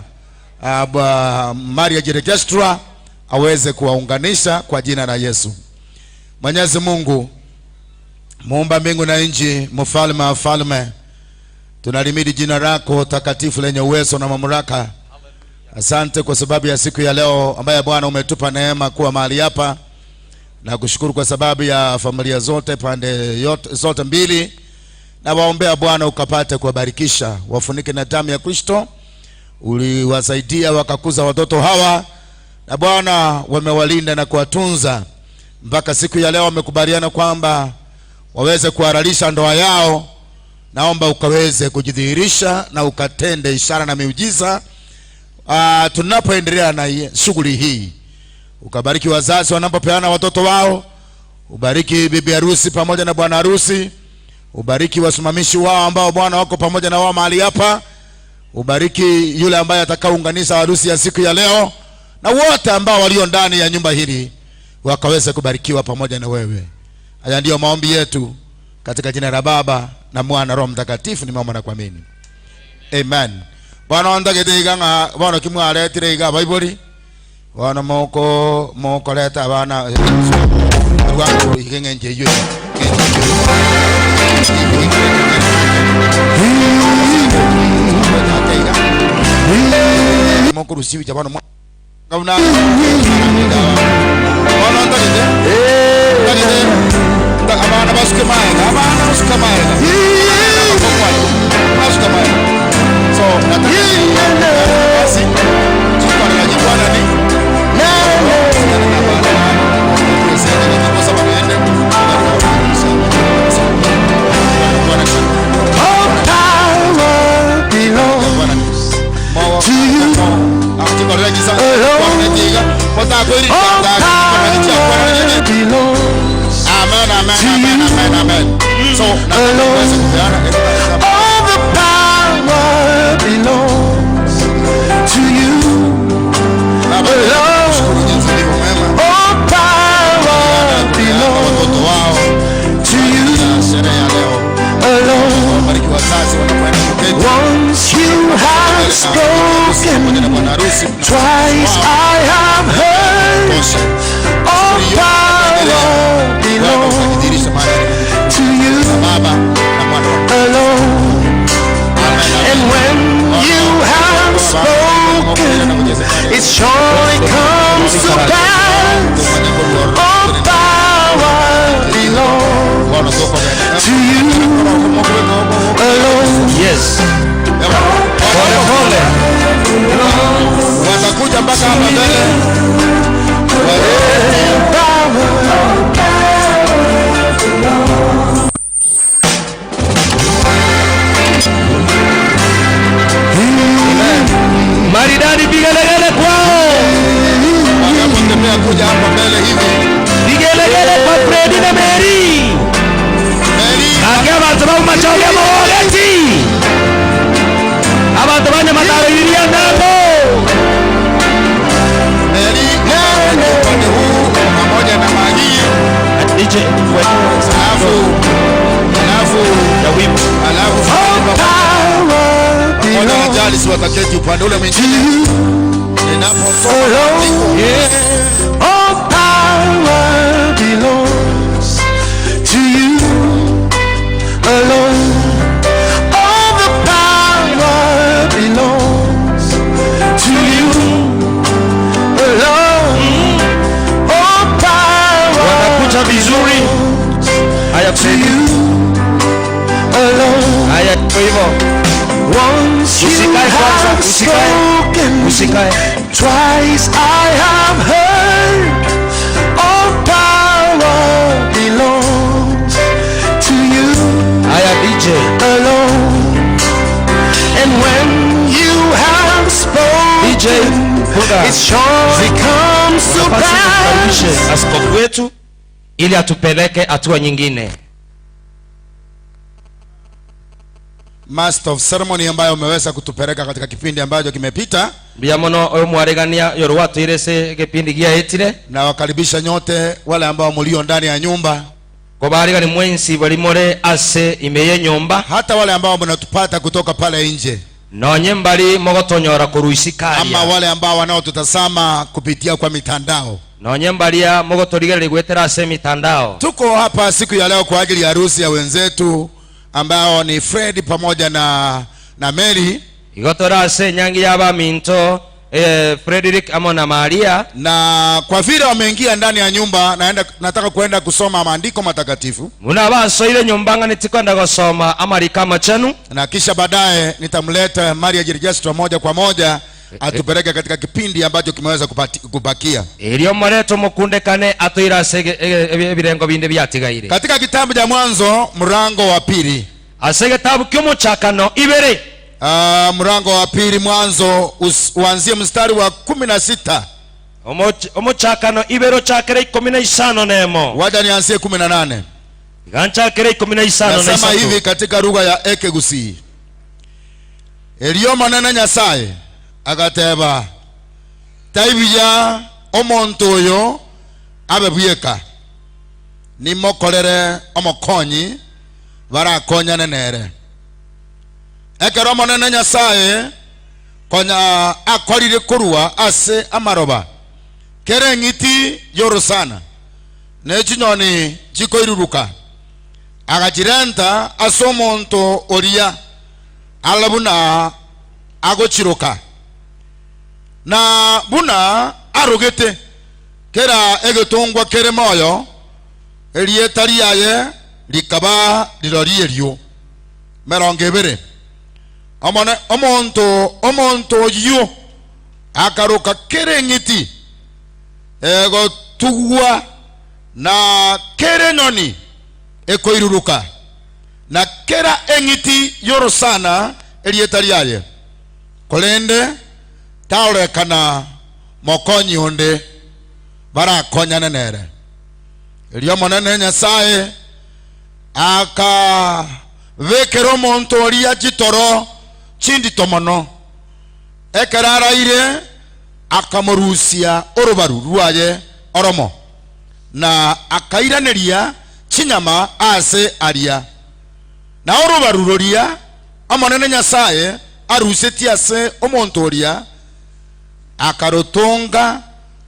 marriage registrar aweze kuwaunganisha kwa jina la Yesu. Mwenyezi Mungu muumba mbingu na nchi, mfalme wa falme, tunalimidi jina lako takatifu lenye uwezo na mamlaka. Asante kwa sababu ya siku ya leo ambaye Bwana umetupa neema kuwa mahali hapa, na kushukuru kwa sababu ya familia zote pande yote, zote mbili, na waombea Bwana ukapate kuwabarikisha, wafunike na damu ya Kristo. Uliwasaidia wakakuza watoto hawa, na Bwana wamewalinda na kuwatunza mpaka siku ya leo. Wamekubaliana kwamba waweze kuhalalisha ndoa yao. Naomba ukaweze kujidhihirisha na ukatende ishara na miujiza tunapoendelea na shughuli hii. Ukabariki wazazi wanapopeana watoto wao, ubariki bibi harusi pamoja na bwana harusi, ubariki wasimamishi wao ambao Bwana wako pamoja na wao mahali hapa, ubariki yule ambaye atakaunganisha harusi ya siku ya leo, na wote ambao walio ndani ya nyumba hili wakaweze kubarikiwa pamoja na wewe. Haya ndiyo maombi yetu katika jina la Baba na Mwana Roho Mtakatifu, nimeomba na kuamini. Amen. Bwana ondagete iganga bwana kimwaretire iga Bible bwana moko mokoleta bana rwangu igengenje iyo moko rusibi jabana ngabuna bwana ondagete ndagete abana basuke maega abana basuke maega basuke maega. So nataka basi tukwala ni All power belongs to you alone. All power belongs Amen, amen, to amen, you amen, amen. So alone. All the power belongs to you alone. All power belongs to you alone. Once you have spoken, twice I have heard. All power belongs to you alone. And when you have spoken, it surely comes to pass. All power belongs to you alone. Yes. Pole pole. Watakuja mpaka hapa mbele. Maridadi, vigelegele kwao. Wanapotembea kuja hapa mbele hivi. Vigelegele kwa Fredi na Mary. Mary. Ake abantu bamumachoge mawogeti. Abantu banyamataro iria nabo. Mary upande huu pamoja na Magia. DJ alafu ya wimbo. Alafu pamoja na Jalis wataketi upande ule mwingine. Ninaposoma All power belongs to you alone. All the power belongs to you alone. All power Watakuja vizuri. Haya to Fredi. you alone. Haya kwa hivyo. Once you Usikae kwanza, have usikae. spoken, Usikae. twice I have heard. All power belongs to you Haya DJ. alone. DJ funga. It surely comes to Nafasi tumkaribishe pass. askofu wetu ili atupeleke hatua nyingine. Master of ceremony ambayo umeweza kutupeleka katika kipindi ambacho kimepita. Mbia mono oyo mwaregania yoru watwire se gipindi giaitire. Na wakaribisha nyote wale ambao mlio ndani ya nyumba, Kobarigani mwensi bali more ase imeye nyumba, hata wale ambao mnatupata kutoka pale nje, nonye mbali mogotonyora kuruisikaria, ama wale ambao wanaotutazama kupitia kwa mitandao. Nonye mbalia mogotorigereri gwetera ase mitandao. Tuko hapa siku ya leo kwa ajili ya harusi ya wenzetu ambao ni Fred pamoja na Mary. Igotora ase nyangi ya baminto Frederick amo na Maria. Na kwa vile wameingia ndani ya nyumba, nataka kuenda kusoma maandiko matakatifu. Muna basoire nyumba ngani tikwenda gosoma amarika machenu, na kisha baadaye nitamleta Maria Jirgestra moja kwa moja atupeleke katika kipindi ambacho kimeweza kubakia. Ilio moreto mukundekane atuira ase ebirengo binde byatigaire. Katika kitabu cha Mwanzo mlango wa pili. Ase kitabu ky'omuchakano ibere. Mlango wa pili Mwanzo uanzie mstari wa 16. Omuchakano ibero chakere 15 nemo. Wacha nianzie 18. Ganchakere 15 na Nasema isatu. hivi katika lugha ya Ekegusi. Elio manene Nyasaye agateba taibiya omonto oyo abe bweka nimokorere omokonyi barakonyane nere. Ekero monene Nyasaye konya akorire korwa ase amaroba kere ng'iti yorosana nechinyoni chikoiruruka agachirenta ase omonto oria alabuna agochiroka na buna arogete kera egetongwa kere moyo erieta riaye rikaba rirorierio merongo ebere. Amone omonto oyo akaroka kere ng'iti egotugwa na kere nyoni ekoiruruka na kera eng'iti yorosana erieta riaye kolende taorekana mokonyi onde barakonyane nere. Erio monene Nyasaye akabekera omonto oria chitoro chindito mono ekero araire akamorusia orubaru rwaye oromo na akairaneria chinyama ase aria na orubaru roria omonene Nyasaye arusetie ase omonto oria akarotonga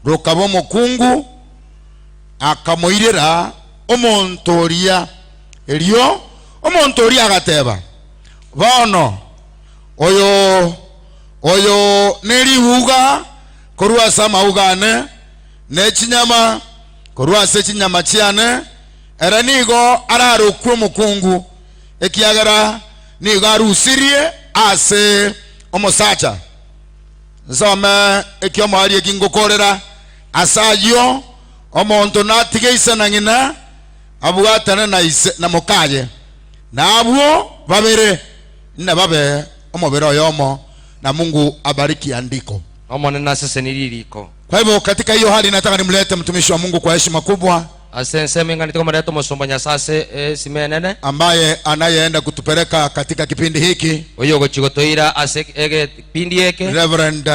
rokaba omokungu akamoirera omonto oria. Erio omonto oria agateba bono oyo nerihuga korwa ase amaugane nechinyama korwa ase chinyama chiane ere nigo ararokwe omokungu ekiagera nigo arusirie ase omosacha. Nsome ekiomari ekingokorera ase ayio omonto natige ise na ng'ina abwatane na ise na mokaye na abwo babere na babe omobere oyomo na Mungu abariki andiko. Omonene aseseniriko. Kwa hivyo katika hiyo hali nataka nimlete mtumishi wa Mungu kwa heshima kubwa ambaye anayeenda kutupeleka katika kipindi hiki, Reverend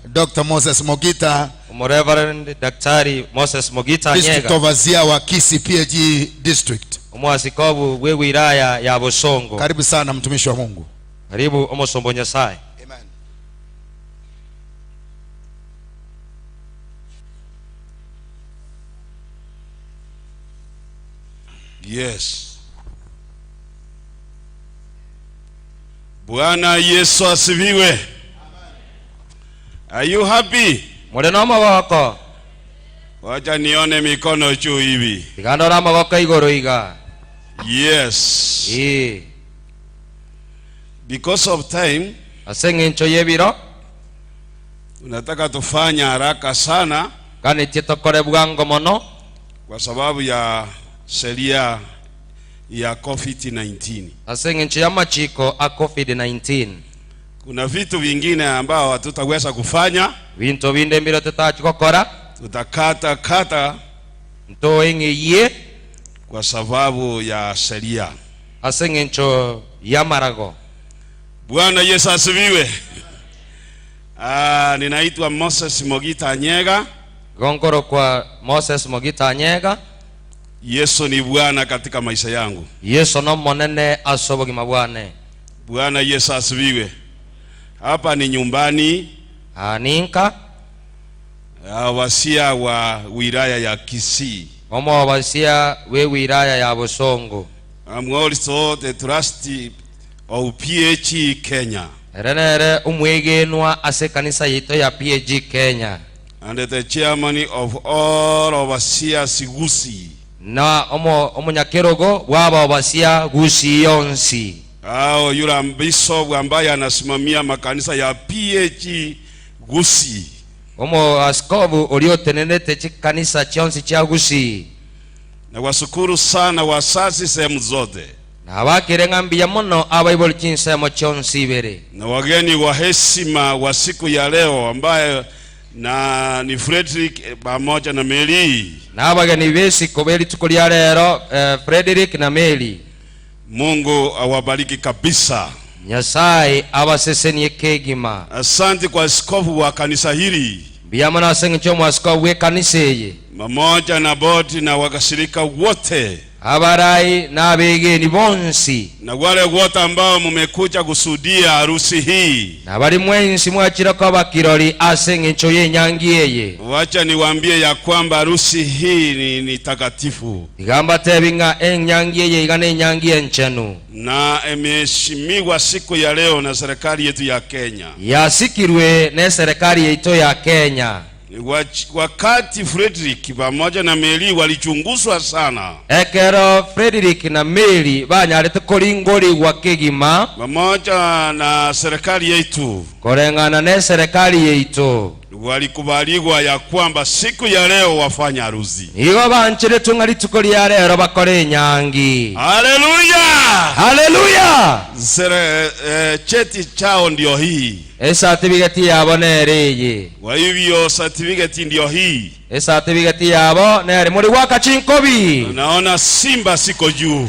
Dr. Moses Mogita, Reverend Daktari Moses Mogita District Overseer wa Kisii PAG District. Omwasikobu we wilaya ya Bosongo. Karibu sana mtumishi wa Mungu. Karibu omosombo Nyasaye. Amen. Yes. Bwana Yesu asifiwe. Are you happy? Mureno magoko. Wacha nione mikono juu hivi. Igandora magoko igoro iga. Yes. Because of time, aseng'encho yebiro, unataka tufanya haraka sana kanetye tokore bwango mono kwa sababu ya sheria ya COVID-19. Aseng'encho ya machiko a COVID-19. Kuna vitu vingine ambao hatutaweza kufanya, Binto binde mbiro tutachikokora, tutakata kata ntoeng'eyie kwa sababu ya sheria. Ase eng'encho ya marago. Bwana Yesu asifiwe. Ninaitwa Moses Mogita Anyega. Gongoro kwa Moses Mogita Anyega. Yesu ni Bwana katika maisha yangu. Yesu no monene asobogima bwane. Bwana Yesu asifiwe. Hapa ni nyumbani Aninka wasia wa wilaya ya Kisii. Omo wasia we wilaya ya Bosongo. I'm also the trustee of PAG Kenya. Renere umwegenwa ase kanisa yito ya PAG Kenya. And the chairman of all overseers Gusii. Na omo omunyakerogo waba overseer Gusii yonsi. Hao yule bishop ambaye anasimamia makanisa ya PAG Gusii. Omo askofu uliotenenete chikanisa chionsi cha Gusii. Na washukuru sana wazazi sehemu zote. Na wakirenga mbia muno abaiboli chinsemo chionsi ibere. Na wageni wa heshima wa siku ya leo ambaye na ni Frederick pamoja na Mary. Na abageni besi kobeli tukulia lero Frederick na Mary. Mungu awabariki kabisa. Nyasaye abasesenie kegima. Asante kwa askofu wa kanisa hili. Mbia muno asenge chomo askofu we kanisa eye. Pamoja na bodi na wakashirika wote. Abarai na abegeni bonsi. Na wale wote ambao mmekuja kusudia harusi hii. Na bali mwensi mwachira kwa bakirori asenge ncho yenyangi yeye. Wacha niwaambie ya kwamba harusi hii ni takatifu. Igamba tebinga enyangi yeye igane enyangi enchenu. Na imeheshimiwa siku ya leo na serikali yetu ya Kenya. Yasikirwe na serikali yetu ya Kenya. Wakati Frederick pamoja na Mary walichunguzwa sana. Ekero Frederick na Mary banyarete koringori wa kegima pamoja na serikali yetu. Korengana na serikali yetu. Walikubaliwa ya kwamba siku ya leo wafanya harusi. Igo banchire tungali tukoli lero bakore nyangi. Haleluya! Haleluya! Cheti chao ndio hii. Certificate yabo nereye. Kwa hivyo certificate ndio hii. Certificate yabo nere muri waka chinkobi. Naona simba siko juu.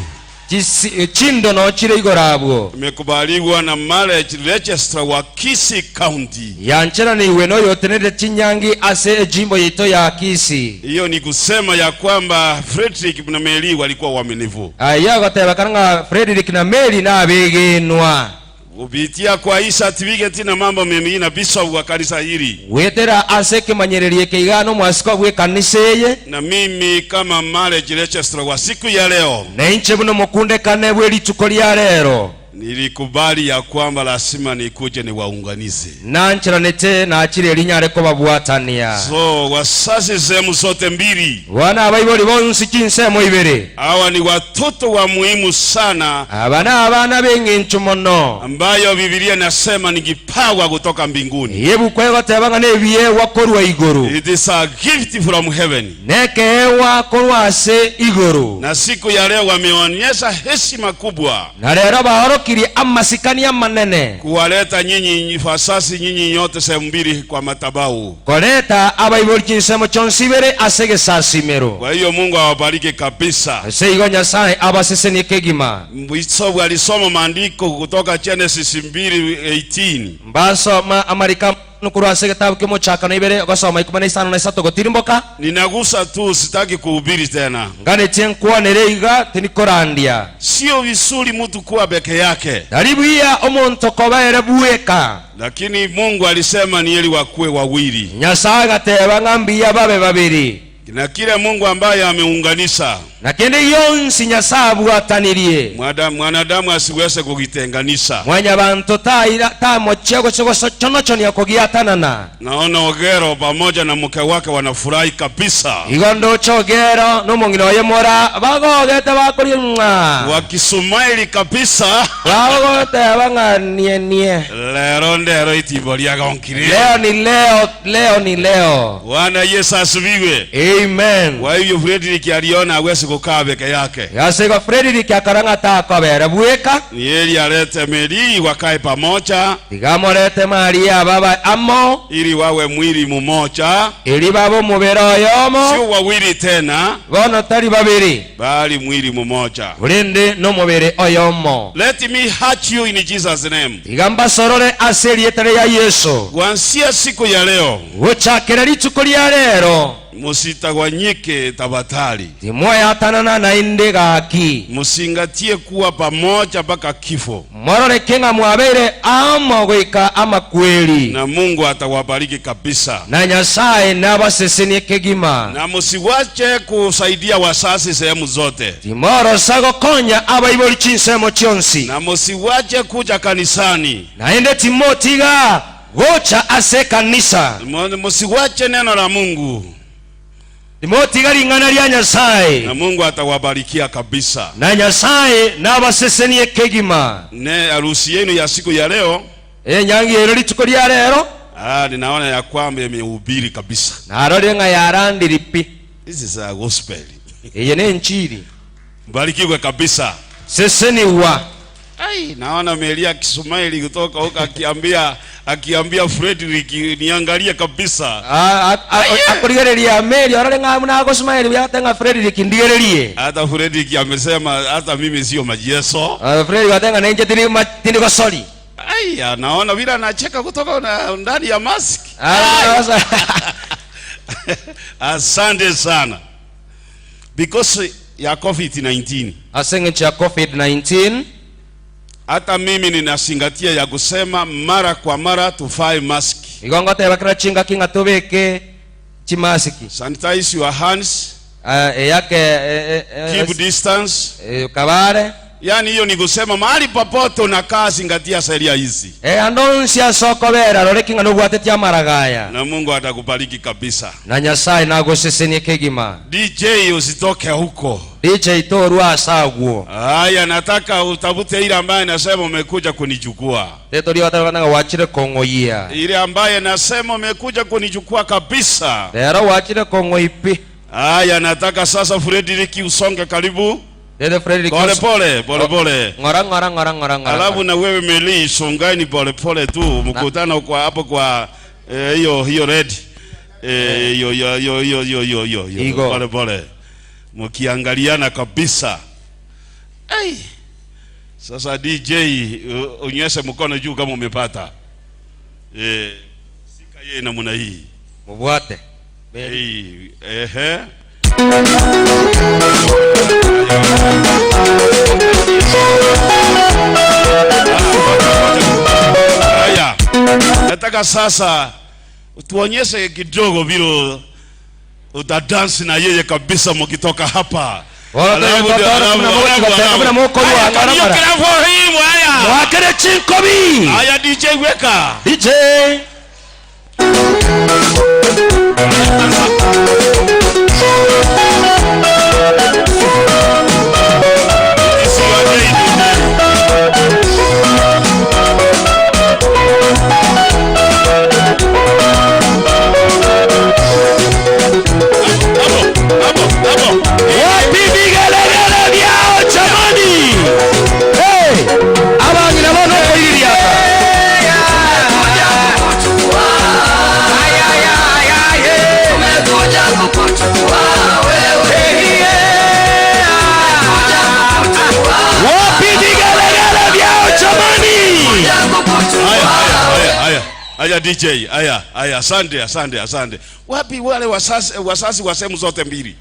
Chindo no chire igorabwo. Imekubaliwa na marriage registrar wa Kisii County. Yanchera ni weno yote chinyangi ase jimbo yeto ya Kisii. Hiyo ni kusema ya kwamba Frederick na Mary walikuwa waaminifu. Aya gateba karanga Frederick na Mary na begenwa. Kupitia kwa hii certificate na mambo mengi na bishop wa kanisa hili. Wetera ase kimanyererie keigano mwasiko bwe kanisa eye. Na mimi kama marriage registrar wa siku ya leo. Na inche buno mukunde kane bwe lituko lya lero. Nilikubali ya kwamba lazima nikuje niwaunganize. Na nchiranete na achire linyare ko babwatania. So wazazi sehemu zote mbili. Wana abaiboli bonsi chinsemo ibere. Hawa ni watoto wa muhimu sana. Abana abana b'engencho mono. Ambayo Biblia inasema ni kipawa kutoka mbinguni. Yebu kwego tebanga nebiye wakorwa iguru. It is a gift from heaven. Nekewa korwa se iguru. Na siku ya leo wameonyesha heshima kubwa. Na lero baorokiri amasikani manene. Kuwaleta nyinyi fasasi nyinyi nyote sehemu mbili kwa madhabahu. Koleta abaiboli chinsemo chonsibere asege sasimero. Kwa hiyo Mungu awabariki kabisa. Seigo Nyasaye abasesenie kegima. Mwisobu alisoma maandiko kutoka Genesis 2:18. Mbasoma amarika nukuru asege tabu kimochaka ibere gasoma 15 gotirimboka. Ninagusa tu, sitaki kuhubiri tena. Ngane chenkuwa iga tinikorandia. Sio vizuri mtu kuwa peke yake. Daribu ya omuntu kobaere bueka. Lakini Mungu alisema ni eli wakuwe wawili. Nyasaye gateba ng'ambiya babe babiri. Na kile Mungu ambaye ameunganisha. Na kende yonsi Nyasaye abwatanirie. Mwanadamu asiweze kukitenganisha. Mwanyabantu taira tamochego chego chono kogiatanana. Naona Ogero pamoja na mke wake wanafurahi kabisa. Igondo chogero no mongino yemora bagogete bakuri mwa. Wakisumaili kabisa. Bagogete banganie nie. Lero ndero itibolia gonkiri. Leo ni leo, leo ni leo. Bwana Yesu asifiwe. Amen. Kwa hivyo Frederick aliona hawezi kukaa peke yake. Yasego Frederick akaranga takobera bweka. Ni heri alete Mary wakae pamoja. Tigamorete Maria baba amo ili wawe mwili mmoja. Ili babo mubere oyomo. Sio wawili tena. Bono tari babiri. Bali mwili mmoja. Urinde no mubere oyomo. Let me hurt you in Jesus name. Tigamba sorore aseri etere ya Yesu. Kuanzia siku ya leo. Gochakera rituko rya rero. Musitawanyike tafadhali. Timoyatanana na inde gaki. Musingatie kuwa pamoja mpaka kifo. Morore kinga mwabere amo goika amakweli. Na Mungu atawabariki kabisa. Na Nyasaye nabasesenie kegima. Na musiwache kusaidia wasasi sehemu zote. Timoro sago konya abaibori chinsemo chionsi. Na musiwache kuja kanisani. Na inde timotiga gocha ase kanisa. Musiwache neno la Mungu. Timotiga ring'ana ria Nyasaye. Na Mungu atawabarikia kabisa. Na Nyasaye nabasesenie kegima. Ne harusi yenu ya siku ya leo. Nyangi ero rituko ria rero. Ninaona ya kwamba imehubiri kabisa. Narore nga yarandiri pi. This is a gospel. Eye ne nchiri. Mbarikiwe kabisa. Seseniwa. Ai, naona Melia Kismaili kutoka huko akiambia Frederick niangalie kabisa. Akurigereria Melia orore nga muna Kismaili yatenga Frederick ndigererie. Hata Frederick amesema hata mimi sio majeso. Frederick atenga nenje tini gosori. Ai, naona vile anacheka kutoka ndani ya mask. Asante sana. Because ya COVID-19. Asenge ya COVID-19. Hata mimi ninasingatia ya kusema mara kwa mara tuvae mask. Igongo teba kira chinga kinga tubeke chimasiki. Sanitize your hands. Yake keep distance. Kabare. Yani hiyo ni kusema mahali popote unakaa zingatia sheria hizi. Andonsia soko bera rore kinga no gwatetia maragaya. Na Mungu atakubariki kabisa. Na Nyasaye nagosesenie kegima. DJ usitoke huko. DJ torwa asagwo. Haya, nataka utafute ile ambaye nasema umekuja kunichukua. Tetori watabana wachire kongoyia. Ile ambaye nasema umekuja kunichukua kabisa. Lero wachire kongo ipi. Haya, nataka sasa Frederick usonge karibu. Dede Frederick pole pole pole pole. Ngora ngora ngora ngora ngora. Alafu na wewe Meli songani pole pole tu mkutano kwa hapo kwa hiyo hiyo red. Hiyo hiyo hiyo hiyo hiyo hiyo. Pole pole. Mkiangaliana kabisa. Ai. Sasa DJ unyeshe mkono juu kama umepata. Sika yeye namna hii. Mubwate. Ehe. Haya. Nataka sasa tuonyeshe kidogo vile utadance na yeye kabisa mkitoka hapa. Haya DJ weka. DJ. Wapi vigelegele vyao jamani? Hey, abangina bono koiriria. Tumekuja kukuchukua wewe. Wapi vigelegele vyao jamani? Haya haya haya. Haya DJ, haya haya, asante asante asante. Wapi wale wasasi wa sehemu zote mbili?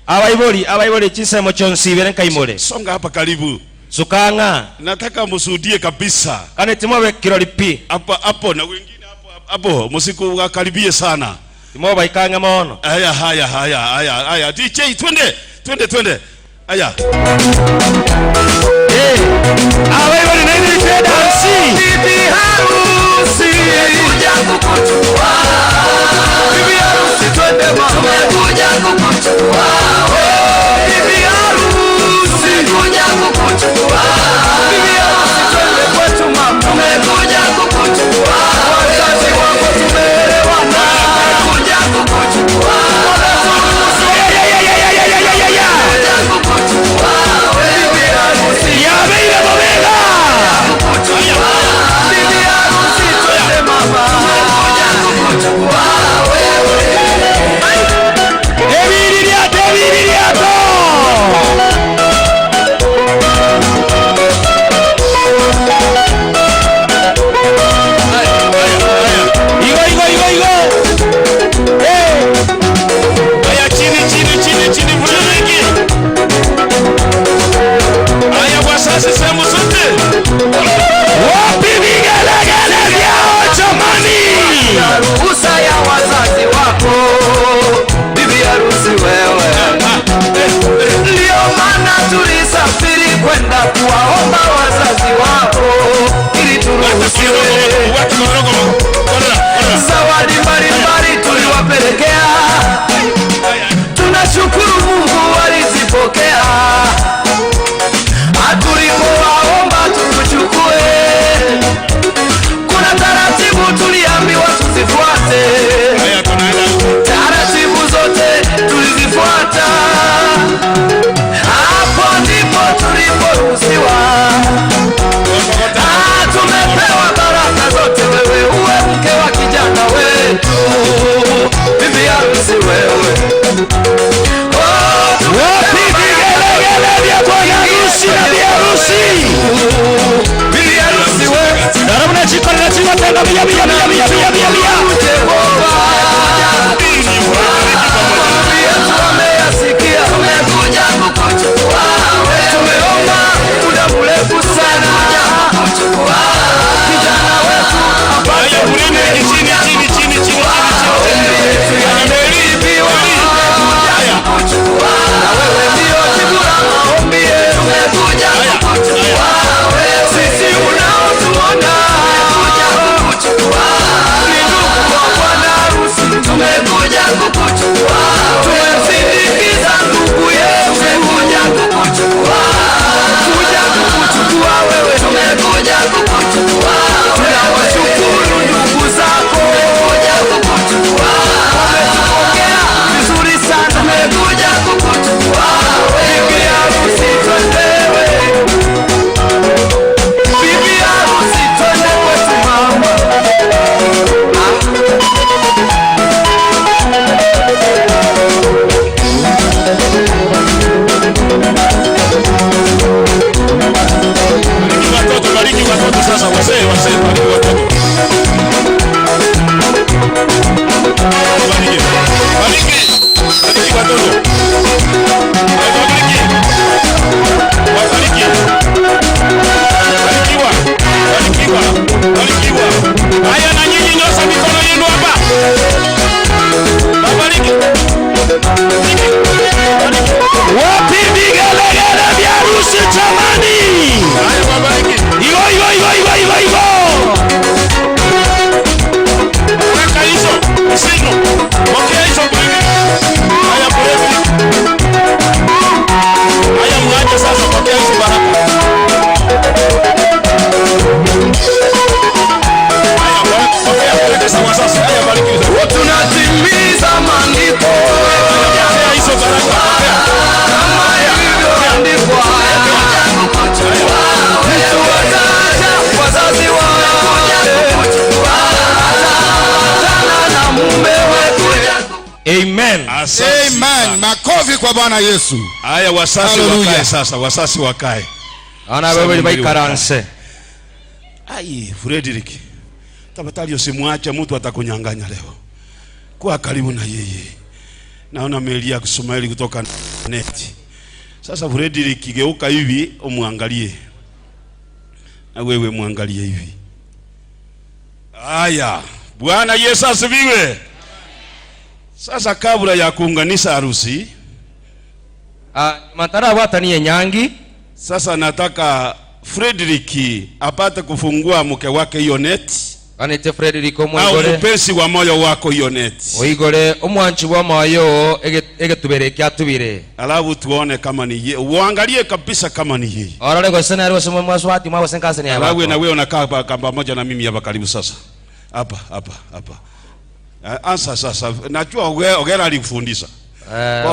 Abaibori chisemo chonsi nkaimore. Songa hapa karibu. Sukanga. Nataka msudie kabisa. Kane timobe kirori pi. Hapo hapo na wengine hapo hapo msikukaribie sana. Timoba ikanga maono. Haya haya haya haya haya DJ twende twende twende. Haya. Eh. Abaibori nini dance. Bibi harusi. Tumekuja kukuchukua. Bibi harusi twende mama. Tumekuja kukuchukua. Bibi harusi. Tumekuja kukuchukua. Bibi harusi twende kwetu mama. Tumekuja kukuchukua. Wazazi wako tumeelewana. Tumekuja kukuchukua. asifiwe. Zawadi mbalimbali tuliwapelekea, tunashukuru Mungu walizipokea. Tulipowaomba tukuchukue, kuna taratibu tuliambiwa tuzifuate, taratibu zote tulizifuata. Hapo ndipo tuliporuhusiwa. Tumepewa baraka zote, wewe uwe mke wa kijana wetu, bibi harusi wewe. Wapi vigelegele vya bwana harusi na bi harusi? Bibi harusi wewe. Darabuna chiko na chiko tena bia bia bia bia bia bia bia. Tumeyasikia, tumekuja kukuchukua wewe. Tumeomba muda mrefu sana kukuchukua kijana wetu apate chini chini chini chini kukuchukua na wewe ndio jibu la maombi yetu. Tumekuja kukuchukua wewe, sisi unaotuona tumekuja kukuchukua, ni ndugu wa bwana harusi. Tumekuja kukuchukua, tumemsindikiza ndugu yetu. Tumekuja kukuchukua, kuja kukuchukua wewe. Tumekuja kukuchukua, tunawashukuru ndugu zako. Tumekuja kukuchukua, wametupokea vizuri sana. Tumekuja kukuchukua bibi harusi, twendewe bibi harusi, twende kwetu mama. Bariki watoto, bariki watoto sasa, wazee wazee, bariki watoto. Bariki. Bariki. Bariki watoto. Bariki. Wabariki. Barikiwa. Barikiwa. Barikiwa. Haya, na nyinyi nyosha mikono yenu hapa. Wabariki. Bariki. Wapi vigelegele vya harusi jamani? Haya, wabariki. Igo igo igo igo igo igo. Weka hizo mzigo. Pokea hizo baraka. Haya, pole. Haya, mwache sasa, pokea hizo baraka. Haya, pokea baraka sawa sasa. Haya, bariki hizo. Tunatimiza maandiko Pokea hizo baraka. Pokea. kama ilivyoandikwa. Mtu ataacha wazazi wake, ataambatana na mumewe. Amen. Asante. Amen. Makofi kwa Bwana Yesu. Haya, wasasi Hallelujah. wakae sasa, wasasi wakae. Ana wewe baikaranse. Ai, Frederick. Tafadhali usimwache mtu atakunyang'anya leo. Kuwa karibu na yeye. Naona meli ya Kiswahili kutoka neti. Sasa Frederick, geuka hivi umwangalie. Na wewe muangalie hivi. Haya, Bwana Yesu asifiwe. Sasa kabla ya kuunganisha harusi, Matara watanie nyangi. sasa nataka Frederick apate kufungua mke wake hiyo neti, Kanete Frederick au omwigore. mpenzi wa moyo wako hiyo neti. Oigore omwanchi wa moyo egetubere kyatubire. Alafu tuone kama ni yeye. Uangalie kabisa kama ni yeye. Orore gosena ari gose mwaswati mwa gose nkasene ya. Alafu na wewe unakaa hapa pamoja na mimi hapa karibu sasa. Hapa hapa hapa. Ansa sasa. Najua Ogera alikufundisha.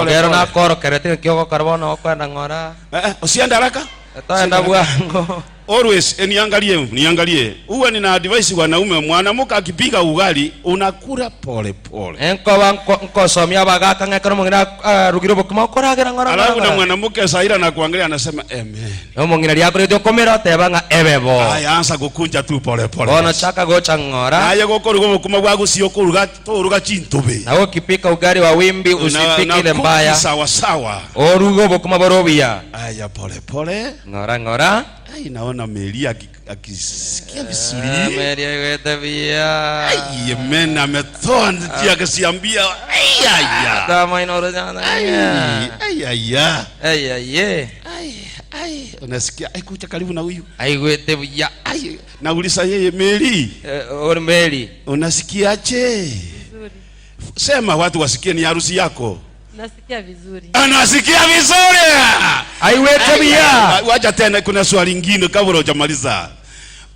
Ogero na koro kerete kioko karbono okwenda ngora. Usiende haraka. Toenda bwango. Always niangalie, niangalie. Huwa nina advice wanaume, mwanamke akipiga ugali unakula pole pole. Enkoba nkosomia bagaka ngekero mongina rugiro bokima okoragera ngora. Alafu na mwanamke Saira na kuangalia anasema amen. No mongina lyakore okomera oteba ng'a ebebo. Haya, anza kukunja tu pole pole. Bono chaka gocha ngora. Haya, gokoruga bokima bwagusio koruga toruga chintobe. Na ukipika ugali wa wimbi usipike ile mbaya. Sawa sawa. Orugo bokima borobia. Haya, pole pole. Ngora ngora. Ai, naona Meli akisikia vizuri. Meli aigwete. Ai, amen, ametoa nti akisiambia. Ai ai. Tama inoro jana. Ai ai ai. Ai ai. Ai ai Ai, unasikia? Ai, kuja karibu na huyu. Aigwete buya. Ai, nauliza yeye Mary. Ori Mary. Unasikiaje? Vizuri. Sema watu wasikie ni harusi yako. Nasikia vizuri. Anasikia vizuri. Aiwete buya. Wacha tena kuna swali lingine kabla hujamaliza.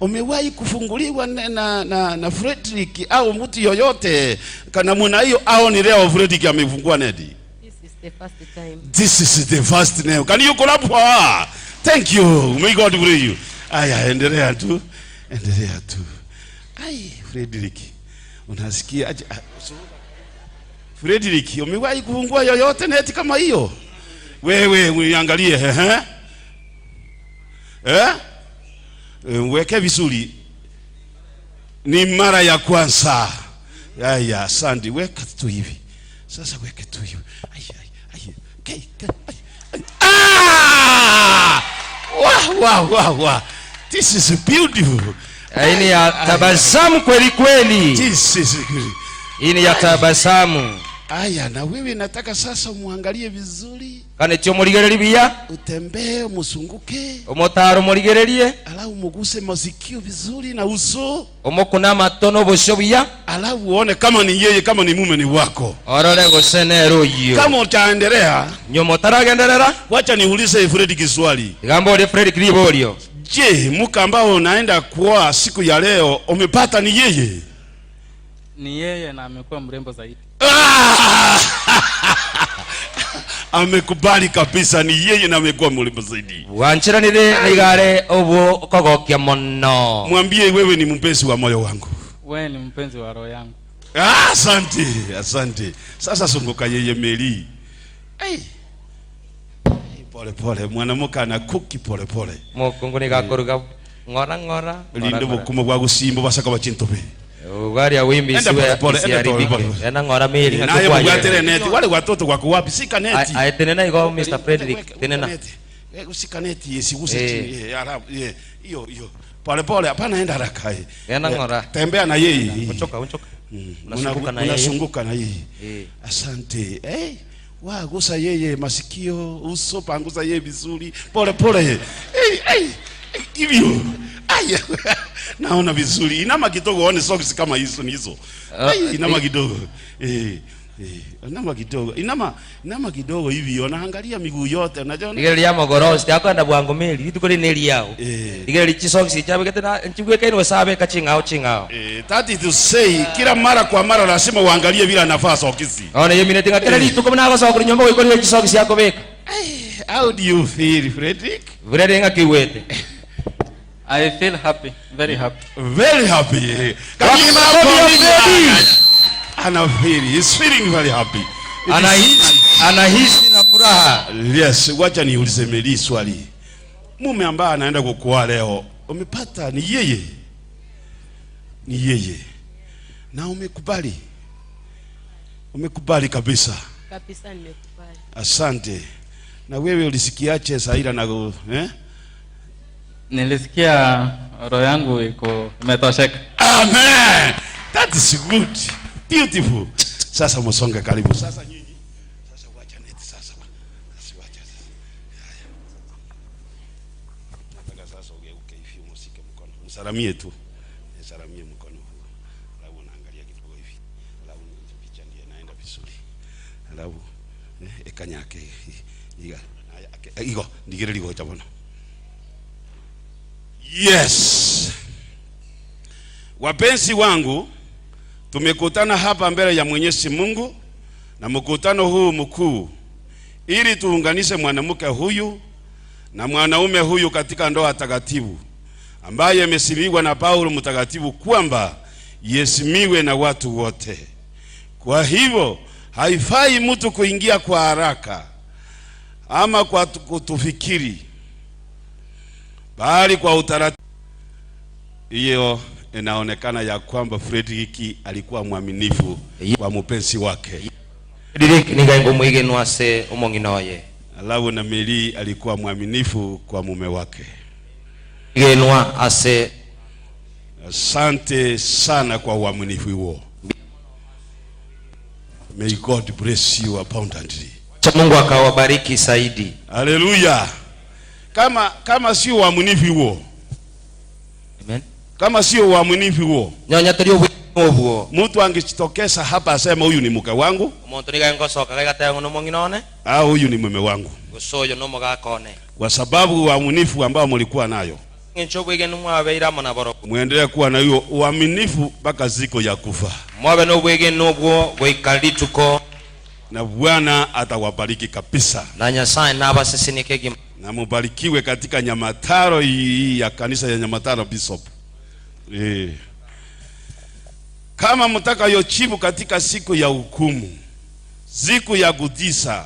Umewahi kufunguliwa na Frederick au mtu yoyote kana muna hiyo au ni leo Frederick amefungua neti? This is the first time. This is the first name. Can you clap for her? Thank you. May God bless you. Aya, endelea tu. Endelea tu. Ai, Frederick. Unasikia aje? Frederick, umewahi kufungua yoyote neti kama hiyo? Wewe uniangalie, eh? Eh? Weke vizuri. Ni mara ya kwanza. Aya, asante. Weka tu hivi. Sasa weke tu hivi. Ai, ai, ai. Kai, kai, ai. Ah! Wow, wow, wow, wow. This is beautiful. Hii ni ya tabasamu kweli kweli. This is good. Hii ni ya tabasamu. Aya, na wewe nataka sasa muangalie vizuri. Kana chio murigereri biya. Utembee, musunguke. Omotaro murigererie. Alafu muguse masikio vizuri na uso. Omokuna matono bosho biya. Alafu uone kama ni yeye, kama ni mume ni wako. Orore gose nero iyo. Kama utaendelea, Nyomo taragenderera. Wacha niulize Fred kiswali. Gambo le Fred Kribolio. Je, mke ambao unaenda kuoa siku ya leo umepata ni yeye? Ni yeye na amekuwa mrembo zaidi. Ah! Amekubali kabisa ni yeye na amekuwa mrembo zaidi. Wanchiranire nigare obo kogokia mono. Mwambie wewe ni mpenzi wa moyo wangu. Wewe ni mpenzi wa roho yangu. Ah, asante, asante. Sasa zunguka yeye Mary. Hey. Pole pole, mwanamke ana kuki pole pole. Mokungu ni gakoruga ngora ngora. Linde bukumo bwa gusimbo basaka bachintobe. Ugari ya wimbi Enda siwe pole pole, enda pole isiharibike. pole. Enda ngora Mary Naye mugwatere neti, wale watoto wako wapi? Sika neti. Ai tenena iko Mr. Frederick, tenena. Usika neti isiguse chini. Alafu hiyo hiyo. Pole pole, hapana enda haraka. Enda ngora. Tembea na yeye. Uchoka, uchoka. Unazunguka na yeye. Unazunguka na yeye. Asante. Wagusa yeye masikio, uso, pangusa yeye vizuri. Pole pole. Hivyo. Aya. Naona vizuri. Inama kidogo uone socks kama hizo ni hizo. Inama kidogo. Inama kidogo. Inama kidogo hivi unaangalia miguu yote unajua. Ndigereria mogoro sitakwenda bwango meli rituko rineri yao. Ndigereria chisocks chabekete na nchibweka ino sabe kachingao chingao. That is to say kila mara kwa mara lazima uangalie vile anavaa socks. Ona yemi netinga kila rituko mnago sokuri nyomba wikorire chisocks yako beka. How do you feel, Frederick? Frederick ngakiwete. I feel happy, very happy. Very happy. Ana feel, he's feeling very happy. Anahisi na furaha. Yes, wacha niulize Mary swali. Mume ambaye anaenda kukuoa leo, umepata ni yeye? Ni yeye. Na umekubali? Umekubali kabisa? Kabisa nimekubali. Asante. Na wewe ulisikiaje Saira na eh? Nilisikia roho yangu iko imetosheka. Amen. That is good. Beautiful. Sasa msonge karibu. Sasa nyinyi. Sasa wacha neti sasa. Sasa wacha sasa. Nataka sasa ugeuke hivi msike mkono. Msalamie tu. Msalamie mkono huu. Alafu unaangalia kidogo hivi. Alafu picha ndiye inaenda vizuri. Alafu ekanyake iga. Igo ndigere ligo chabona. Yes. Wapenzi wangu, tumekutana hapa mbele ya Mwenyezi Mungu na mkutano huu mkuu ili tuunganishe mwanamke huyu na mwanaume huyu katika ndoa takatifu ambaye imesimikwa na Paulo mtakatifu kwamba iheshimiwe na watu wote. Kwa hivyo haifai mtu kuingia kwa haraka ama kwa kutufikiri, bali kwa utaratibu. Hiyo inaonekana ya kwamba Frederick alikuwa mwaminifu kwa mpenzi wake. Frederick ni mwigenu ase omong'inoye. Alafu na Mary alikuwa mwaminifu kwa mume wake. Igenwa ase. Asante sana kwa uaminifu huo. May God bless you abundantly. Cha Mungu akawabariki zaidi. Haleluya. Kama sio uaminifu huo. Amen. Kama sio uaminifu huo. Nyonya turi obwo. Mtu angejitokeza hapa aseme huyu ni mke wangu. Omonto niga ngosoka gaigateba no mong'ina one. Au huyu ni mume wangu. Gosoyo no mogakone. Kwa sababu uaminifu ambao mlikuwa nayo. Ng'encho bwegenu mwabeira mona boroko. Muendelee kuwa na hiyo uaminifu mpaka siku ya kufa. Mwabe no bwegenu obwo goika rituko. Na Bwana atawabariki kabisa. Na Nyasaye nabasesenike gima. Na mubarikiwe katika Nyamataro hii ya kanisa ya Nyamataro Bishop. Kama mtakayojibu katika siku ya hukumu, siku ya kutisa,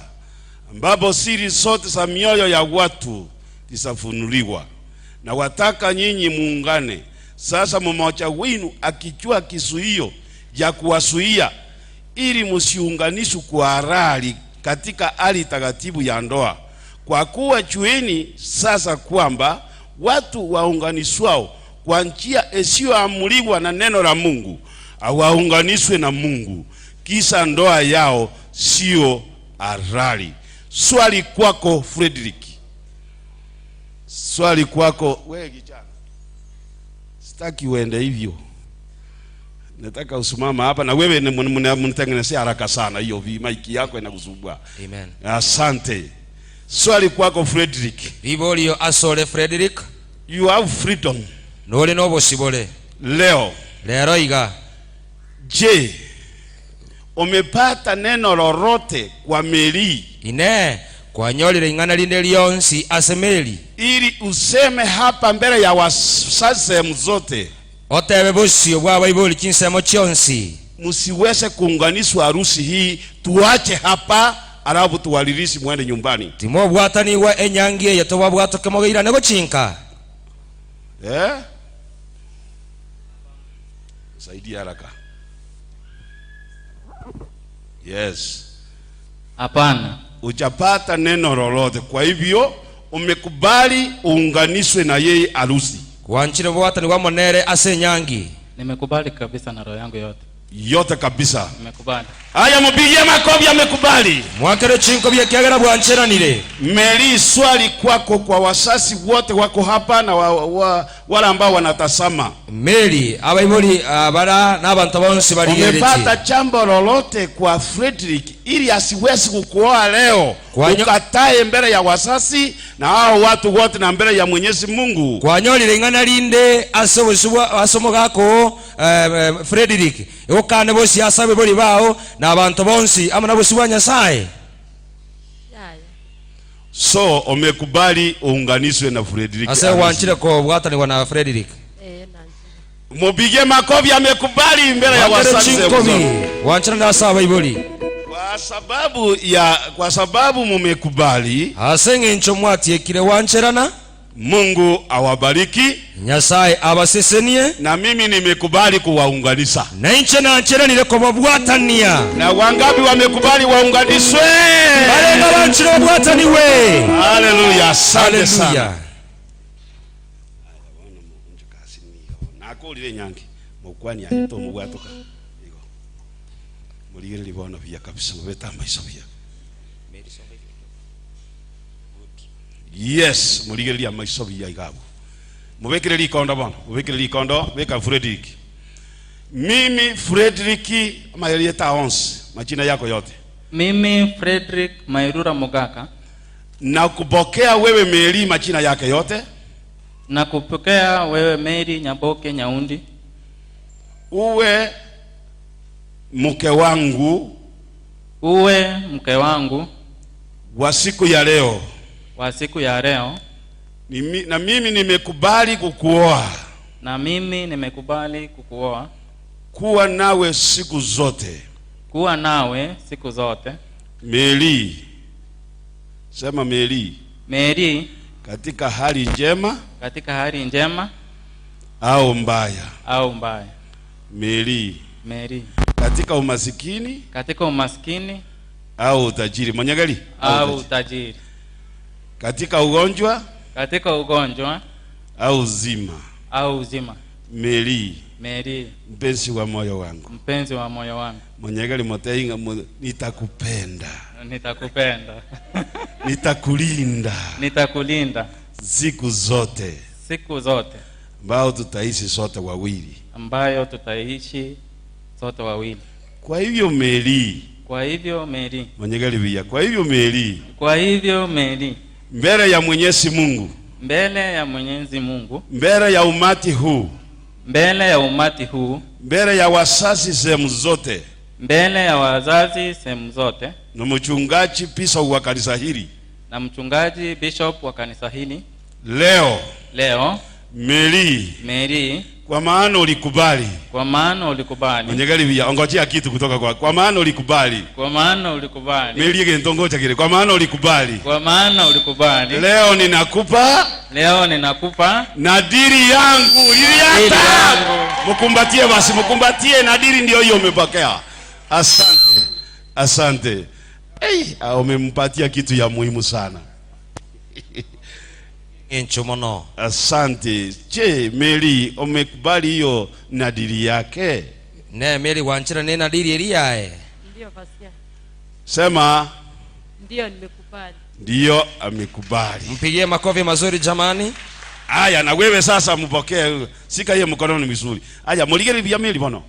ambapo siri zote za mioyo ya watu zitafunuliwa. Na wataka nyinyi muungane. Sasa mmoja wenu akijua kizuio ya kuwazuia ili msiunganishwe kwa halali katika hali takatifu ya ndoa. Kwa kuwa jueni sasa kwamba watu waunganishwao kwa njia isiyoamuliwa na neno la Mungu hawaunganishwe na Mungu, kisa ndoa yao sio halali. Swali kwako Frederick. Swali kwako wewe kijana. Sitaki uende hivyo. Nataka usimama hapa na wewe mnitengenezea haraka sana hiyo mic yako inakusumbua. Amen. Asante. Swali kwako Frederick. Ribolio asole Frederick. You have freedom. Nole no bosibole. Leo. Lero iga. Je, umepata neno lolote kwa Meli? Ine kwanyolire ing'ana linde lyonsi ase Meli. Ili useme hapa mbele ya wasase zote. Otebe bosio bwa baibuli chinsemo chionsi. Msiweze kuunganishwa harusi hii, tuache hapa alafu tuwalilisi mwende nyumbani. Timo bwataniwa enyangi yetoba bwatoke mogeira nego chinka. Saidia haraka. Yes. Hapana. Hujapata neno lolote. Kwa hivyo umekubali uunganishwe na yeye harusi. Kuanchire bwatani wa monere ase nyangi. Nimekubali kabisa na roho yangu yote. Yote kabisa. Nimekubali. Haya, mpigie makofi, amekubali. Mwakere chinko bya kiagera bwancheranire. Meli, swali kwako kwa wasasi wote wako hapa na wale ambao wanatazama. Meli, abaiboli abara n'abantu bonse bari. Umepata jambo lolote kwa Frederick ili asiwezi kukuoa leo? Ukatae mbele ya wasasi na hao watu wote na mbele ya Mwenyezi Mungu. Kwanyolire ing'ana linde asobosubwa asomogako Frederick. Okane bosi asabe boli bao na abantu bonsi ama nabo sibwa Nyasaye. So umekubali uunganishwe na Frederick. Ase wanchire ko bwatani na Frederick. Mupige makofi, amekubali mbele ya wasasi. Wanchire na sawa iboli. Kwa sababu mumekubali. Asenge ncho mwati ekile wancherana. Mungu awabariki. Nyasaye abasesenie. Na mimi nimekubali kuwaunganisha. Na inche na nchera ko babwatania. Na wangapi wamekubali waunganishwe? Balenga banchire babwataniwe. Haleluya, asante sana. Nakulire nyangi mukwani aito mubwatoka. Igo. Muligere libona bia kabisa mubetamba isobia. Yes, muligeria maisobi ya igabu. Mubekere likondo bwana, mubekere likondo, beka Frederick. Mimi Frederick Mairieta Ons, majina yako yote. Mimi Frederick Mairura Mogaka. Na kupokea wewe Mary majina yake yote. Na kupokea wewe Mary Nyaboke Nyaundi. Uwe mke wangu. Uwe mke wangu wa siku ya leo. Wa siku ya leo. Na mimi nimekubali kukuoa. Na mimi nimekubali kukuoa. Kuwa nawe siku zote. Kuwa nawe siku zote. Mary. Sema Mary. Mary. Katika hali njema. Katika hali njema. Au mbaya. Au mbaya. Mary. Mary. Katika umasikini. Katika umasikini. Au utajiri. Mwanyagali? Au utajiri. Katika ugonjwa. Katika ugonjwa. Au uzima. Au uzima. Mary. Mary. Mpenzi wa moyo wangu. Mpenzi wa moyo wangu. Mwanyagali moteinga, nitakupenda. Nitakupenda. Nitakulinda. Nitakulinda. Siku zote. Siku zote. Ambao tutaishi sote wawili. Ambayo tutaishi sote wawili. Kwa hivyo Mary. Kwa hivyo Mary. Mwenyegali kwa hivyo Mary. Kwa hivyo Mary. Mbele ya Mwenyezi Mungu. Mbele ya Mwenyezi Mungu. Mbele ya umati huu. Mbele ya umati huu. Mbele ya wazazi sehemu zote. Mbele ya wazazi sehemu zote. Na mchungaji bishop wa kanisa hili. Na mchungaji bishop wa kanisa hili. Leo. Leo. Mary. Mary. Kwa maana ulikubali. Kwa maana ulikubali. Mwenyegali vya ongojea kitu kutoka kwa maana ulikubali. Kwa maana ulikubali. Mary gentongoja kile. Kwa maana ulikubali. Kwa maana ulikubali. Leo ninakupa. Leo ninakupa nadiri yangu. Iliata. Mkumbatie basi, mkumbatie nadiri ndio hiyo umepokea. Asante. Asante. Hey, umempatia kitu ya muhimu sana. Enchomono. Asante. Je, Mary umekubali hiyo nadiri yake? Ne Mary wanchira ne nadiri eliae. Ndio pasia. Sema. Ndio nimekubali. Ndio amekubali. Mpigie makofi mazuri jamani. Aya, na wewe sasa mpokee. Sika hiyo mkononi mizuri. Aya, muligeri vya Mary bono.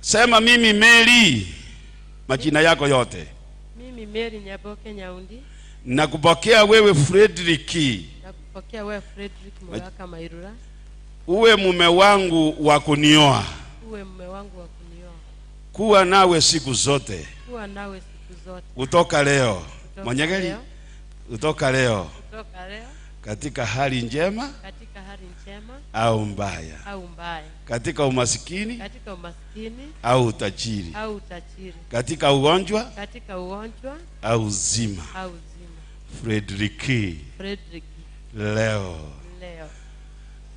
Sema mimi Mary. Majina yako yote. Mimi Mary Nyaboke Nyaundi. Nakupokea wewe Frederick. Nakupokea wewe Frederick Muraka Mairura. Uwe mume wangu wa kunioa. Uwe mume wangu wa kunioa. Kuwa nawe siku zote. Kuwa nawe siku zote. Kutoka leo. Mwenyekeli. Kutoka leo. Kutoka leo. Katika hali njema. Katika hali njema. Au mbaya. Au mbaya. Katika umasikini. Katika umasikini. Au utajiri. Au utajiri. Katika ugonjwa. Katika ugonjwa. Au uzima. Au uzima. Frederick. Frederick. Leo. Leo.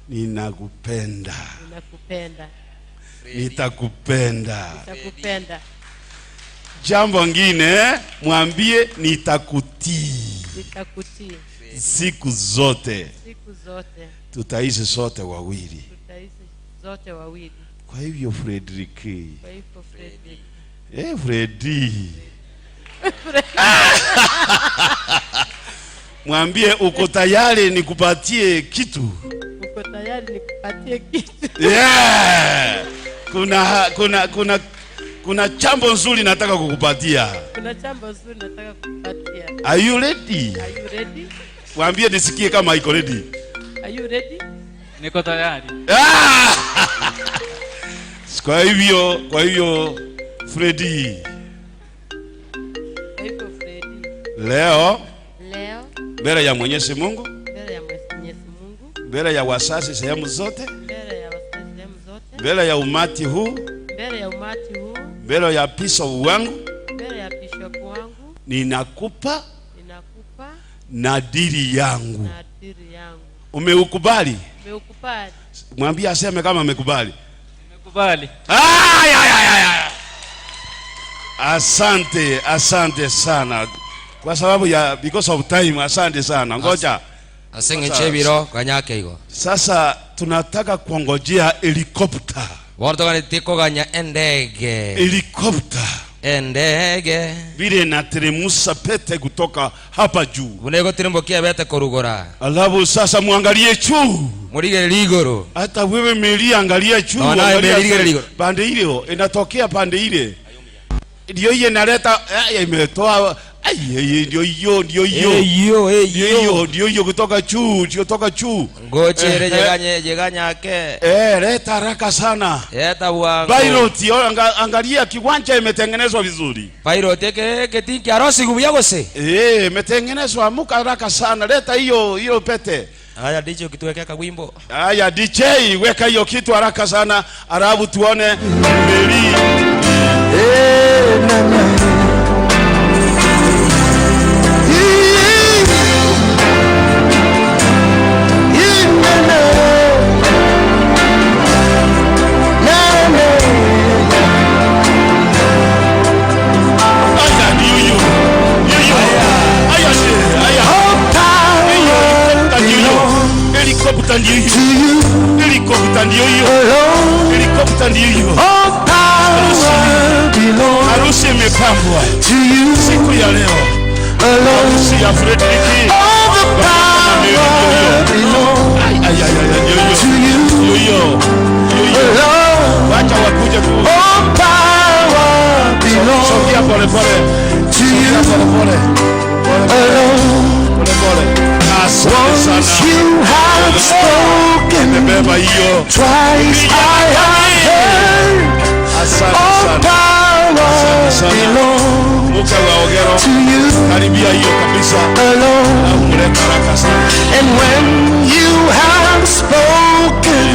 Ninakupenda. Ninakupenda. Nitakupenda. Nitakupenda. Jambo ngine mwambie nitakutii. Nitakutii. Siku zote. Siku zote. Tutaishi sote wawili. Tutaishi zote wawili. Kwa hivyo Frederick. Kwa hivyo Frederick. Freddy. Mwambie uko tayari nikupatie kitu. Uko tayari nikupatie kitu. Yeah. Kuna jambo nzuri nataka kukupatia. Kuna jambo nzuri nataka kukupatia. Are you ready? Are you ready? Mwambie nisikie kama iko ready. Are you ready? Niko tayari. Kwa hivyo Freddy. Kwa hivyo Freddy. Leo Leo mbele ya Mwenyezi Mungu, mbele ya Mwenyezi Mungu, mbele ya wazazi sehemu zote, mbele ya wazazi sehemu zote, mbele ya umati huu, mbele ya umati huu, mbele ya bishop wangu, mbele ya bishop wangu, ninakupa nadiri yangu. Nadiri yangu. Umeukubali? Umeukubali. Mwambie aseme kama amekubali. Nimekubali. Asante, asante sana. Kwa sababu ya because of time, asante sana. Ngoja. Asenge chebiro kanyake higo. Sasa tunataka kuongojea helikopta. Watu koganya endege. Helikopta. Endege. Vile inateremsha pete kutoka hapa juu. Bunego terembokia bete korugora. Alafu sasa muangalie juu. Murige ligoro. Hata wewe Meli angalia juu. No, angalia pande ile inatokea pande ile. Ndio hiyo inaleta imetoa ndio hiyo ndio hiyo. Hiyo ndio hiyo kutoka juu, kutoka juu. Ngochere jeganye jeganyake. Leta haraka sana. Eta bwangu. Pilot, angalia kiwanja imetengenezwa vizuri. Pilot yake ketinki arosi gubuya gose. Imetengenezwa amuka haraka sana. Leta hiyo hiyo pete. Haya DJ ukituwekea kawimbo. Haya DJ weka hiyo kitu haraka sana. Arabu tuone Meli. Helicopter ndio hiyo. Helicopter ndio hiyo. Helicopter ndio hiyo. Harusi imepambwa siku ya leo. alone. All the power belongs to you alone. All power belongs to you alone. Once you have spoken, twice I have heard. All power belongs to you alone. And when you have spoken,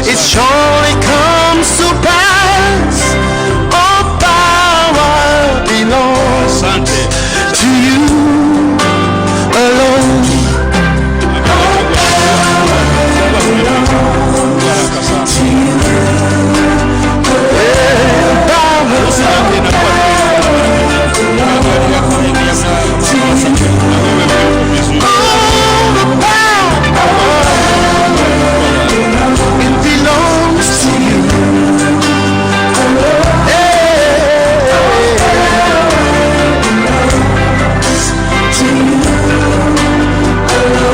it surely comes to pass. All power belongs to you alone. All power belongs to you. All the power, it belongs to you.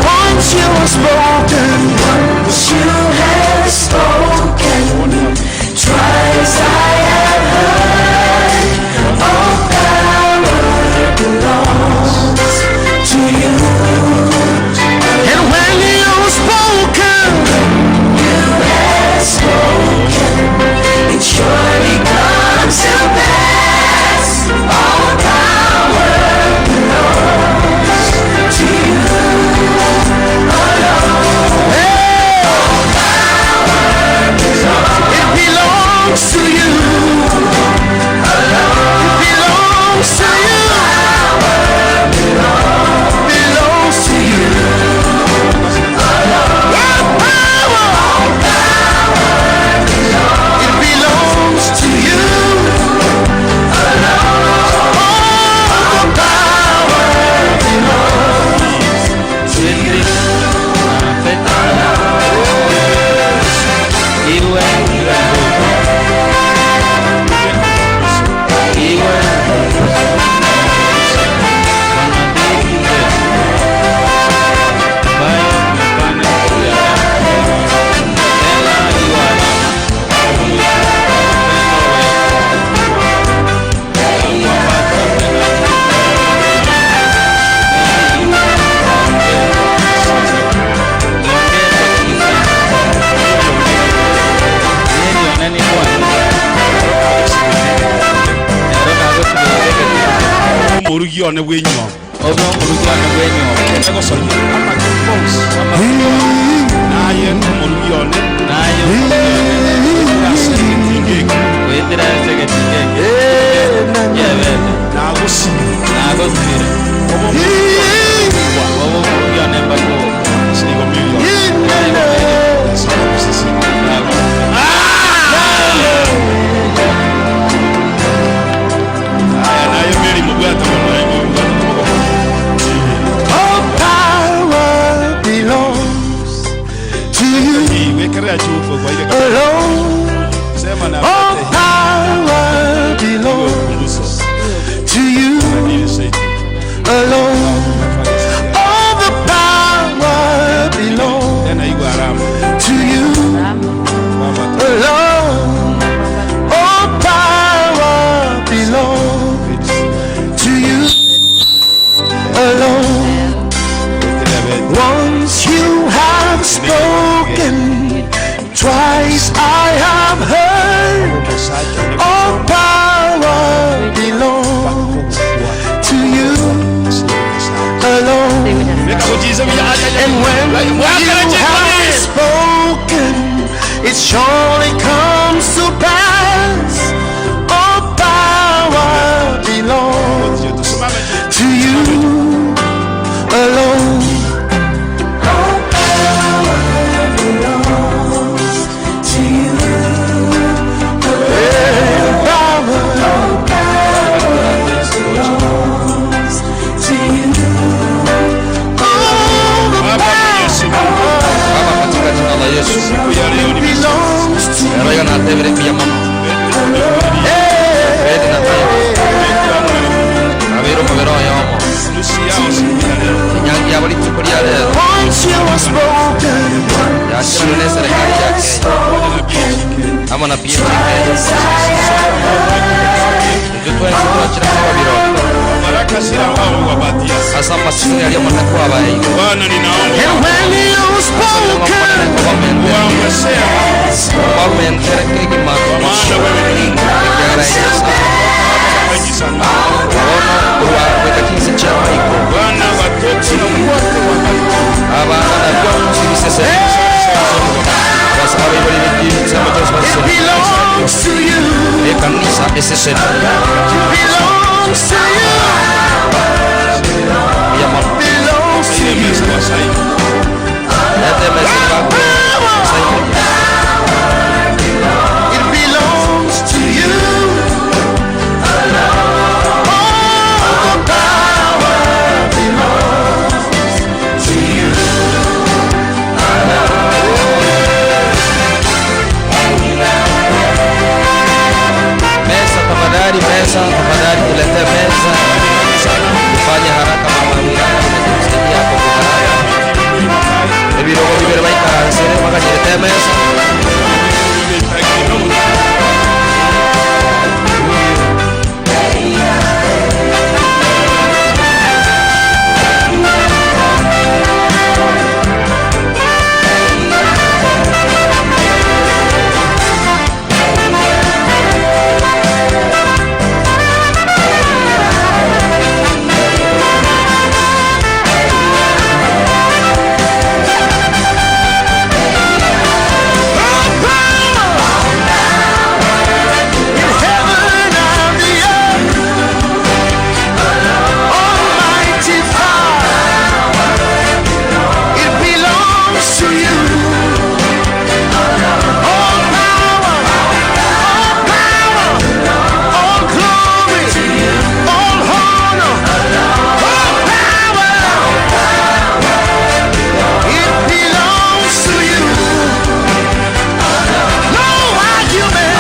Once you have spoken, once you have spoken, twice I have heard. All power belongs to you. And when you've spoken, you have spoken, it surely comes to pass. All power belongs to you alone. All power belongs. It belongs to you alone. It belongs to you. Belongs to you alone. All power, it belongs to you alone. All power belongs to you. Omurugi one wenyo. Omurugi one wenyo. Naye omurugi one. Naye All power belongs to you alone. All power belongs to you alone. All the power belongs to you alone. All power belongs to you alone. Once you have spoken, twice I have heard. All power belongs to you alone. And when you have spoken, it surely comes to pass. All power belongs to you alone. All power belongs to you. Power, all power belongs to you. All the power belongs Baraka sira wao wabatia. Asa masisini aliyo matakuwa bai. Bwana ninaomba. And when you spoken, waongezea. Wamentere kigima. Maana wewe ni Mungu. Wengi sana. Waona kurwa weka kinse cha maiko. Bwana watoto na wote wabarikiwe. Abana na kwa msisese. Kwa sababu iboli ni sema it belongs to you. Ekanisa esese. Belongs to you. Ya mal. Belongs to Ile you. meza wasaidi. Lete meza kwa. It belongs to you. All the power belongs to you. Meza tafadhali, meza tafadhali, tulete meza. Tufanye haraka mama wilaya kusaidia hapo kwa haraka. Ebirogo bibere baikaransere bakanyerete meza. In heaven and the earth, Almighty Father, it belongs to you. All power, all power, all glory, all honor, all power, it belongs to you. No argument.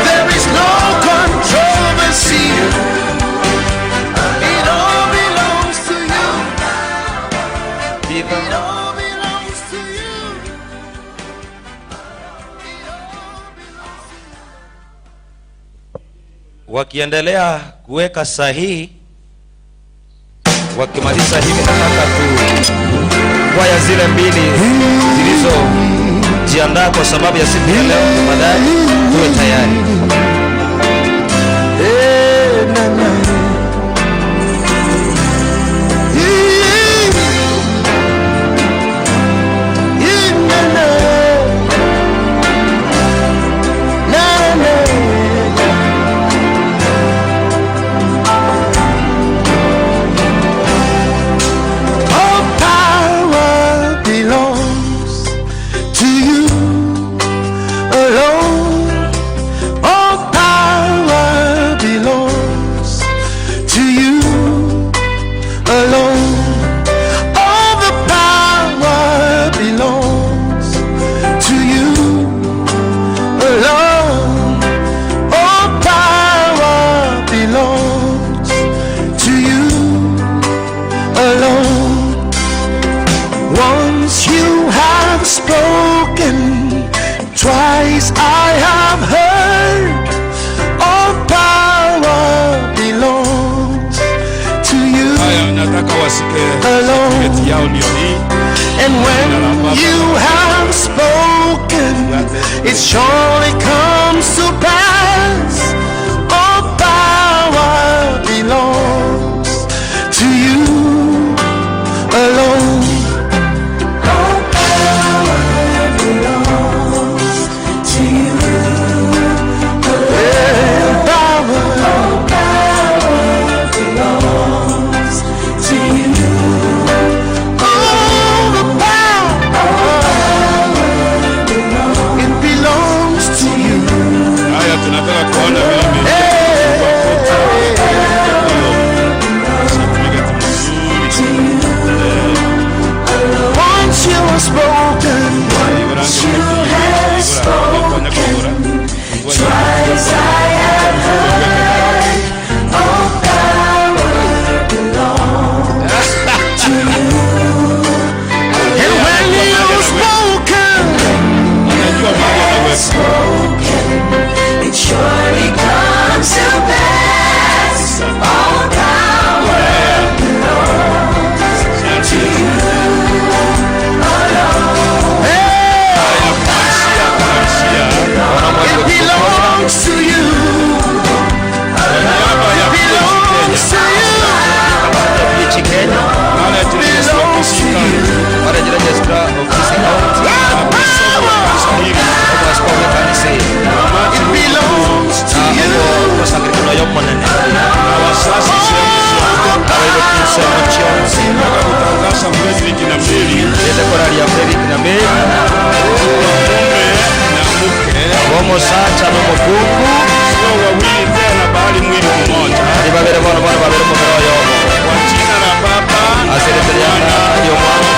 There is no controversy. It all belongs to you. It all belongs to you. Wakiendelea kuweka sahihi, wakimaliza hivi, nataka tu kwaya zile mbili zilizojiandaa kwa sababu ya siku ya leo, tafadhali tuwe tayari. Eh, na, na. Eh, eh, na, na. Na, na. All power belongs to you alone. All power belongs to you alone. All the power belongs to you alone. All power belongs to you alone. Once you have spoken, twice I have heard. All power belongs to you Haya, nataka wasike alone. certificate yao ndio hii. And when you have spoken, it surely comes to pass. All power belongs to you alone. All power belongs to you. Yeah, power. All power belongs to you. All the power, it belongs to you. Haya, Omosacha n'omukungu sio wawili tena bali mwili mmoja. Ni babere bono bono babere mubere oyomo. Kwa jina la Baba asereteriana y'Omwana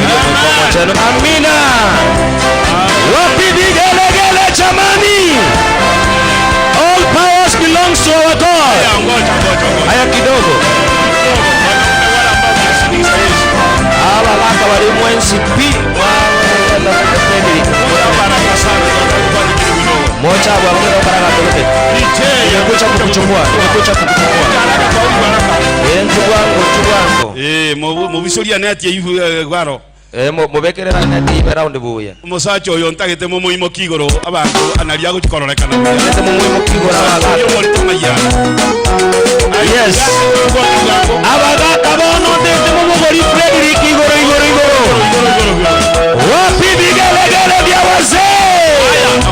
y'Omukomo. Amina. Wapi vigelegele jamani? All powers belongs to our God. Ngoja ngoja ngoja. Haya kidogo. Aba baka bali mwensi pi. Moja wa mwana baraka tote. Nimekuja kukuchukua, nimekuja kukuchukua. Njugu wangu. Mubisuria neti ihu gwaro. Mubekerera neti ibe round buya. Omosacha oyo ntagete mumuimoki igoro abanto anaria gochikororekana buya. Ntagete mumuimoki igoro abanto. Yes. Abagaka bono ndete mumugori Frederick igoro igoro igoro. Wapi vigelegele vya wazee?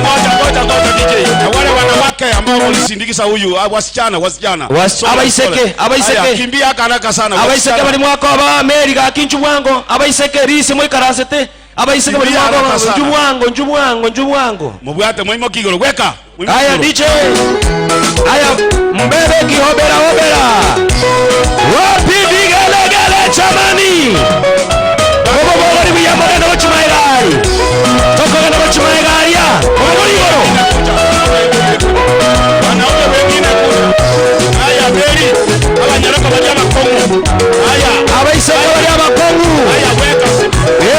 Ngoja ngoja ngoja DJ. Na wale wanawake ambao walisindikiza huyu wasichana wasichana. Abaiseke abaiseke. Kimbia haraka sana. Abaiseke bali mwako aba Meri ga kinchu bwango. Abaiseke risi mwikarasete. Abaiseke bali mwako njubwango njubwango njubwango. Mubwate muimoki igoro weka. Haya DJ. Haya mbebe kihobera hobera. Wapi vigelegele chamani? Bobo bobo ni biyamore no chimaigari. Toko no chimaigari ya. Bobo igoro. Wanaume wengine kuna. Haya Meri, abanyaraka bali abakongu. Haya, abaiseke bali abakongu. Haya weka.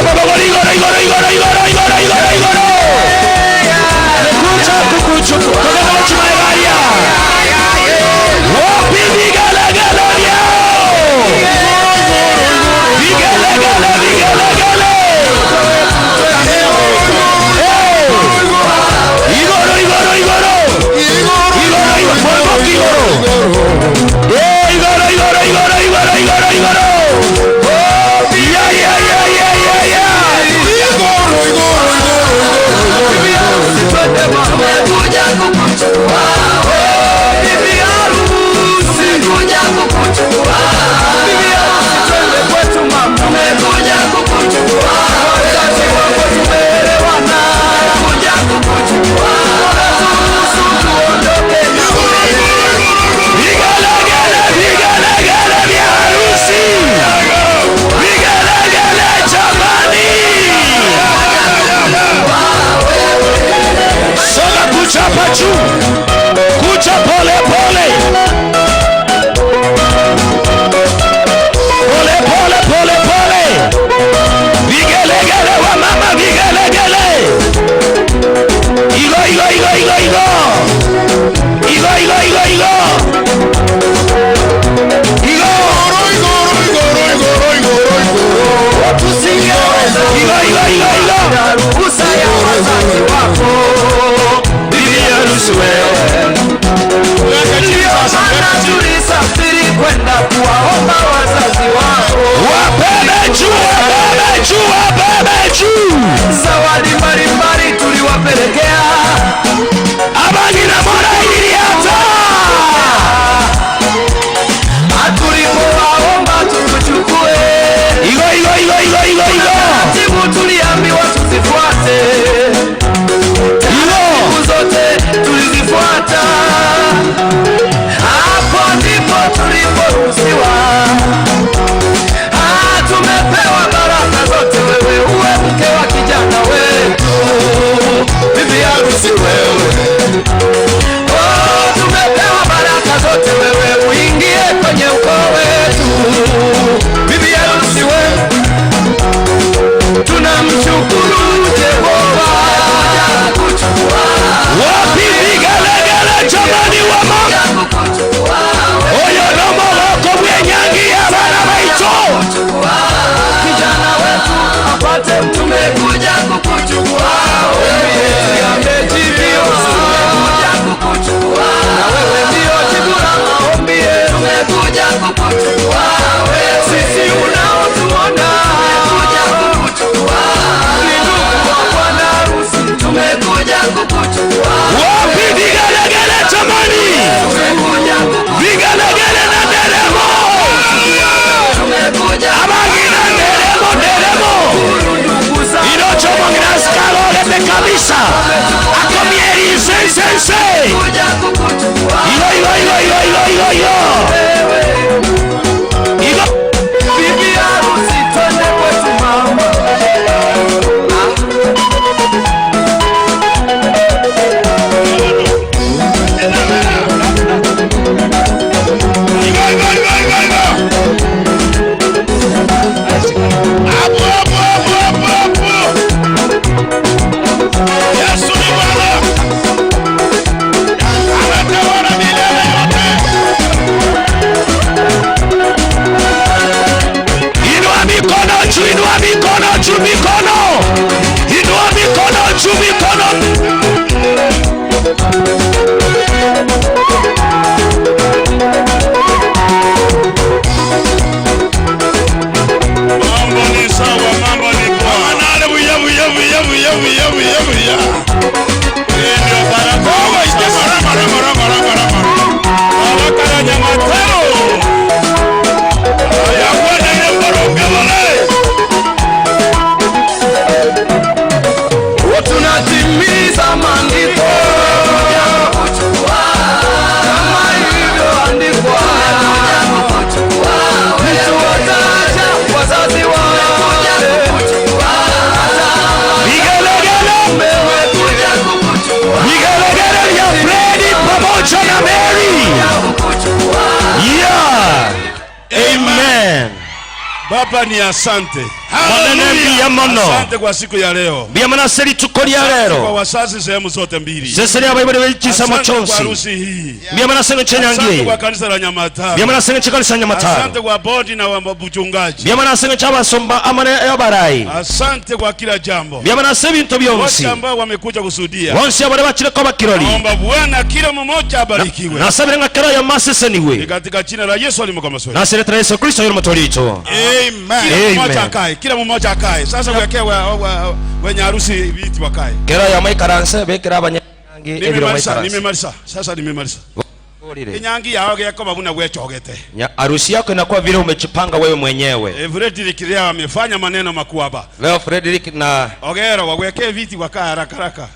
Bobo igoro igoro igoro igoro igoro igoro igoro. Kucha kukuchuku. Toko no chimaigari ya. Wapi vigelegele vyao? Vigelegele vigelegele. Igoro igoro igoro. Igoro igoro igoro. Igoro igoro igoro igoro igoro igoro. Ya ya ya ya ya ya. Igoro igoro igoro igoro. Tumekuja kukuchukua. Bibi harusi, tumekuja kukuchukua. Bibi harusi, twende kwetu mama. Tumekuja kukuchukua. Wazazi wako tumeelewana. Tumekuja kukuchukua. Wanaturuhusu tuondoke na wewe. Vigelegele vigelegele vya harusi. Vigelegele jamani. Soga kuchapa juu. Kucha pole pole. Pole pole pole pole. Vigelegele wa mama vigelegele. Igo igo igo igo igo. Igo igo igo igo. Igo. Igoro igoro igoro igoro igoro. Igo igo igo igo. Ruhusa ya wazazi wako. Bibi harusi wewe. Maana tulisafiri kwenda kuwaomba wazazi wako. Wabebe juu, wabebe juu, wabebe juu. Zawadi mbalimbali tuliwapelekea. Abangina mora iliata. Tulipowaomba tukuchukue. Igo igo igo igo igo igo. Taratibu tuliambiwa tuzifuate. Taratibu zote tulizifuata. Hapo ndipo tuliporuhusiwa. Tumepewa baraka zote, wewe uwe mke wa kijana wetu. Bibi harusi wewe. Oh, tumepewa baraka zote, wewe uingie kwenye ukoo wetu. Bibi harusi wewe. Tunamshukuru Jehova. Wapi vigelegele jamani wa mama? Oyo nomo wako mwenyangi ya bana baito. Kijana wetu apate, tumekuja kukuchukua. Amejibiwa. Tumekuja kukuchukua. Na wewe ndio jibu la maombi yetu. Tumekuja kukuchukua. Sisi unaotuona. Tumekuja kukuchukua. Ni ndugu wa bwana harusi. Tumekuja kukuchukua. Wapi vigelegele jamani? Tumekuja kukuchukua. Vigelegele na nderemo. Tumekuja Abangina nderemo nderemo. ndugu zangu. Inocho mwangina askari. Igo igo. Igo. Bibi harusi twende kwetu mama. Igo igo igo igo igo. Abu abu abu abu abu. Yesu ni Bwana. Anatawala milele yote. Inua mikono juu, inua mikono juu, mikono. Inua mikono juu, mikono. Mambo ni sawa, mambo ni poa. Nale buya buya buya buya buya buya buya. Ndio baraka. Oh, ite mara mara mara mara mara mara. Abakara Nyamataro. Aya kwenda ile baronge wale. Tunatimiza maandiko kama ilivyoandikwa. Mtu ataacha wazazi wake, Vigelegele. Vigelegele vya Fredi pamoja na Mary. Yeah. Amen. Baba ni asante. Manene mbiya mono. Asante kwa siku ya leo. Mbiya mono ase rituko ria Asante rero. kwa wazazi sehemu zote mbili. Sese ria abaibori b'ekisa Asante kwa mochonsi. harusi hii. Mbiya mono ase Asante ng'enche kwa kanisa la Nyamataro. Mbiya mono ase ng'enche kanisa Nyamataro. Asante kwa bodi na wa mchungaji. Mbiya mono ase ng'enche abasomba amane y'abarai. Asante kwa kila jambo. Mbiya mono ase ebinto byonsi. Wote ambao wamekuja kusudia. Bonsi abare bachireko bakirori. Naomba Bwana kila mmoja abarikiwe. Nasabire ng'a kera ya maseseniwe. Ni katika jina la Yesu alimkama. Naseretera Yesu Kristo yuri mutorito. Amen. Kila mmoja akae, kila mmoja akae. Sasa wekee wenye harusi viti wakae. Kera ya maikaranse bekera abanyangi ebiro Nimemaliza, maikaranse. nimemaliza. Sasa nimemaliza. Inyangi yao yako buna wechogete. Harusi yako inakuwa vile umejipanga wewe mwenyewe. Frederick leo amefanya maneno makuu hapa. Leo Frederick na Ogero wawekee viti wakae haraka haraka.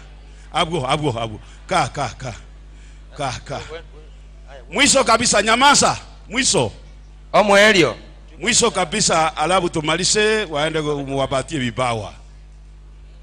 Abu abu abu. Ka ka ka. Ka ka. Mwisho kabisa nyamaza. Mwisho. Omwelio. Mwisho kabisa alafu tumalize waende muwapatie vibawa.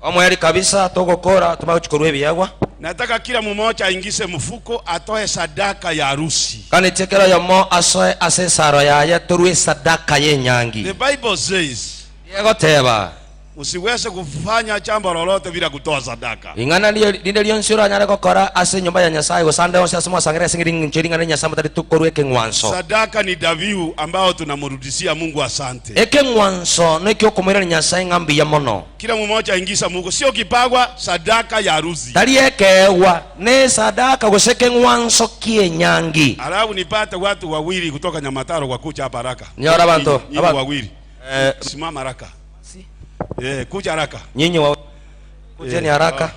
Omweli kabisa togokora tumachukurwe ebiyagwa. Nataka kila mmoja aingize mfuko atoe sadaka ya harusi. Kandi tekera yomo asoe ase saro yaye torwe sadaka yenyangi. The Bible says yegoteba usiweze kufanya jambo lolote bila kutoa sadaka. Ingana linde lyonsura nyare kokora ase nyumba ya Nyasaye gosande onse ase mwasangere singiri nchiri ngana Nyasaye mutari tukorwe kengwanso. Sadaka ni dhabihu ambao tunamrudishia Mungu asante. Ekengwanso nekyo kumwira Nyasaye ngambi ya mono. Kila mmoja ingiza Mungu, sio kipagwa sadaka ya harusi. Tari ekewa ne sadaka gose kengwanso kienyangi. Alafu nipate watu wawili kutoka Nyamataro kwa kuja hapa haraka. Nyora bantu. Wawili. Simama haraka. Kuja haraka. Nyinyi wa kujeni haraka.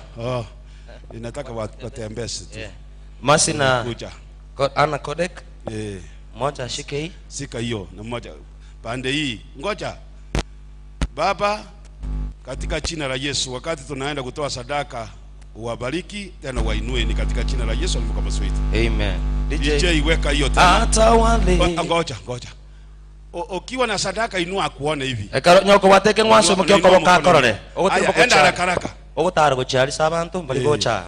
Ninataka watembee tu. Masi na kuja. Ana Kodek. Mmoja ashike hii. Sika hiyo na mmoja pande hii. Ngoja. Baba, katika jina la Yesu, wakati tunaenda kutoa sadaka, uwabariki tena wainue ni katika jina la Yesu alimkama sweet. Amen. DJ weka hiyo tena. Hata wale. Ngoja, ngoja. Ukiwa na sadaka inua akuone hivi. Ekaro nyoko wateke ngwanso mukyoko bokakorore. Enda haraka haraka. Ogotara gochari sabantu bali gocha.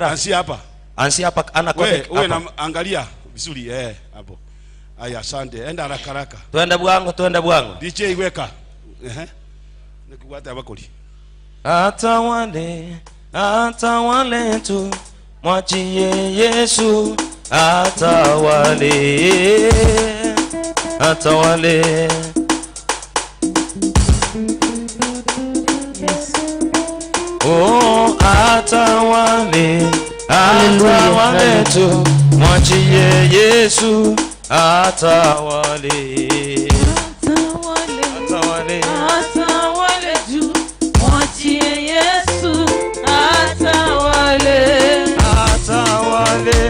Ansi hapa. Ansi hapa ana Kodek. Wewe na angalia vizuri hapo. Aya asante. Enda haraka haraka. Twende bwango, twende bwango. DJ weka. Nikuwata abakoli. Hata wale tu mwachie Yesu hata wale. Hata wale. Yes. Oh, hata wale, hata wale tu mwachie Yesu hata wale. Hata wale, hata wale tu mwachie Yesu hata wale. Hata wale,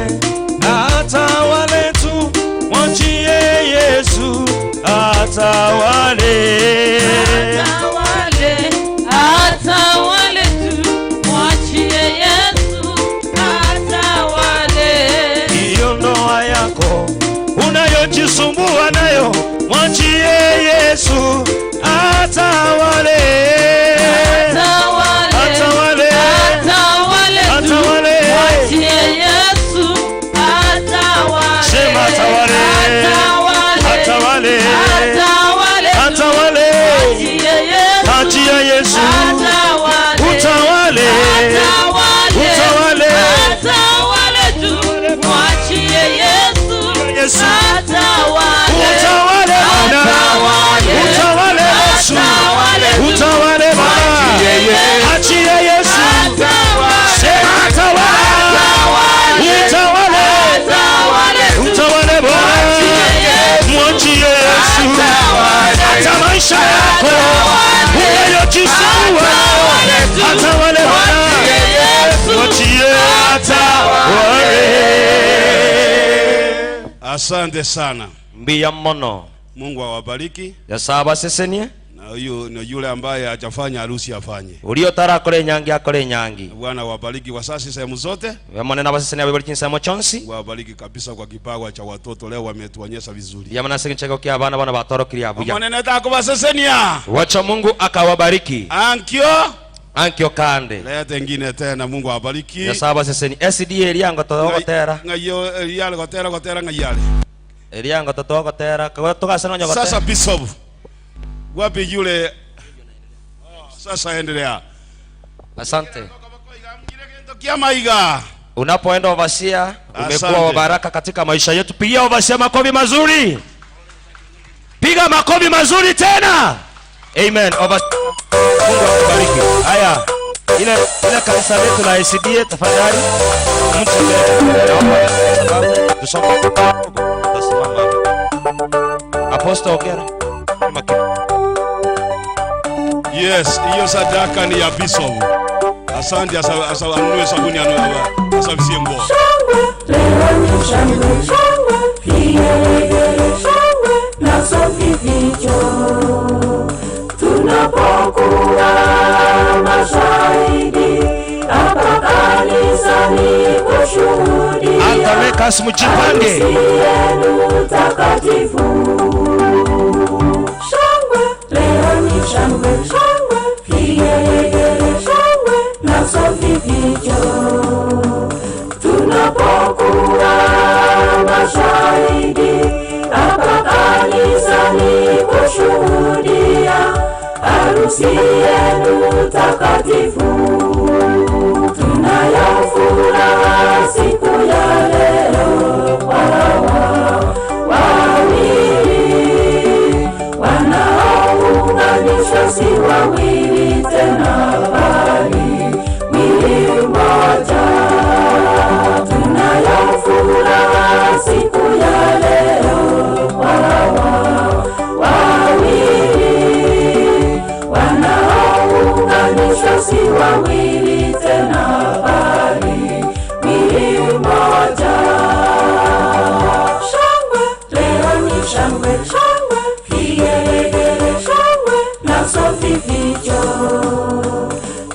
hata wale tu mwachie Yesu hata wale. Hata wale, hata wale tu mwachie Yesu hata wale. Hiyo ndoa yako Unayojisumbua nayo, mwachie Yesu atawale. Atawale, Atawale. atawale tu. Atawale. Mwachie Yesu atawale. Sema atawale. Atawale. Atawale. Atawale tu. Atawale. Mwachie Yesu. Achia Yesu. Atawale. Utawale. Atawale. Utawale. Atawale tu. Mwachie Yesu. Yesu. Atawale. Utawale Bwana. Atawale. Utawale Yesu. Atawale tu. Utawale Baba. Mwachie Yesu. Achia Yesu. Atawale. Sema atawale. Utawale. Atawale tu. Utawale Bwana. Mwachie Yesu. Hata maisha yako unayojisumbua, atawale Bwana. Mwachie atawale. Asante sana. Mbia mono. Mungu awabariki. Nyasaye abasesenie. Na huyu na yule ambaye hajafanya harusi afanye. Ulio tarakora enyangi akore enyangi. Bwana awabariki wasasi sehemu zote. Monene abasesenie abibori chinsemo chonsi. Mungu awabariki kabisa kwa kipawa cha watoto leo wametuonyesha vizuri. Yamana ase enchego kia abana bana batorokirie abuya. Omonene takubasesenia. Wacha Mungu akawabariki. Ankio. Ankio kande. Lete ingine tena, Mungu awabariki. Nyasaye abasesenie. SD eriango togotera. Ngayo eriale gotera gotera ngayale. Eriango togotera. Kwa togasana nyogotera. Sasa bishop. Wapi yule? Sasa endelea. Asante. Kia maiga. Unapoenda overseer, umekuwa Asante. wa baraka katika maisha yetu. Pigia overseer makofi mazuri. Piga makofi mazuri tena. Amen. Mungu akubariki. Haya. Ile kanisa letu la SDA tafadhali. Mtu mbele. Naomba sababu tusome. Tasimama hapa. Apostle Ogera. Yes, hiyo sadaka ni ya bishop. Asante, anunue sabuni, asafishie nguo. Leo ni shangwe, shangwe, vigelegele, shangwe na vifijo. Tunapokuwa mashahidi hapa kanisani kushuhudia Altar mjipange. harusi yenu takatifu. Shangwe, leo ni shangwe, shangwe, vigelegele, shangwe na vifijo. Tunapokuwa mashahidi hapa kanisani kushuhudia harusi yenu takatifu. Tunayo furaha siku ya leo kwa hawa wawili wanaounganishwa, si wawili tena bali mwili mmoja. Tunayo furaha siku ya leo kwa hawa wawili wanaounganishwa, si wawili tena bali mwili mmoja. Shangwe, leo ni shangwe, shangwe, vigelegele, shangwe na vifijo.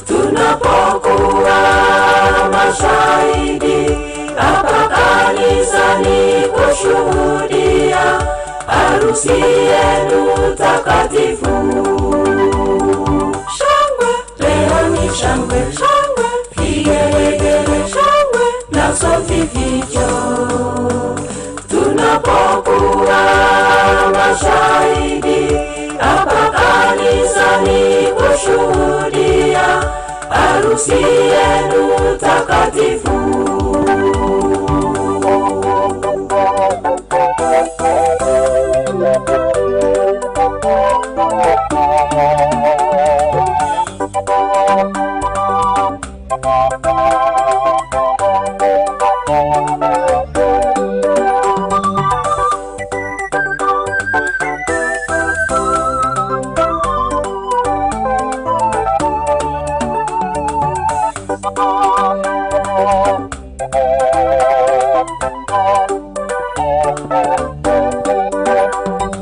Tunapokuwa mashahidi hapa kanisani kushuhudia harusi yenu takatifu. Shangwe, leo ni shangwe, shangwe, vigelegele, shangwe na vifijo. Tunapokuwa mashahidi hapa kanisani kushuhudia harusi yenu takatifu.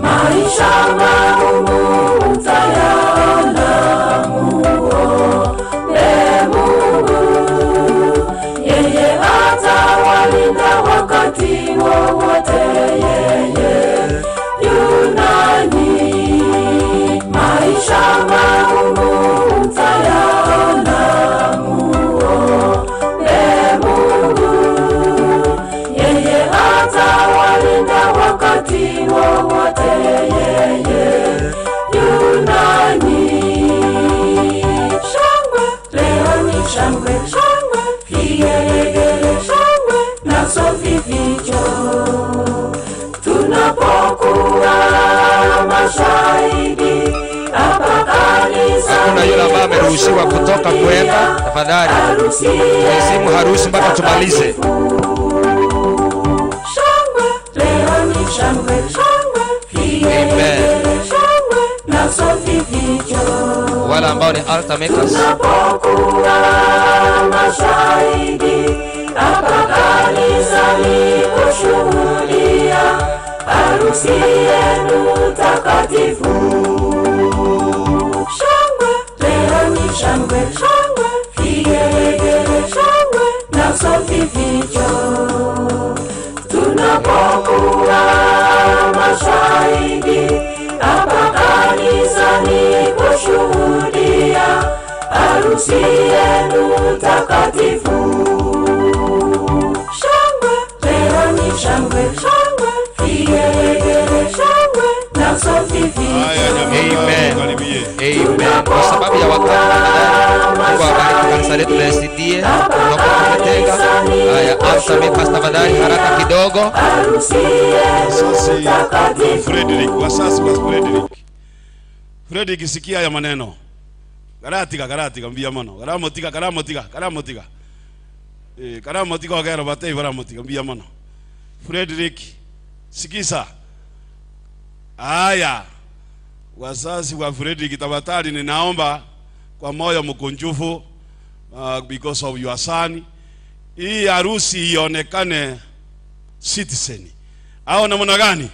Maisha magumu utayaona, muombe Mungu, yeye atawalinda wakati wowote. Yeye mashahidi hapa kanisani. Hakuna yule ambaye ameruhusiwa kutoka kwenda, tafadhali tuheshimu harusi mpaka tumalize. Shangwe leo ni shangwe, shangwe vigelegele, shangwe na sofificho. Wale ambao ni altar makers, Tunapokuwa mashahidi hapa kanisani kushuhudia harusi yenu takatifu. Shangwe leo ni shangwe, shangwe vigelegele, shangwe na sofificho. Tunapokuwa mashahidi hapa kanisani kushuhudia harusi yenu takatifu. Shangwe leo ni shangwe, shangwe vigelegele, shangwe na sofificho. Amen. Amen. Kwa sababu ya wakati, tafadhali Mungu awabariki kanisa letu la SDA tunapokuwa tumetenga. Haya, altar makers tafadhali haraka kidogo. Wasasi Frederick, wasasi wa Frederick. Frederick, sikia haya maneno. Garatika garatika mbia mono. Garamotika garamotika garamotika. Garamotika ogero batei baramotika mbia mono. Frederick, sikiza. Haya. Wazazi wa Frederick tafadhali ninaomba kwa moyo mkunjufu, because of your son, hii harusi ionekane citizen. Au namna gani?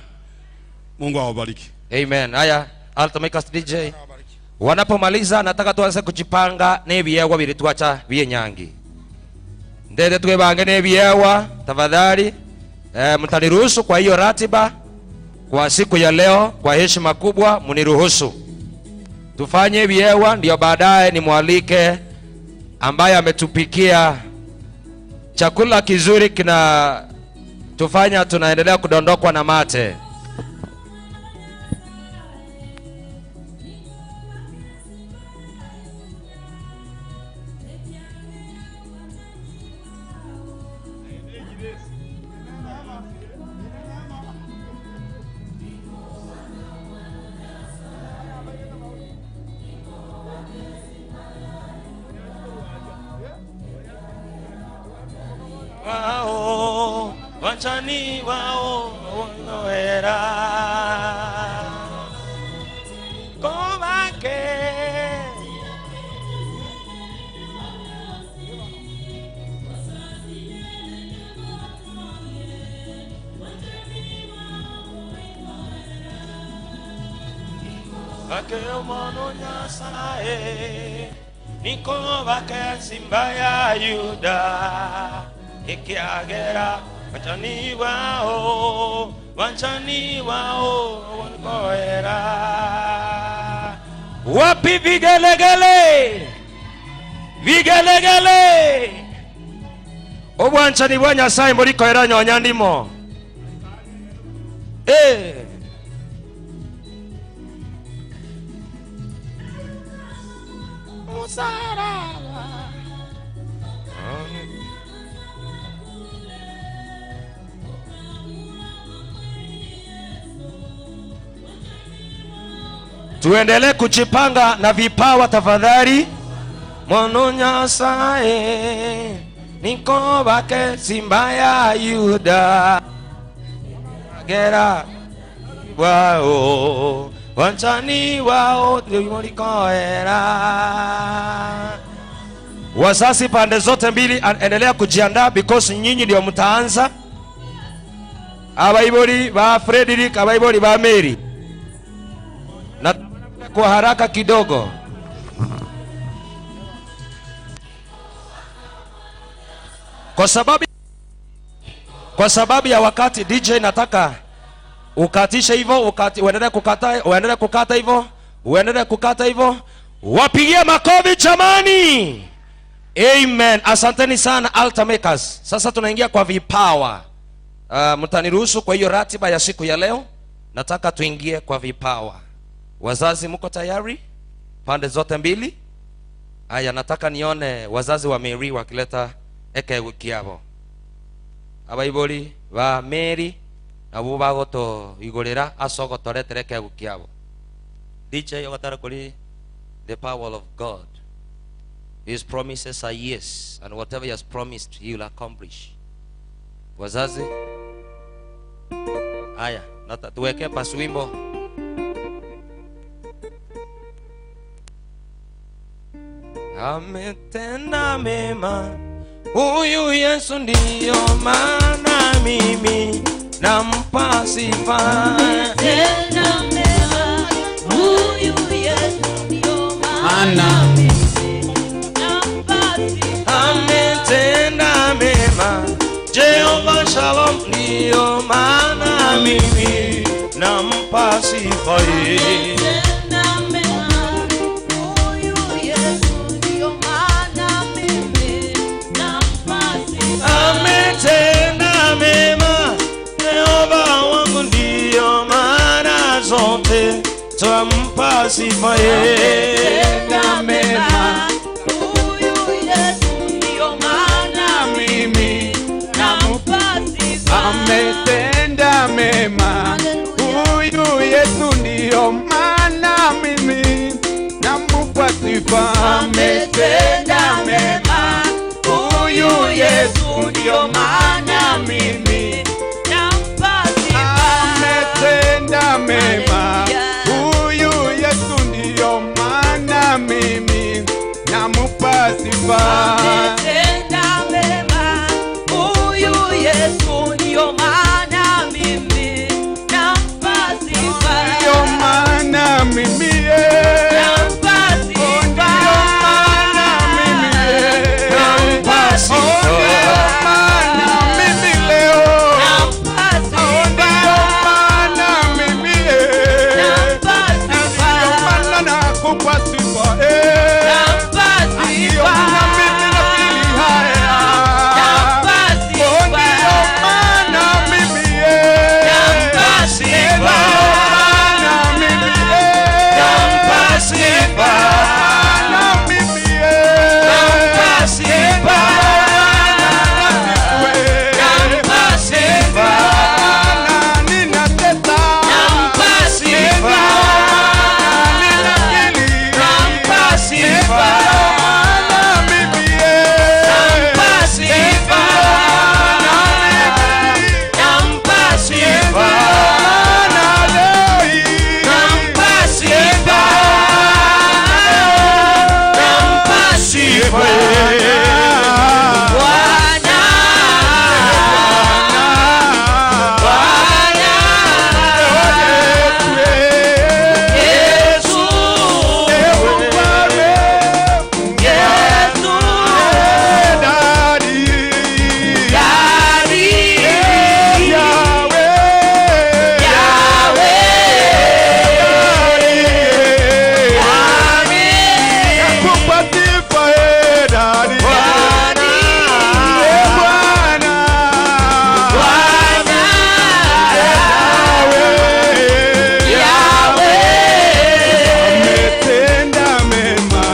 Mungu awabariki. Amen. Haya, altar makers DJ. Wanapomaliza nataka tuanze kujipanga n'ebyewa biri twacha byenyangi. Ndete twebange n'ebyewa tafadhali. Mtaniruhusu kwa hiyo ratiba kwa siku ya leo, kwa heshima kubwa mniruhusu tufanye vyewa, ndio baadaye nimwalike ambaye ametupikia chakula kizuri kina tufanya tunaendelea kudondokwa na mate. Wao wanchani wao wanoera kobake bake omono nyasaye niko bake simba ya Yuda ikiagera wanchani wao wankoera. Wapi vigelegele, vigelegele obwanchani bwa Nyasaye murikoera nyonya ndimo. Musaraba. Tuendelee kujipanga na vipawa tafadhali. Mwono Nyasaye niko bake simba ya Yuda gera wao wanchani wao ndio. Wazazi pande zote mbili, endelea kujiandaa because nyinyi ndio mtaanza. Abaibori ba Frederick, abaibori ba Mary. Na kwa haraka kidogo. Kwa sababu ya wakati, DJ nataka ukatishe hivyo, uendelee kukata, uendelee kukata hivyo, uendelee kukata hivyo. Wapigie makofi jamani. Amen. Asanteni sana altar makers. Sasa tunaingia kwa vipawa. Mtaniruhusu kwa hiyo ratiba ya siku ya leo. Nataka tuingie kwa vipawa. Wazazi mko tayari? Pande zote mbili? Haya, nataka nione wazazi wa Mary wakileta eke wiki yabo. Abaibori ba Mary nabo bagoto igorera asogotoretere eke wiki yabo. DJ ogatara kuri the power of God. His promises are yes, and whatever he has promised he will accomplish. Wazazi, haya, tuweke pasi wimbo. Ametenda mema huyu Yesu, ndiyo maana mimi nampa sifa. Ametenda mema huyu Yesu, ndiyo maana mimi nampa sifa. Ametenda mema Jehova Shalom, ndiyo maana mimi nampa sifa. Ametenda mema huyu Yesu, ndiyo maana mimi nampa sifa. Ametenda mema Jehova wangu, ndiyo maana zote twampa sifa. Ametenda mema huyu Yesu, ndiyo maana mimi nampa sifa. Ametenda mema huyu Yesu, ndiyo maana mimi namupa sifa. Ametenda mema huyu Yesu, ndiyo maana mimi nampa sifa. Ametenda mema huyu Yesu, ndiyo maana mimi namupa sifa. Ametenda mema huyu Yesu, ndiyo maana mimi nampa sifa. Ndiyo maana mimi nampa sifa. Ndiyo maana mimi nampa sifa. Ndiyo maana mimi leo nampa sifa. Ndiyo maana mimi nampa sifa. Ndiyo maana nakupa sifa. Nampa Ndiyo sifa. maana mimi nafili haya. Nampa sifa. Ndiyo maana mimi Nampa sifa. Ndiyo maana mimi Nampa sifa. Maana mimi Nampa sifa. Nampa sifa. Nampa sifa. Nampa sifa. Nampa sifa. Nampa sifa. Nampa sifa. Nampa sifa. Bwana, Bwana, Yesu, Yesu, Daddy, Yahweh, Bwana, Ametenda mema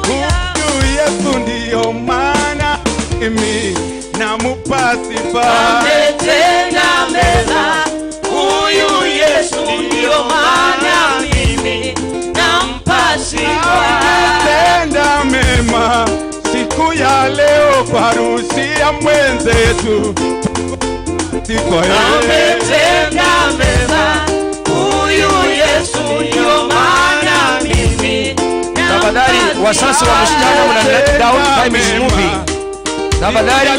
huyu Yesu, ndiyo maana mimi namupa sifa. Ametenda mema huyu Yesu, ndiyo maana mimi nampa sifa. Ametenda mema siku ya leo kwa harusi ya mwenzetu sifa. Ametenda mema huyu Yesu, ndiyo maana mimi Tafadhali wasasi wa msichana mna let down, time is moving. Tafadhali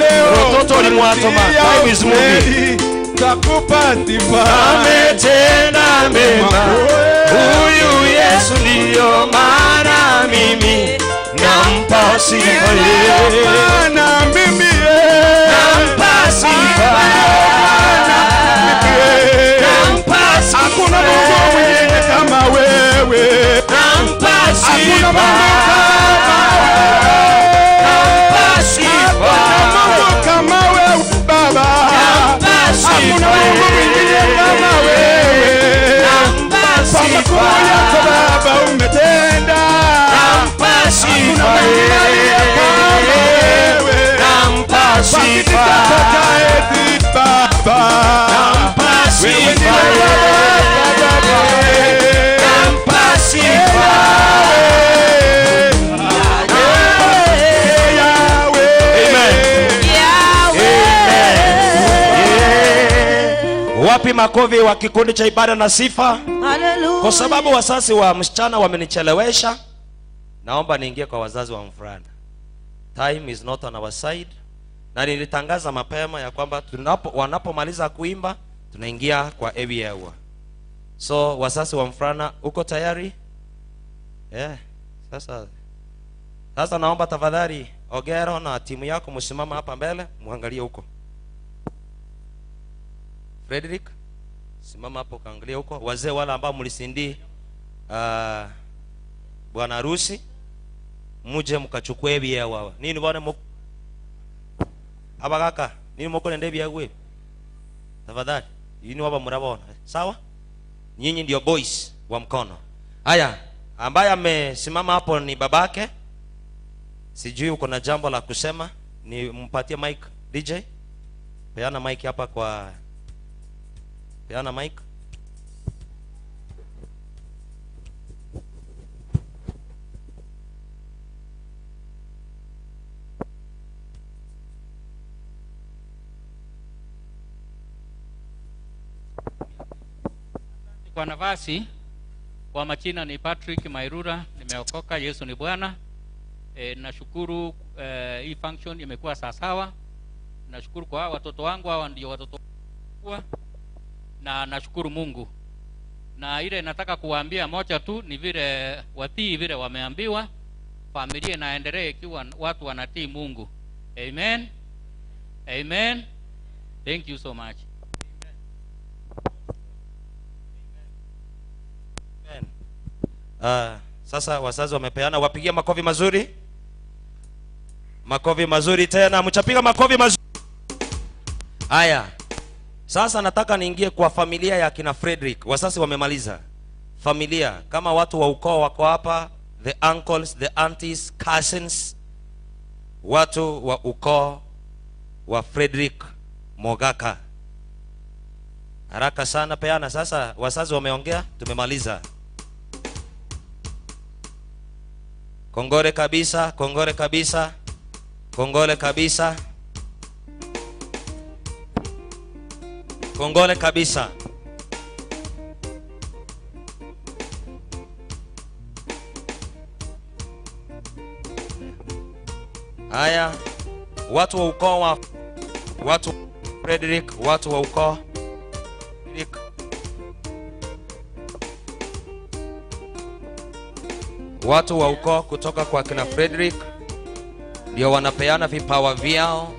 watoto ni mwatoma, time is moving. Takupa sifa. Ametenda mema huyu Yesu, ndiyo maana mimi nampa sifa. Maana mimi Nampa sifa. Nampa sifa. Hakuna Mungu mwingine kama wewe. Nampa Hakuna sifa. Mungu kama wewe. Nampa sifa. Hakuna Mungu kama wewe Baba. Nampa Hakuna sifa. Mungu mwingine kama wewe. Nampa Kwa sifa. makuu yako Baba umetenda. Nampa sifa. Hakuna mwingine aliye kama wewe. Nampa makofi wa kikundi cha ibada na sifa. Hallelujah. Kwa sababu wazazi wa msichana wamenichelewesha, naomba niingie kwa wazazi wa mvulana. Time is not on our side. Na nilitangaza mapema ya kwamba wanapomaliza kuimba tunaingia kwa ewi. So wazazi wa mvulana, uko tayari? Yeah. Sasa naomba tafadhali Ogero na timu yako msimama hapa mbele, muangalie huko. Frederick, simama hapo kaangalia huko. Wazee wale ambao mlisindi bwana harusi, muje mkachukue ebi yawa. Nini bwana abagaka, nini mko nende ebi yawe? Tafadhali, yini waba murabona. Sawa? Nyinyi ndio boys wa mkono. Haya, ambaye amesimama hapo ni babake. Sijui uko na jambo la kusema, ni mpatie mic DJ. Peana mic hapa kwa, peana mic. Kwa nafasi, kwa majina ni Patrick Mairura, nimeokoka, Yesu ni Bwana. Nashukuru hii function imekuwa sawa. Nashukuru kwa hawa watoto wangu, hawa ndio watoto wangu. Na nashukuru Mungu. Na ile nataka kuwaambia moja tu ni vile watii vile wameambiwa, familia inaendelea ikiwa watu wanatii Mungu. Amen. Amen. Thank you so much. Amen. Sasa wazazi wamepeana, wapigie makofi mazuri. Makofi mazuri tena, mchapiga makofi mazuri. Haya. Sasa nataka niingie kwa familia ya kina Frederick. Wazazi wamemaliza. Familia, kama watu wa ukoo wako hapa, the uncles, the aunties, cousins, watu wa ukoo wa Frederick Mogaka. Haraka sana peana. Sasa wazazi wameongea, tumemaliza. Kongole kabisa, kongole kabisa. Kongole kabisa. Kongole kabisa. Haya, watu wa ukoo wa watu Frederick, watu wa ukoo Frederick. Watu wa ukoo kutoka kwa kina Frederick ndio wanapeana vipawa vyao.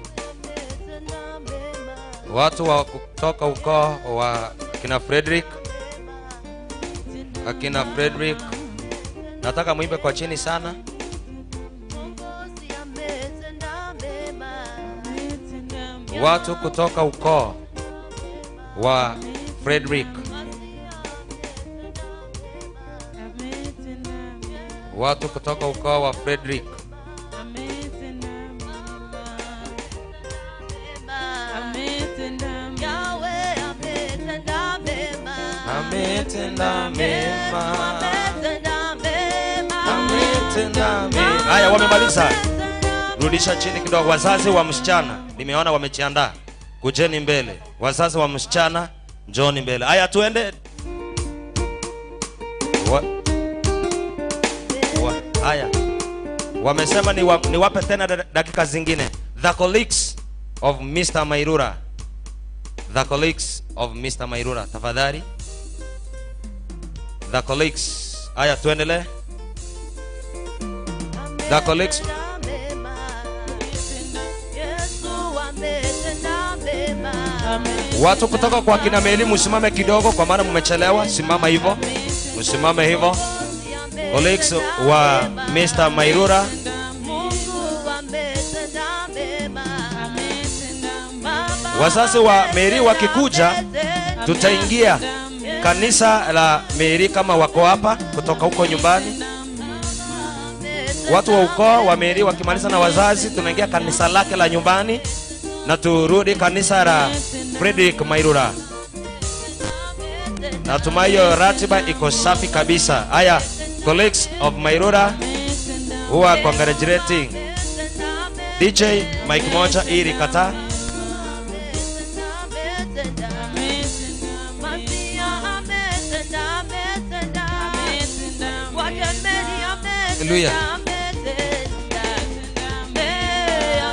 Watu wa kutoka ukoo wa kina Frederick, akina Frederick, nataka muimbe kwa chini sana. Watu kutoka ukoo wa Frederick, watu kutoka ukoo wa Frederick. Ametenda mema. Ametenda mema. Haya, wamemaliza. Rudisha chini kidogo. Wazazi wa msichana nimeona wamejiandaa. Kujeni mbele. Wazazi wa msichana njooni mbele. Haya, tuende. Haya. Wamesema niwape tena dakika zingine. The colleagues of Mr. Mairura. The colleagues of Mr. Mairura. Tafadhali. The colleagues. Haya, tuendelee. The colleagues. Watu kutoka kwa kina Meli msimame kidogo kwa maana mmechelewa. Simama hivyo. Msimame hivyo. Colleagues wa Mr. Mairura. Wazazi wa Mary wakikuja tutaingia kanisa la Mary kama wako hapa kutoka huko nyumbani. Watu wa ukoo wa Mary wakimaliza na wazazi tunaingia kanisa lake la nyumbani na turudi kanisa la Frederick Mairura. Natumai hiyo ratiba iko safi kabisa. Haya, colleagues of Mairura who are congratulating DJ Mike moja ili kata. Hallelujah.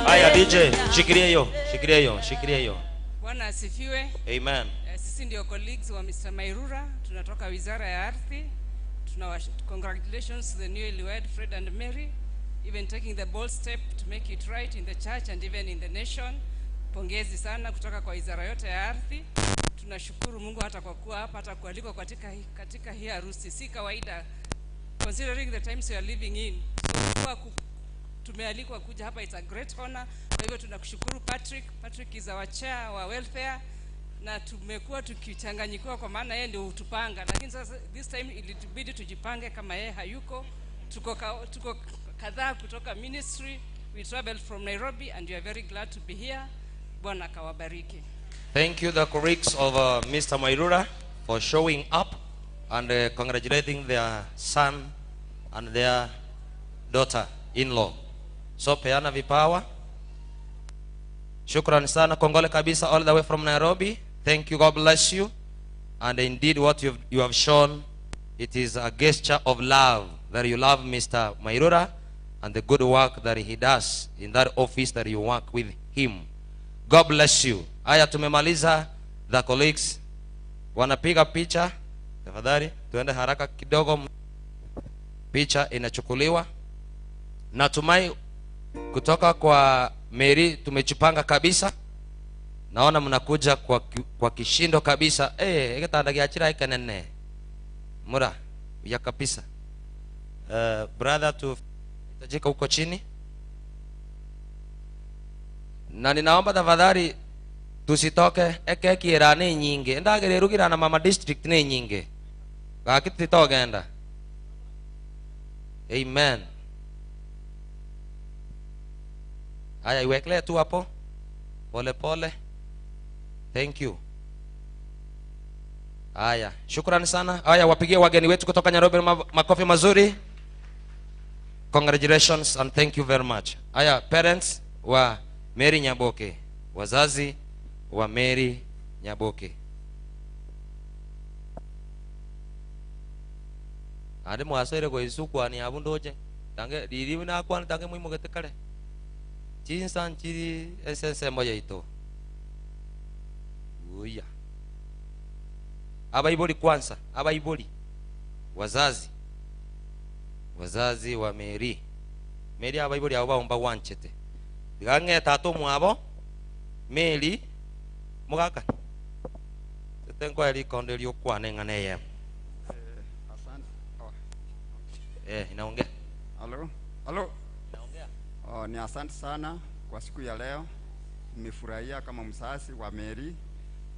Haya DJ, shikilia hiyo, shikilia hiyo, shikilia hiyo. Bwana asifiwe. Amen. Sisi ndio colleagues wa Mr. Mairura, tunatoka Wizara ya Ardhi. Tuna congratulations to the newlywed Fred and Mary, even taking the bold step to make it right in the church and even in the nation. Pongezi sana kutoka kwa wizara yote ya ardhi. Tunashukuru Mungu hata kwa kuwa hapa, hata kualikwa katika hii harusi. Si kawaida considering the times we are living in. So kwa tumealikwa kuja hapa, it's a great honor. Kwa hivyo tunakushukuru Patrick. Patrick is our chair wa welfare, na tumekuwa tukichanganyikiwa kwa maana yeye ndio hutupanga, lakini sasa this time ilitubidi tujipange kama yeye hayuko. Tuko kadhaa kutoka ministry. We traveled from Nairobi and we are very glad to be here. Bwana akawabariki. Thank you the colleagues of Mr. Mairura for showing up and congratulating their son and their daughter-in-law. So peana vipawa. Shukran sana, kongole kabisa all the way from Nairobi. Thank you, God bless you. And indeed what you have shown, it is a gesture of love, that you love Mr. Mairura and the good work that he does in that office that you work with him. God bless you. Haya, tumemaliza. The colleagues wanapiga picha. Tafadhali tuende haraka kidogo. Picha inachukuliwa. Natumai kutoka kwa Mary tumejipanga kabisa. Naona mnakuja kwa kishindo kabisa. Eketanda gya chira ikenene. Mura ya kabisa. Brother tu tajika huko chini. Na ninaomba tafadhali tusitoke ekekiera ni nyingi. Ndagererugira na mama district ni nyingi. Gaki titogenda. Amen. Haya, iwekele tu hapo. Pole pole. Thank you. Haya, shukrani sana. Haya, wapigie wageni wetu kutoka Nairobi makofi mazuri. Congratulations and thank you very much. Haya, parents wa Mary Nyaboke, wazazi wa Mary Nyaboke. Ade mwasere kwa isukwa ni abundoje. Tange liliwe na kwa tange muhimu getekale. Chinsa nchiri essence moja ito. Uya. Abaiboli kwanza, abaiboli. Wazazi. Wazazi wa Mary. Mary abaiboli abo baomba wanchete. Digange tato mwabo Mary mugaka. Tetenko ali konde lyokwane ngane yem. Asante. Oh. Inaongea. Halo. Halo. Inaongea. Oh, ni asante sana kwa siku ya leo. Nimefurahia kama mzazi wa Mary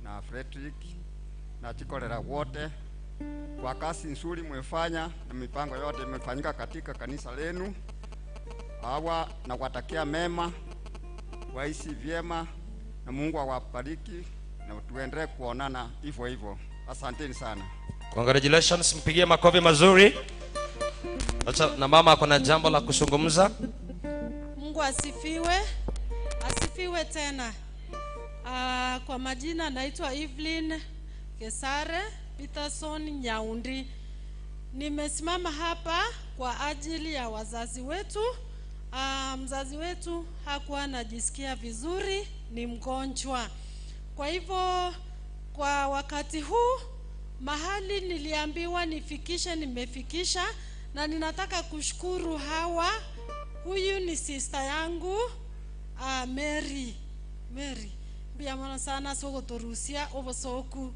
na Frederick na Chikolera wote kwa kazi nzuri mmefanya na mipango yote imefanyika katika kanisa lenu. Hawa na kuwatakia mema, waishi vyema na Mungu awabariki na tuendelee kuonana hivyo hivyo. Asanteni sana. Congratulations, mpigie makofi mazuri. Acha, na mama kuna jambo la kuzungumza. Mungu asifiwe. Asifiwe tena. Kwa majina naitwa Evelyn Kesare Peterson Nyaundi. Nimesimama hapa kwa ajili ya wazazi wetu. Mzazi wetu hakuwa anajisikia vizuri, ni mgonjwa. Kwa hivyo kwa wakati huu mahali niliambiwa nifikishe nimefikisha, na ninataka kushukuru hawa. Huyu ni sister yangu Mary. Mary mbia sana soko torusia obosoku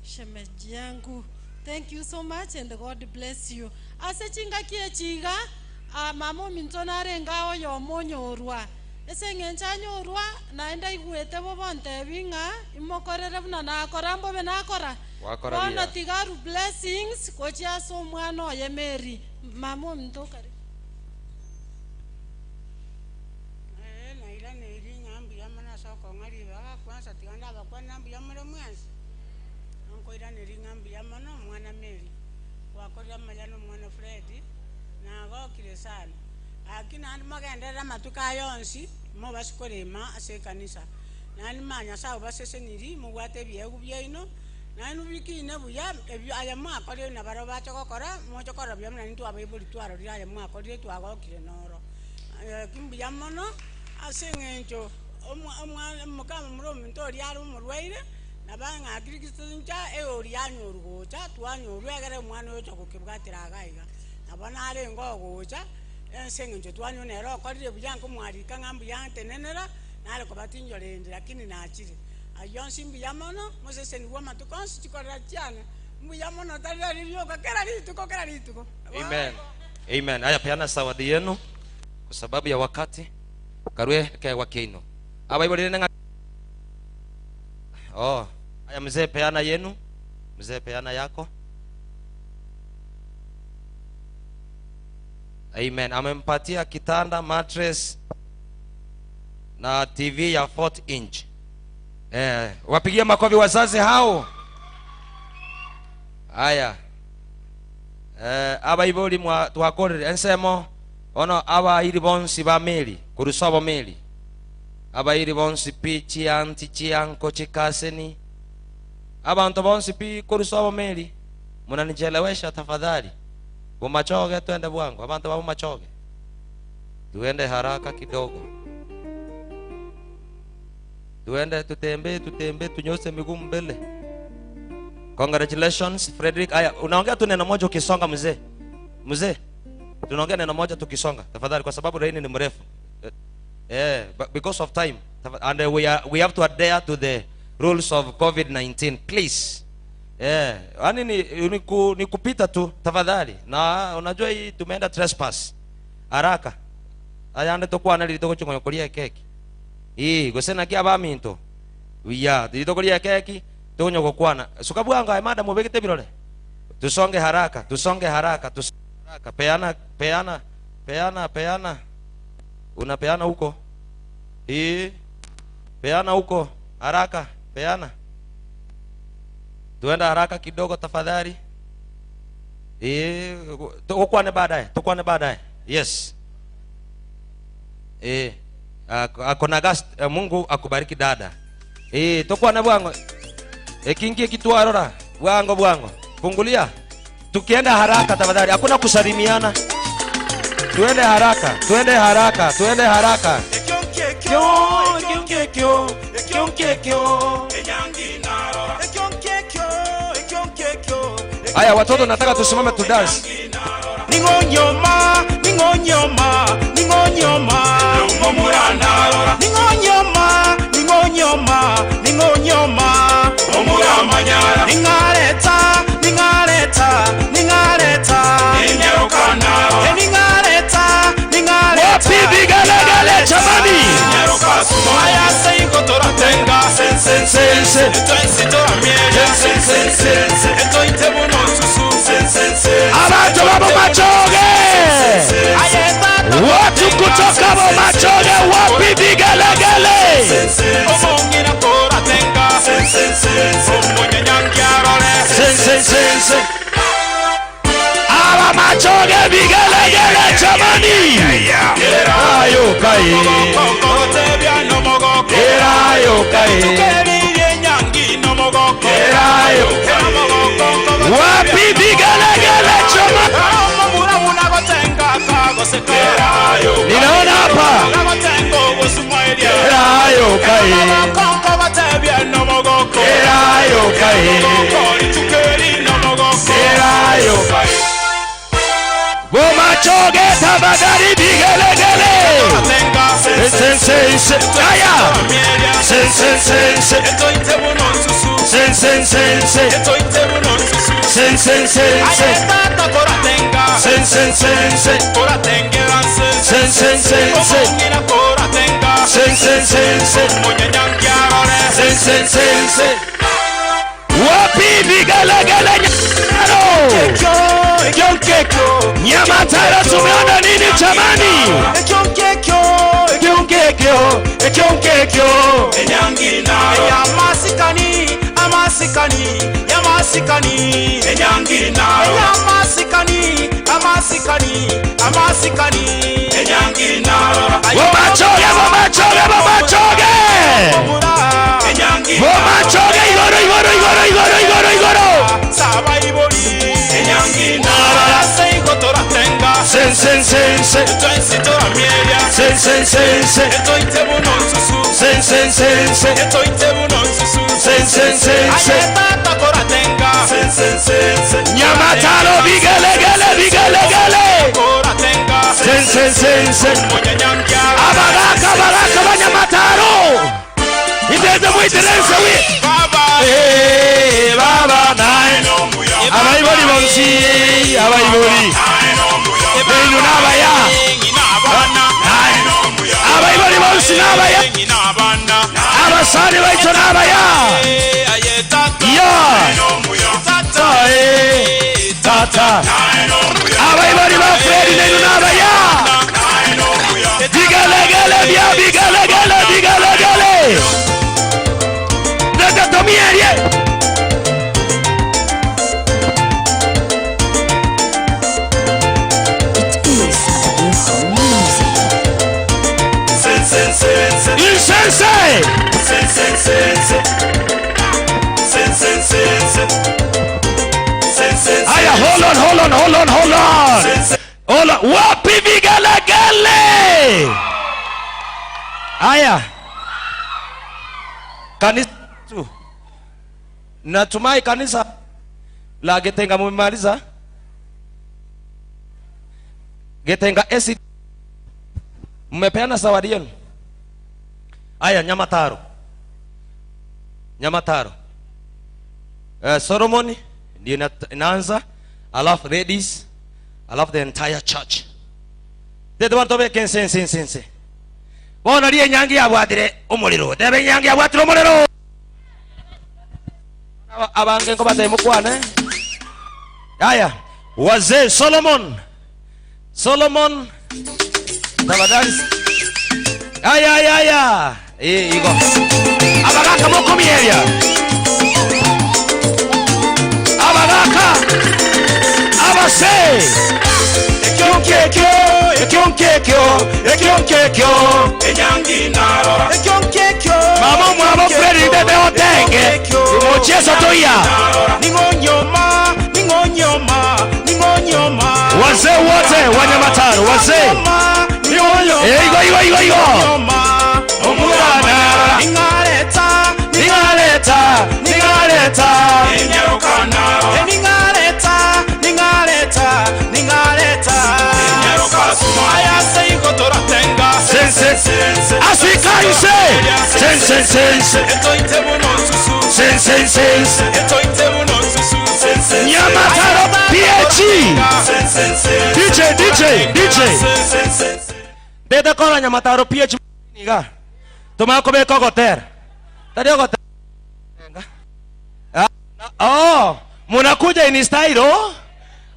shemeji yangu. Thank you so much and God bless you. Ase chinga kie chiga mamo mintonare ngao yo monyorwa. Ese ngencha nyorwa naenda igwete bobonte binga imokorere buna nakora mbobe nakora. Bona tigaru blessings kochia so mwana oye Mary. Mamo mtokare. Na ila neri nyambu ya mana soko ngari ba kwanza tiganda ba kwa nambu ya mwana mwanzi. Nko ila neri nyambu ya mana mwana Mary. Wakorya majano mwana Fred na gokire sana. Akina andi magendera matuka yonsi mo basikorema ase kanisa. Nani manya sawo baseseniri mugwate byegu byaino Nainu bikine buya ebyo aya mwakorire na baro bacha gokora mocho kora buya muna nintwa abaibori twarorire aya mwakorire twagokire noro. Kimbuya mono ase eng'encho omwana mukama muri ominto oria are omorwaire nabang'akirikisitincha eori yanyoru gocha twanyoru egere omwana oyo ocha gokebwatera iga iga. Nabo narenge ogocha ase eng'encho twanyoru nere okorire buya nkomwarika ng'a mbuya ntenenera nare kobatinyorende lakini nachire. Ayonsi mbuya mono moseseni bwa amatuko onsi chikorera chiane mbuya mono tarira rioka kera rituko kera rituko. Amen. Amen. Haya, peana zawadi yenu kwa sababu ya wakati. Karue kewa keino. Abaibori nenga. Oh, haya mzee peana yenu. Mzee peana yako. Amen. Amempatia kitanda, mattress na TV ya 4 inch. Wapigie makofi wazazi hao. Haya. Abaibori mwa twakorere ensemo ono abairi bonsi ba meli kurusabo meli. Abairi bonsi pi chianti chianko chikaseni. Abantu bonsi pi kurusabo meli. Munanichelewesha tafadhali. Bumachoge twende bwangu. Abantu ba bumachoge. Tuende haraka kidogo. Tuende tutembee tutembee tunyose miguu mbele. Congratulations Frederick. Aya, unaongea tu neno moja ukisonga mzee. Mzee, tunaongea neno moja tukisonga tafadhali kwa sababu laini ni mrefu. Because of time and we have to adhere to the rules of COVID-19 please. Yani ni kupita tu tafadhali. Na unajua hii tumeenda trespass. Haraka. Aya ande tokwana lilitoko chongokolia keki. Ii gosena kia baminto. Wiya, lilitokolia keki tonyokokwana. Sukabwanga ay madam obekete birole. Tusonge haraka, tusonge haraka, tusonge haraka. Peana, peana, peana, peana. Unapeana huko. Hii. Peana huko, haraka, peana. Tuenda haraka kidogo tafadhali. Tukwane baadaye, tukwane baadaye. Yes. Akona gas, Mungu akubariki dada. Tukwane bwango. Kingi kitwarora, bwango bwango. Fungulia. Tukienda haraka tafadhali. Hakuna kusalimiana. Tuende haraka, tuende haraka, tuende haraka. Haya watoto nataka tusimame tu dance. Ningonyoma, ningonyoma, ningonyoma. Ningonyoma, ningonyoma, ningonyoma. Ningareta, ningareta, ningareta. Ningareta, ningareta. Wapi vigelegele jamani? Aya seingo toratenga. Sen sen sen. Sen sen sen. Abantu babo machoge. Watu kutoka bo machoge wapi vigelegele? Sen sen sen sen. Aba machoge vigelegele jamani. Ayo kai. Erayo kai. Erayo. Wapi vigelegele jamani? Ninaona hapa. Erayo kai. Erayo kai. Erayo kai. Bomachoge tafadhali vigelegele. Sen sen sen. Aya. Sen sen sen sen. Sen sen sen sen. Sen sen sen sen. Sen sen sen sen. Sen sen sen sen. Sen sen sen sen. Sen sen sen sen. Wapi vigelegele nyaro? Nyamatara tumeona nini jamani? Bomachoge, bomachoge, bomachoge. Bomachoge, igoro, igoro, igoro. Igoro igoro igoro igoro. Sen sen sen sen. Sen sen sen sen. Sen sen sen sen. Sen sen sen sen. Nyamataro bigelegele bigelegele. Sen sen sen sen. Abaraka baraka banyamataro. Itete mwiterense wi. Eh baba nai. Abaibori bonsi abaibori. Benu nabaya. Abaibori bonsi nabaya. Abasani baito nabaya. Ya. Tata. Abaibori ba Fredi nenu nabaya. Bigelegele bia bigelegele bigelegele. Nenda tomierie. Insense. Aya, hold on, hold on, hold on, hold on. Hold on. Wapi vigelegele? Aya. Kanisa tu. Natumai kanisa la Getenga mumemaliza. Getenga AC mmepeana zawadi yenu. Aya, Nyamataro. Nyamataro. Solomon ndio inaanza, alafu ladies, alafu the entire church. Tete watu beke nse nse nse nse. Bona liye nyangi yabwatire umuriro. Tebe nyangi yabwatire umuriro. Abange ngo batemukwane. Aya, wazee Solomon. Solomon tafadhali. Aya aya aya. Eh iko. Abagaka moko mieria. Abagaka. Abase. Ekyonkekyo, ekyonkekyo, ekyonkekyo. Enyangi narora. Ekyonkekyo. Mama mwabo Fredi bebe otenge. Mchezo toya. Ningonyoma, ningonyoma, ningonyoma. Wazee wote Wanyamataro, wazee. Igo igo igo igo. Omurana. Ningareta, ningareta, ningareta. Ninyarukana. Ningareta, ningareta, ningareta. Ninyaruka suma. Aya seigo toratenga. Sen sen sen. Asika ise. Sen sen sen sen. Eto itebo no susu. Sen sen sen sen. Eto itebo no susu. Sen sen. Nyamataro PH. Sen sen sen. DJ DJ DJ. Dede kora Nyamataro PH niga. Tumakobeka goter. Tari goter. Oh, munakuja in style. Oh?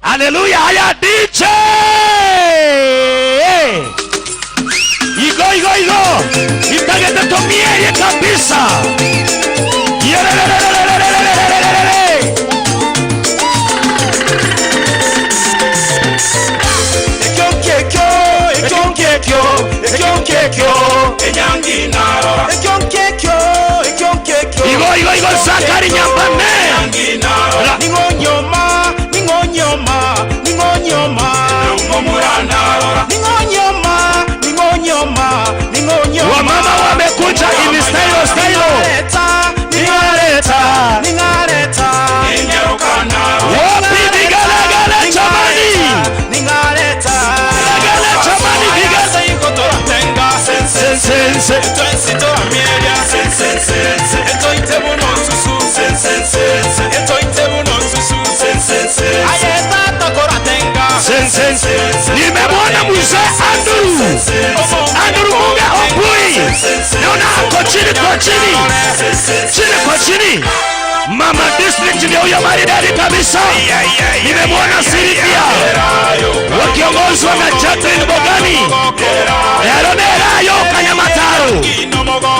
Hallelujah. Haya DJ. Igo igo igo. Itagete tomiere kabisa. Yerererererererererere. Ekyonkekyo, ekyonkekyo, ekyonkekyo. Enyangi narora. Ekyonkekyo, ekyonkekyo. Igo igo igo Zakari Nyambane. Enyangi narora. Ningonyoma, ningonyoma, ningonyoma. Ngomura narora. Ningonyoma, ningonyoma, ningonyoma. Wamama wamekuja in style style. Ningareta, ningareta, ningareta. Ninyaruka narora. Wapi vigelegele jamani? Ningareta. Vigelegele jamani vigelegele. Sen sen sen sen. Sen sen sen sen. Sen sen sen sen. Sen sen sen. Sen sen sen. Nimemwona mzee Andrew. Andrew Munga Opui. Naona ako chini kwa chini. Chini kwa chini. Mama district ndio huyo maridadi kabisa. Nimemwona Silvia wakiongozwa na Jacqueline Bogani. Lero nerayoka Nyamataro.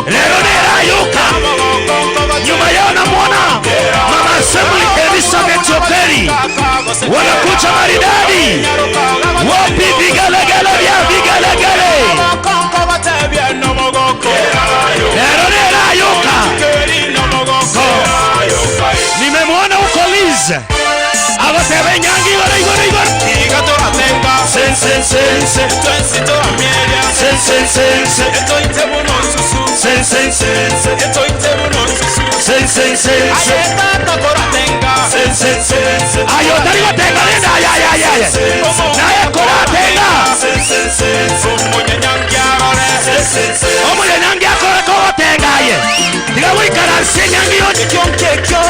Lero nerayoka. Nyuma yao namuona Mama Assembly Elizabeth Operi. Wanakuja maridadi. Wapi vigelegele vya vigelegele. Lero nerayoka. Enyangi igoro igoro igoro. Igatoratenga. Sen sen sen sen. Twensitoramieria. Sen sen sen sen. Etoitebuno nsusu. Sen sen sen sen. Etoitebuno nsusu. Sen sen sen sen. Ayetata koratenga. Sen sen sen sen. Ayo tari gotenga renda ay ay ay ay. Naye koratenga. Sen sen sen sen. Omunyanyangi arore. Sen sen sen. Omunyanyangi akore kogotenga aye. Tiga goikaranse enyangi yo. Ekyonkekyo.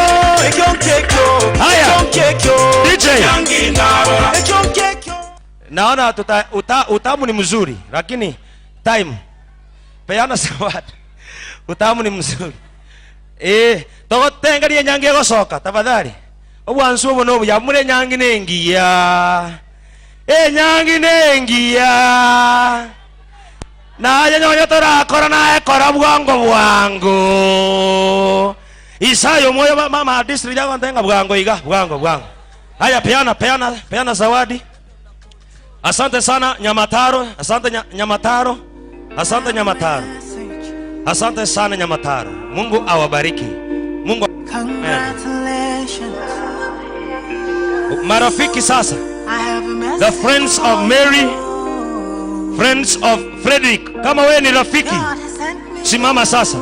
Ekyonkekyo. Haya. Ekyonkekyo. DJ. Nyangi narora. Ekyonkekyo. Naona utamu ni mzuri lakini time peana zawadi. Utamu ni mzuri. Togotengeria nyangi egosoka tafadhali. Obwansu obo nobu yamure nyangi nengiya. Enyangi nengiya. Naye nyonyo torakora naye kora bwango bwango. Isayo moyo mama district yako ntenga bwango iga bwango bwango. Haya peana peana peana zawadi. Asante sana Nyamataro, asante Nyamataro, asante Nyamataro. Asante sana Nyamataro. Mungu awabariki. Mungu. Congratulations. Marafiki sasa. I have a message. The friends of Mary, friends of Frederick. Kama wewe ni rafiki, simama sasa.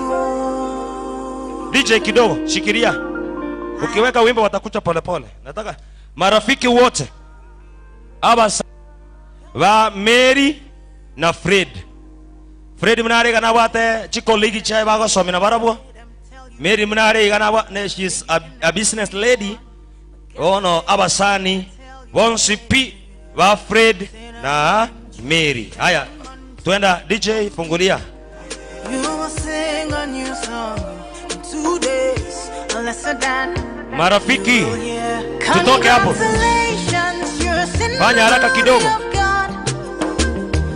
DJ kidogo, shikilia. Ukiweka wimbo watakucha polepole. Nataka marafiki wote aba wa Mary na Fred. Fred mnarega na wate chikoligi chai bago somina barabwo. Mary mnarega na wa ne, she's a business lady. Ono abasani bonsi pi wa Fred na Mary. Haya, twenda DJ fungulia. You will sing a new song in 2 days, lesser than Marafiki, yeah. tutoke hapo. Congratulations, you're in Fanya haraka kidogo.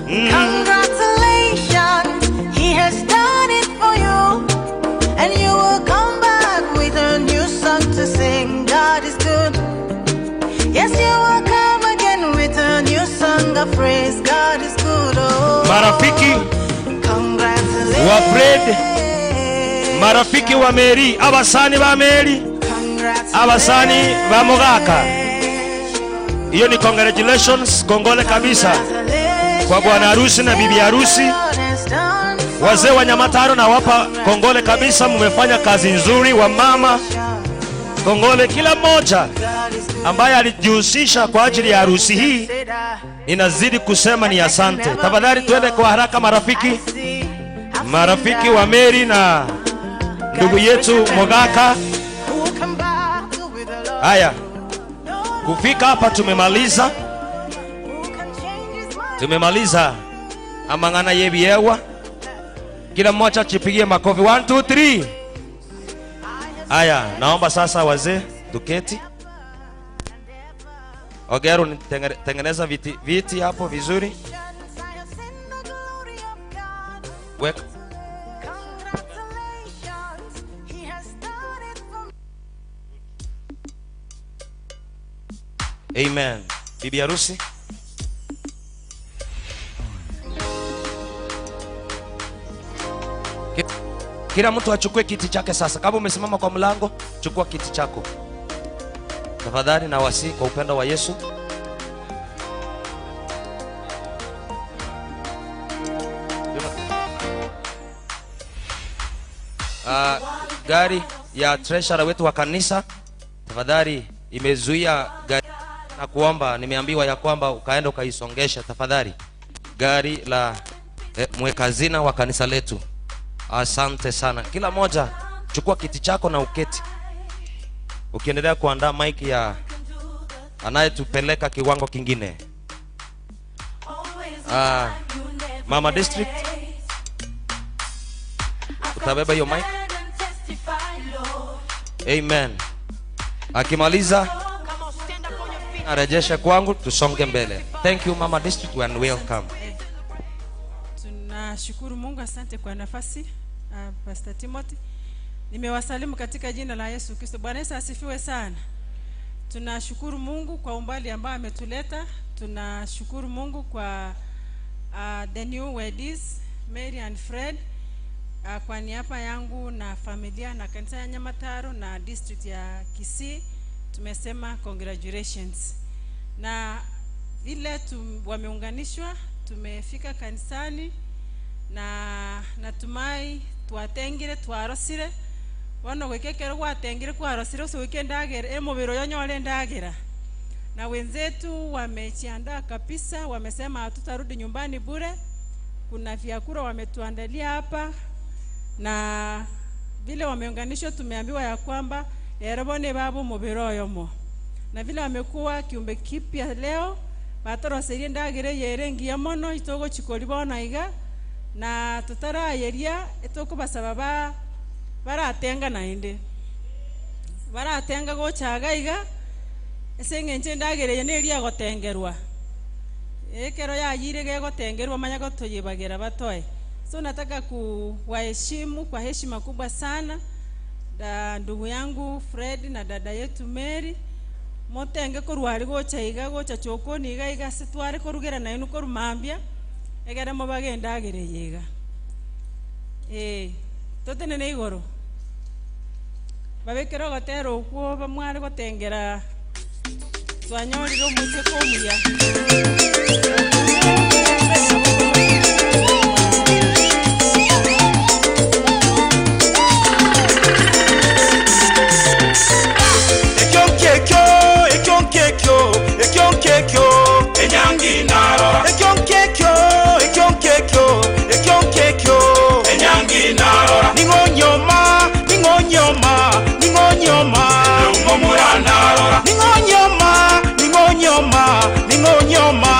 Congratulations, he has done it for you, and you will come back with a new song to sing. God is good. Yes, you will come again with a new song of praise. God is good. Oh, Marafiki congratulations. wa Fred, marafiki wa Mary, abasani ba Mary, abasani ba Mogaka. Hiyo ni congratulations, kongole kabisa kwa bwana harusi na bibi harusi. Wazee wa Nyamataro na wapa kongole kabisa, mmefanya kazi nzuri. Wa mama kongole, kila mmoja ambaye alijihusisha kwa ajili ya harusi hii, ninazidi kusema ni asante. Tafadhali tuende kwa haraka marafiki, marafiki wa Mary na ndugu yetu Mogaka. Haya, kufika hapa tumemaliza, tumemaliza amang'ana yebiewa. Kila mmoja achipigie makofi 1 2 3. Haya, naomba sasa wazee tuketi. Ogeru, tengeneza viti hapo vizuri. Weka. Amen. Bibi harusi. Kila mtu achukue kiti chake sasa. Kama umesimama kwa mlango, chukua kiti chako. Tafadhali na wasi kwa upendo wa Yesu. Gari ya treasurer wetu wa kanisa tafadhali imezuia gari na kuomba, nimeambiwa ya kwamba ukaenda ukaisongesha tafadhali gari la mwekazina wa kanisa letu. Asante sana. Kila moja chukua kiti chako na uketi. Ukiendelea kuandaa mic ya anayetupeleka kiwango kingine. Mama District, utabeba hiyo mic. Amen. Akimaliza arejeshe kwangu tusonge mbele. Thank you Mama District and welcome. Tunashukuru Mungu, asante kwa nafasi Pastor Timothy. Nimewasalimu katika jina la Yesu Kristo. Bwana Yesu asifiwe sana. Tunashukuru Mungu kwa umbali ambao ametuleta. Tunashukuru Mungu kwa the new weddings, Mary and Fred. Kwa niaba yangu na familia na kanisa ya Nyamataro na district ya Kisii, Tumesema congratulations. Na vile wameunganishwa, tumefika kanisani na natumai twatengire twarosire bono gwikekero gwatengire kwarosire usuike ndagera emubiro yonyore ndagera. Na wenzetu wamejiandaa kabisa, wamesema hatutarudi nyumbani bure. Kuna vyakula wametuandalia hapa, na vile wameunganishwa tumeambiwa ya kwamba erobone babu mubiro yomo. Na vile wamekuwa kiumbe kipya leo, batoroserie ndagere yerengi mono itogo chikori bona iga na tutarayeria etoko basaba baratenga naende. Baratenga gochaga iga eseng'enche ndagere neria gotengerwa. Ekero yayire gegotengerwa manya gotoyebagera batoe. So nataka kuwaheshimu kwa heshima kubwa sana da ndugu yangu Fred na dada yetu Mary. Motenge korwari gocha iga gocha chokoni iga iga sitware korugera na inu korumambia egere mobagenda agere yega. Totenene igoro. Babekero gotero okwo bamware gotengera twanyorire omuseko omuya. Enyangi narora ekyonkekyo ekyonkekyo ekyonkekyo enyangi narora ningonyoma ningonyoma ningonyoma omomura narora ningonyoma ningonyoma ningonyoma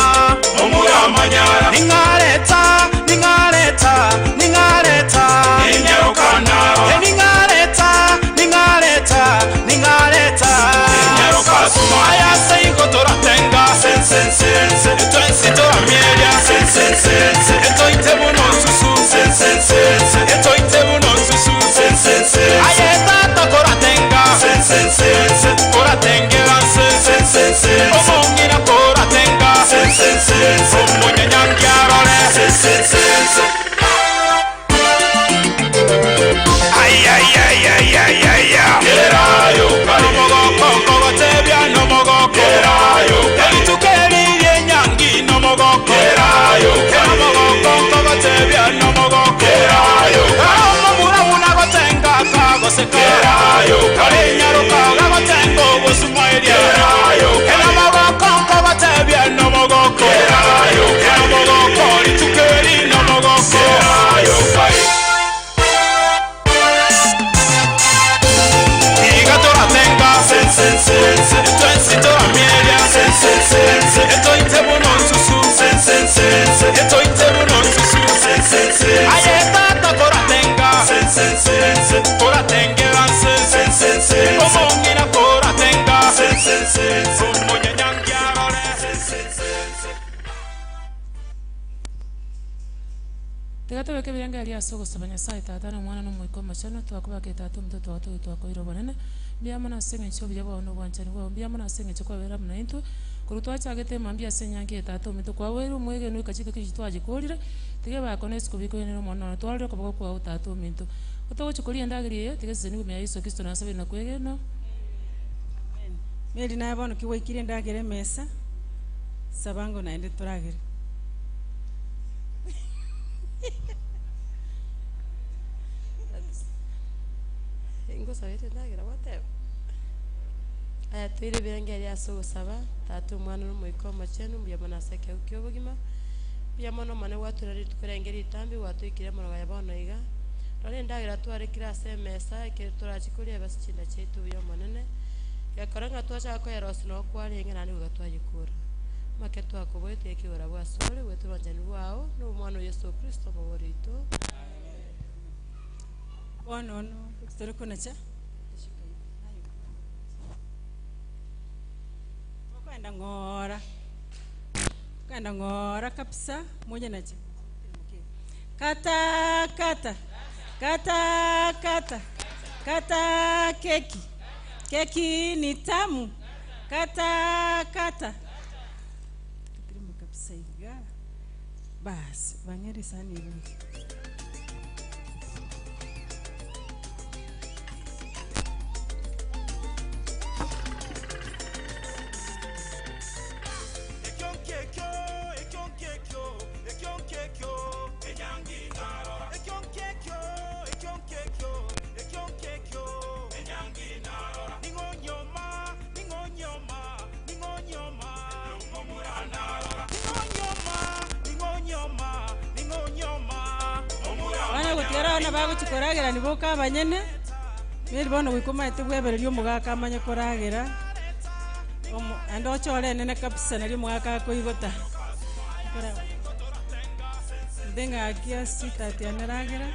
omura manyara ningareta ningareta ningareta inyaruka narora ningareta ningareta ningareta inyaruka sumaya seigotora tenga sen sen sen sen eto amieria sen sen sen sen eto itebuno susu sen sen sen sen eto itebuno susu sen sen sen ayeta tokoratenga sen sen sen sen koratengera sen sen sen sen omongina koratenga sen sen sen sen omonyanyangiarore sen sen sen sen ay ay ay ay ay ay kerayo nomogoko kogotebia nomogoko kerayo eritukeri nyangi nomogoko kerayo nomogoko kogotebia nomogoko kerayo omomura una gotenga kagoseka kerayo karinyaruka gagotenga obusumaeria kerayo nomogoko kogotebia nomogoko kerayo nomogoko ritukeri nomogoko kerayo sen sen sen sen eto amieria sen sen sen sen eto itebuno susu sen sen sen sen eto itebuno susu sen sen sen ayeta tokoratenga sen sen sen sen koratengera sen sen sen sen omongina koratenga sen sen sen sen omonyanyangiarore sen sen sen sen Tigatobeke birenge aria sogosaba Nyasaye tata na mwana n'omoika omachenu twakobaka etata omoto twatoge twakoira obonene mbuya mono ase eng'encho obuya bwao na obwanchani bwao mbuya mono ase eng'encho kwabera muna intwe korwa twachagete emambia ase enyangi etata omito kwaweire omwegenu ekachika kechio twachikorire tiga bakona esiko bikoenera omwana one twarore okoboko kwao tata ominto otogochikoria endagera eye tiga eseseni ime ya Yesu Kristo nasabire na kwegena. Mary naye bono kiwaikire endagera emesa sabango naende toragere. Ingosabete ndagira gwateba aya twire birenge aria sogosaba tata omwana n'omoika omachenu mbuya mono ase ekeu kia obogima mbuya mono omone gwaturari tukorengera ritambi gwatoikire amoroga bono iga rora endagira twarekire ase emesa ekero torachikoria ebasi chinda chiaitu buya omonene gekora ng'a twachaka koyerosia noo kwarenge naende goika twayekora make twakoboete ekigora bwasore bwetu obwanchani bwao na omwana o Yesu Kristo omobori oito. Bono ono torikonacha kwenda ngora kwenda ngora kabisa moja nacha kata kata kata kata kata keki keki ni tamu kata kata tutirimo kabisa iga basi bangeri sana hivi. Abana bagochikoragera niboka abanyene. Meri bono goikomaete bwebereria omogaka amanye koragera. Ande ochore enene kabisa nario omogaka akoigota. Ndenga akia sita tianeragera.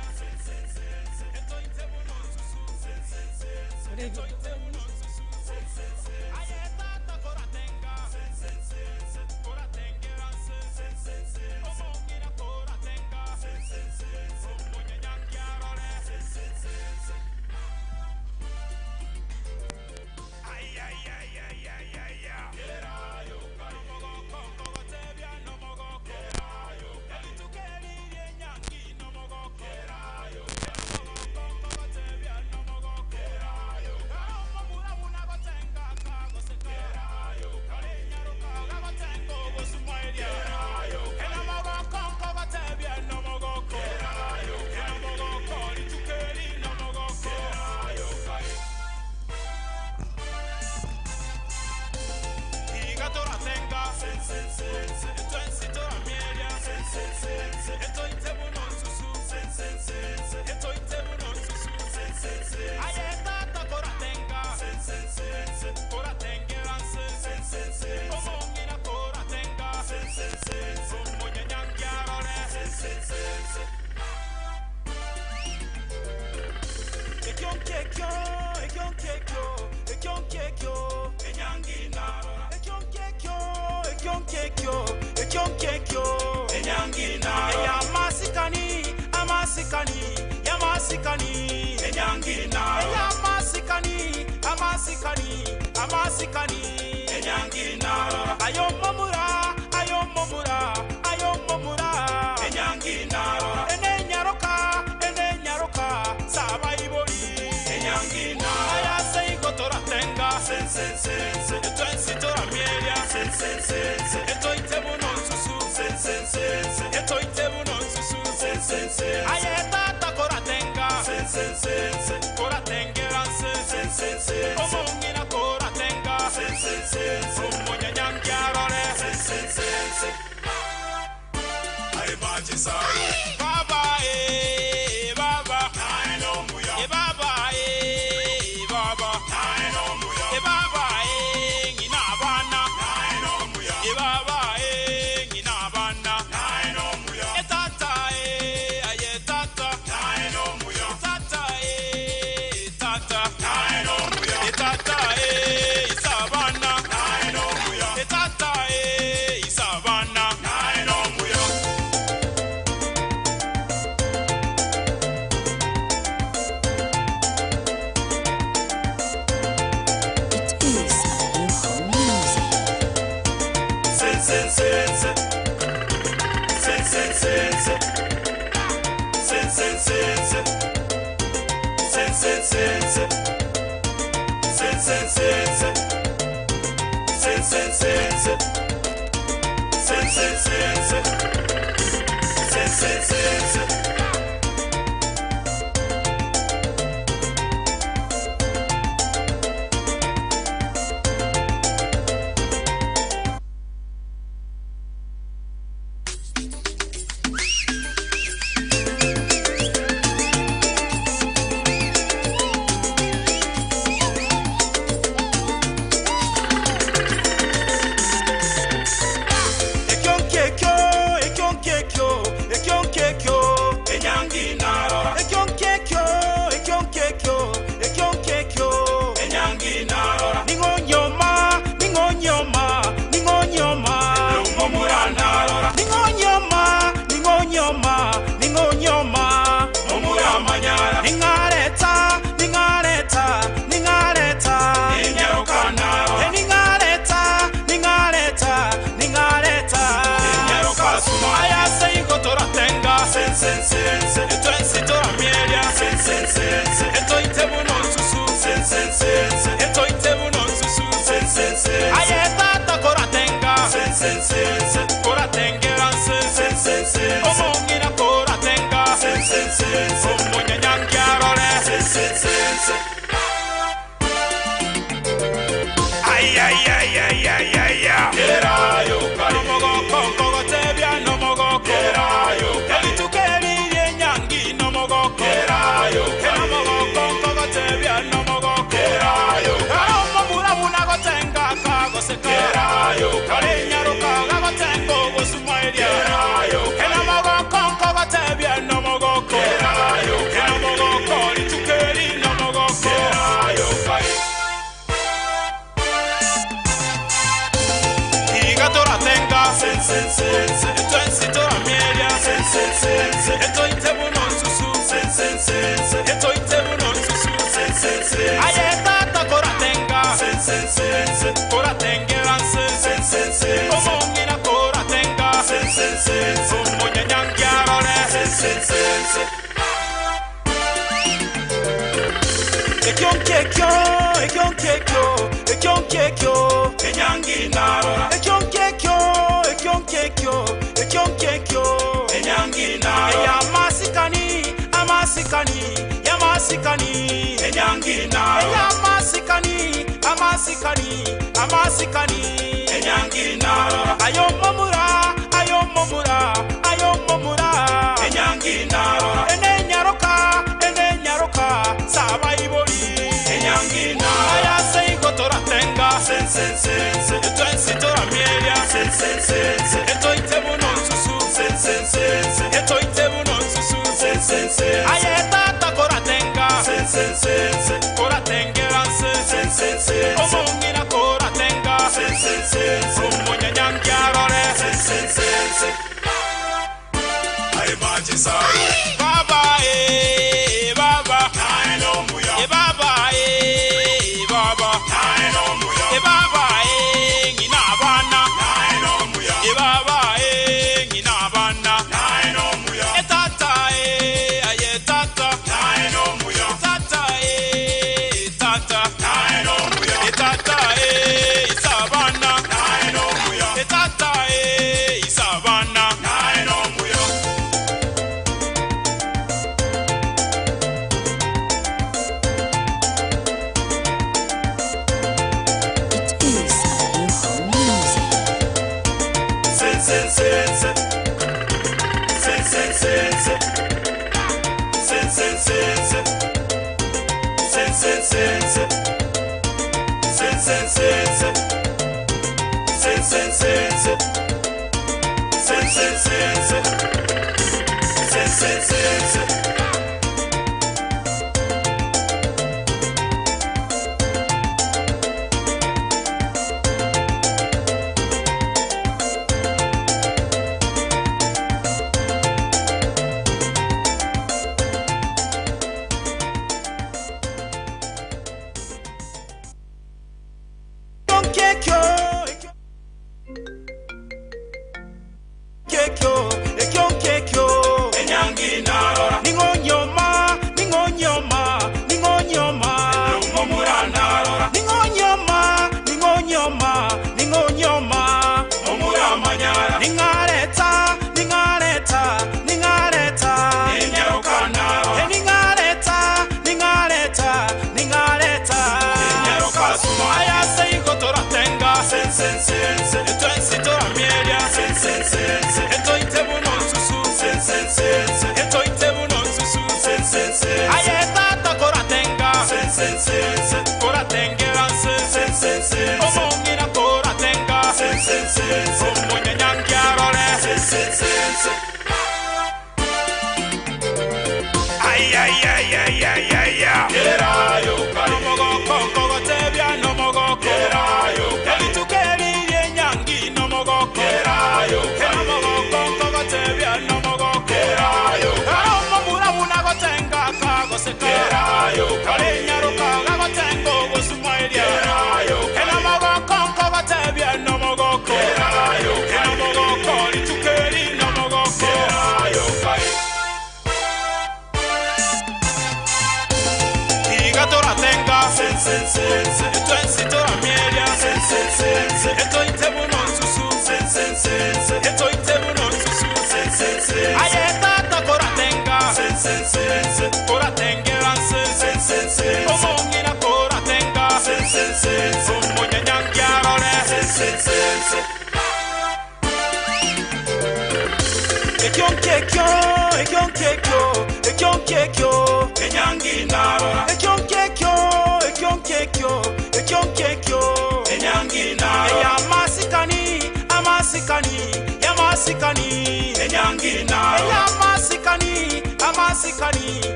No mogoko.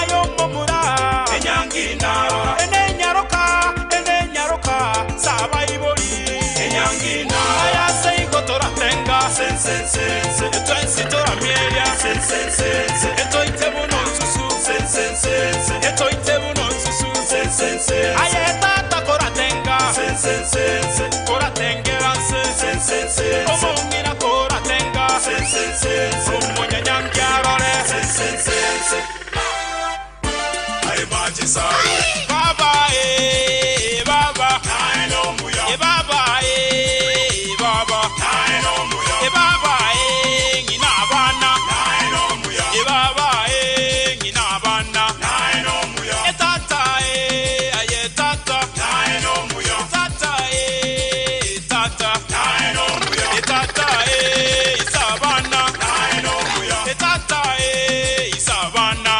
Ayo momura, ene nyaroka, ene nyaroka. Baba eh baba eh baba eh baba eh baba eh ngina bana eh baba eh ngina bana eh tata eh aye tata tata eh tata eh tata eh isabana eh tata eh isabana.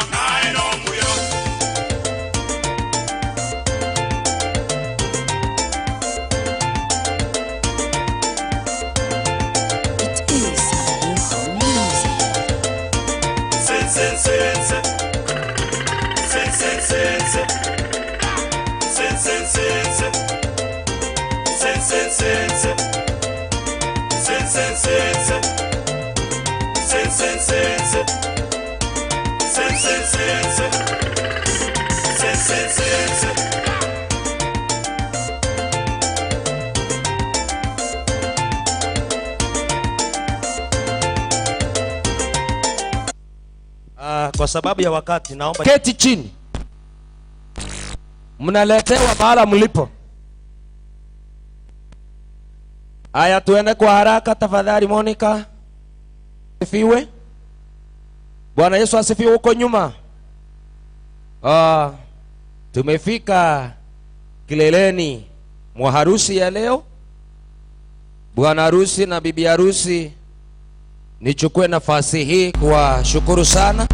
Kwa sababu ya wakati naomba keti chini. Mnaletewa mahala mlipo. Haya, tuende kwa haraka tafadhali. Monica, asifiwe. Bwana Yesu asifiwe huko nyuma. Tumefika kileleni mwa harusi ya leo. Bwana harusi na bibi harusi, nichukue nafasi hii kuwashukuru sana.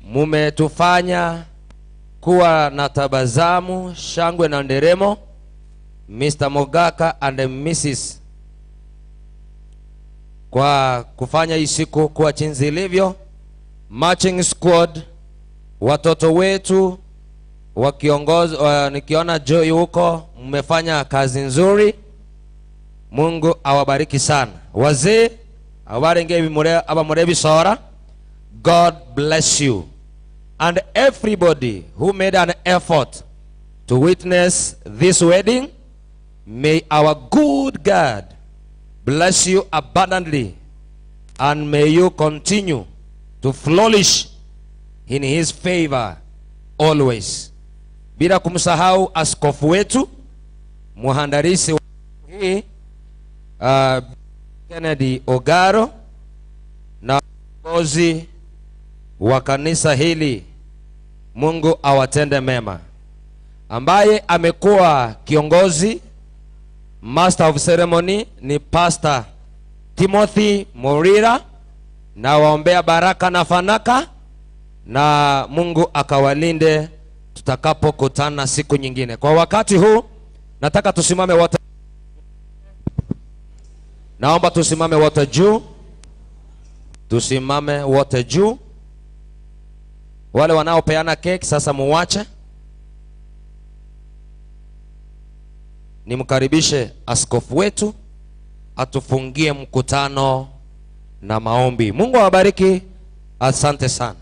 Mumetufanya kuwa na tabasamu, shangwe na nderemo. Mr. Mogaka and Mrs. kwa kufanya hii siku kuwa jinsi ilivyo. Marching squad, watoto wetu wakiongoza, nikiona Joy huko, mmefanya kazi nzuri. Mungu awabariki sana. Wazee abarenge bimure abamure bisora. God bless you. And everybody who made an effort to witness this wedding, may our good God bless you abundantly, and may you continue to flourish in his favor always. Bila kumsahau askofu wetu muhandarisi hii, Kennedy Ogaro, na viongozi wa kanisa hili, Mungu awatende mema. Ambaye amekuwa kiongozi, master of ceremony, ni Pastor Timothy Morira, na waombea baraka na fanaka, na Mungu akawalinde tutakapokutana siku nyingine. Kwa wakati huu nataka tusimame wote. Naomba tusimame wote juu. Tusimame wote juu. Wale wanaopeana cake sasa muwache. Nimkaribishe askofu wetu atufungie mkutano na maombi. Mungu awabariki. Asante sana.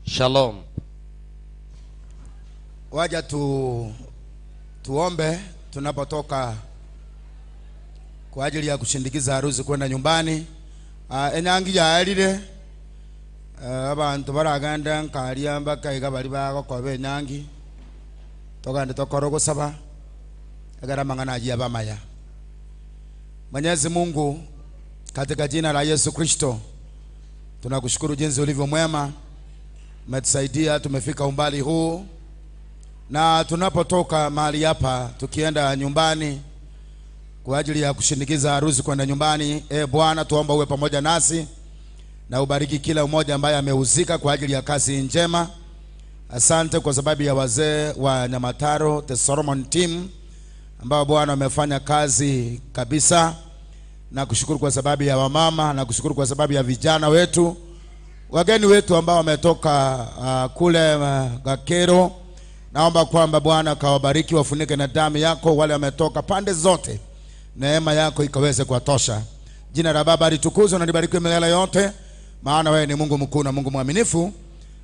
Shalom. Waja tuombe tunapotoka kwa ajili ya kushindikiza harusi kwenda nyumbani. Enyangi yaarire abantu baragenda nkaria mbakaiga bari bagokoba enyangi togande tokoro gosaba egera mang'ana ajia bamaya. Mwenyezi Mungu, katika jina la Yesu Kristo tunakushukuru jinsi ulivyo mwema, umetusaidia tumefika umbali huu, na tunapotoka mahali hapa tukienda nyumbani kwa ajili ya kushindikiza harusi kwenda nyumbani, Bwana tuomba uwe pamoja nasi na ubariki kila mmoja ambaye amehusika kwa ajili ya kazi njema. Asante kwa sababu ya wazee wa Nyamataro, the Solomon team, ambao Bwana wamefanya kazi kabisa, na kushukuru kwa sababu ya wamama, na kushukuru kwa sababu ya vijana wetu, wageni wetu ambao wametoka kule Gakero. Naomba kwamba Bwana kawabariki, wafunike na damu yako wale wametoka pande zote, neema yako ikaweze kuwatosha. Jina la Baba litukuzwe na libarikiwe milele yote, maana wewe ni Mungu mkuu na Mungu mwaminifu.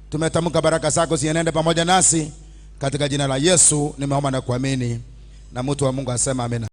Tumetamka baraka zako zienende pamoja nasi katika jina la Yesu nimeomba na kuamini, na mtu wa Mungu asema amina.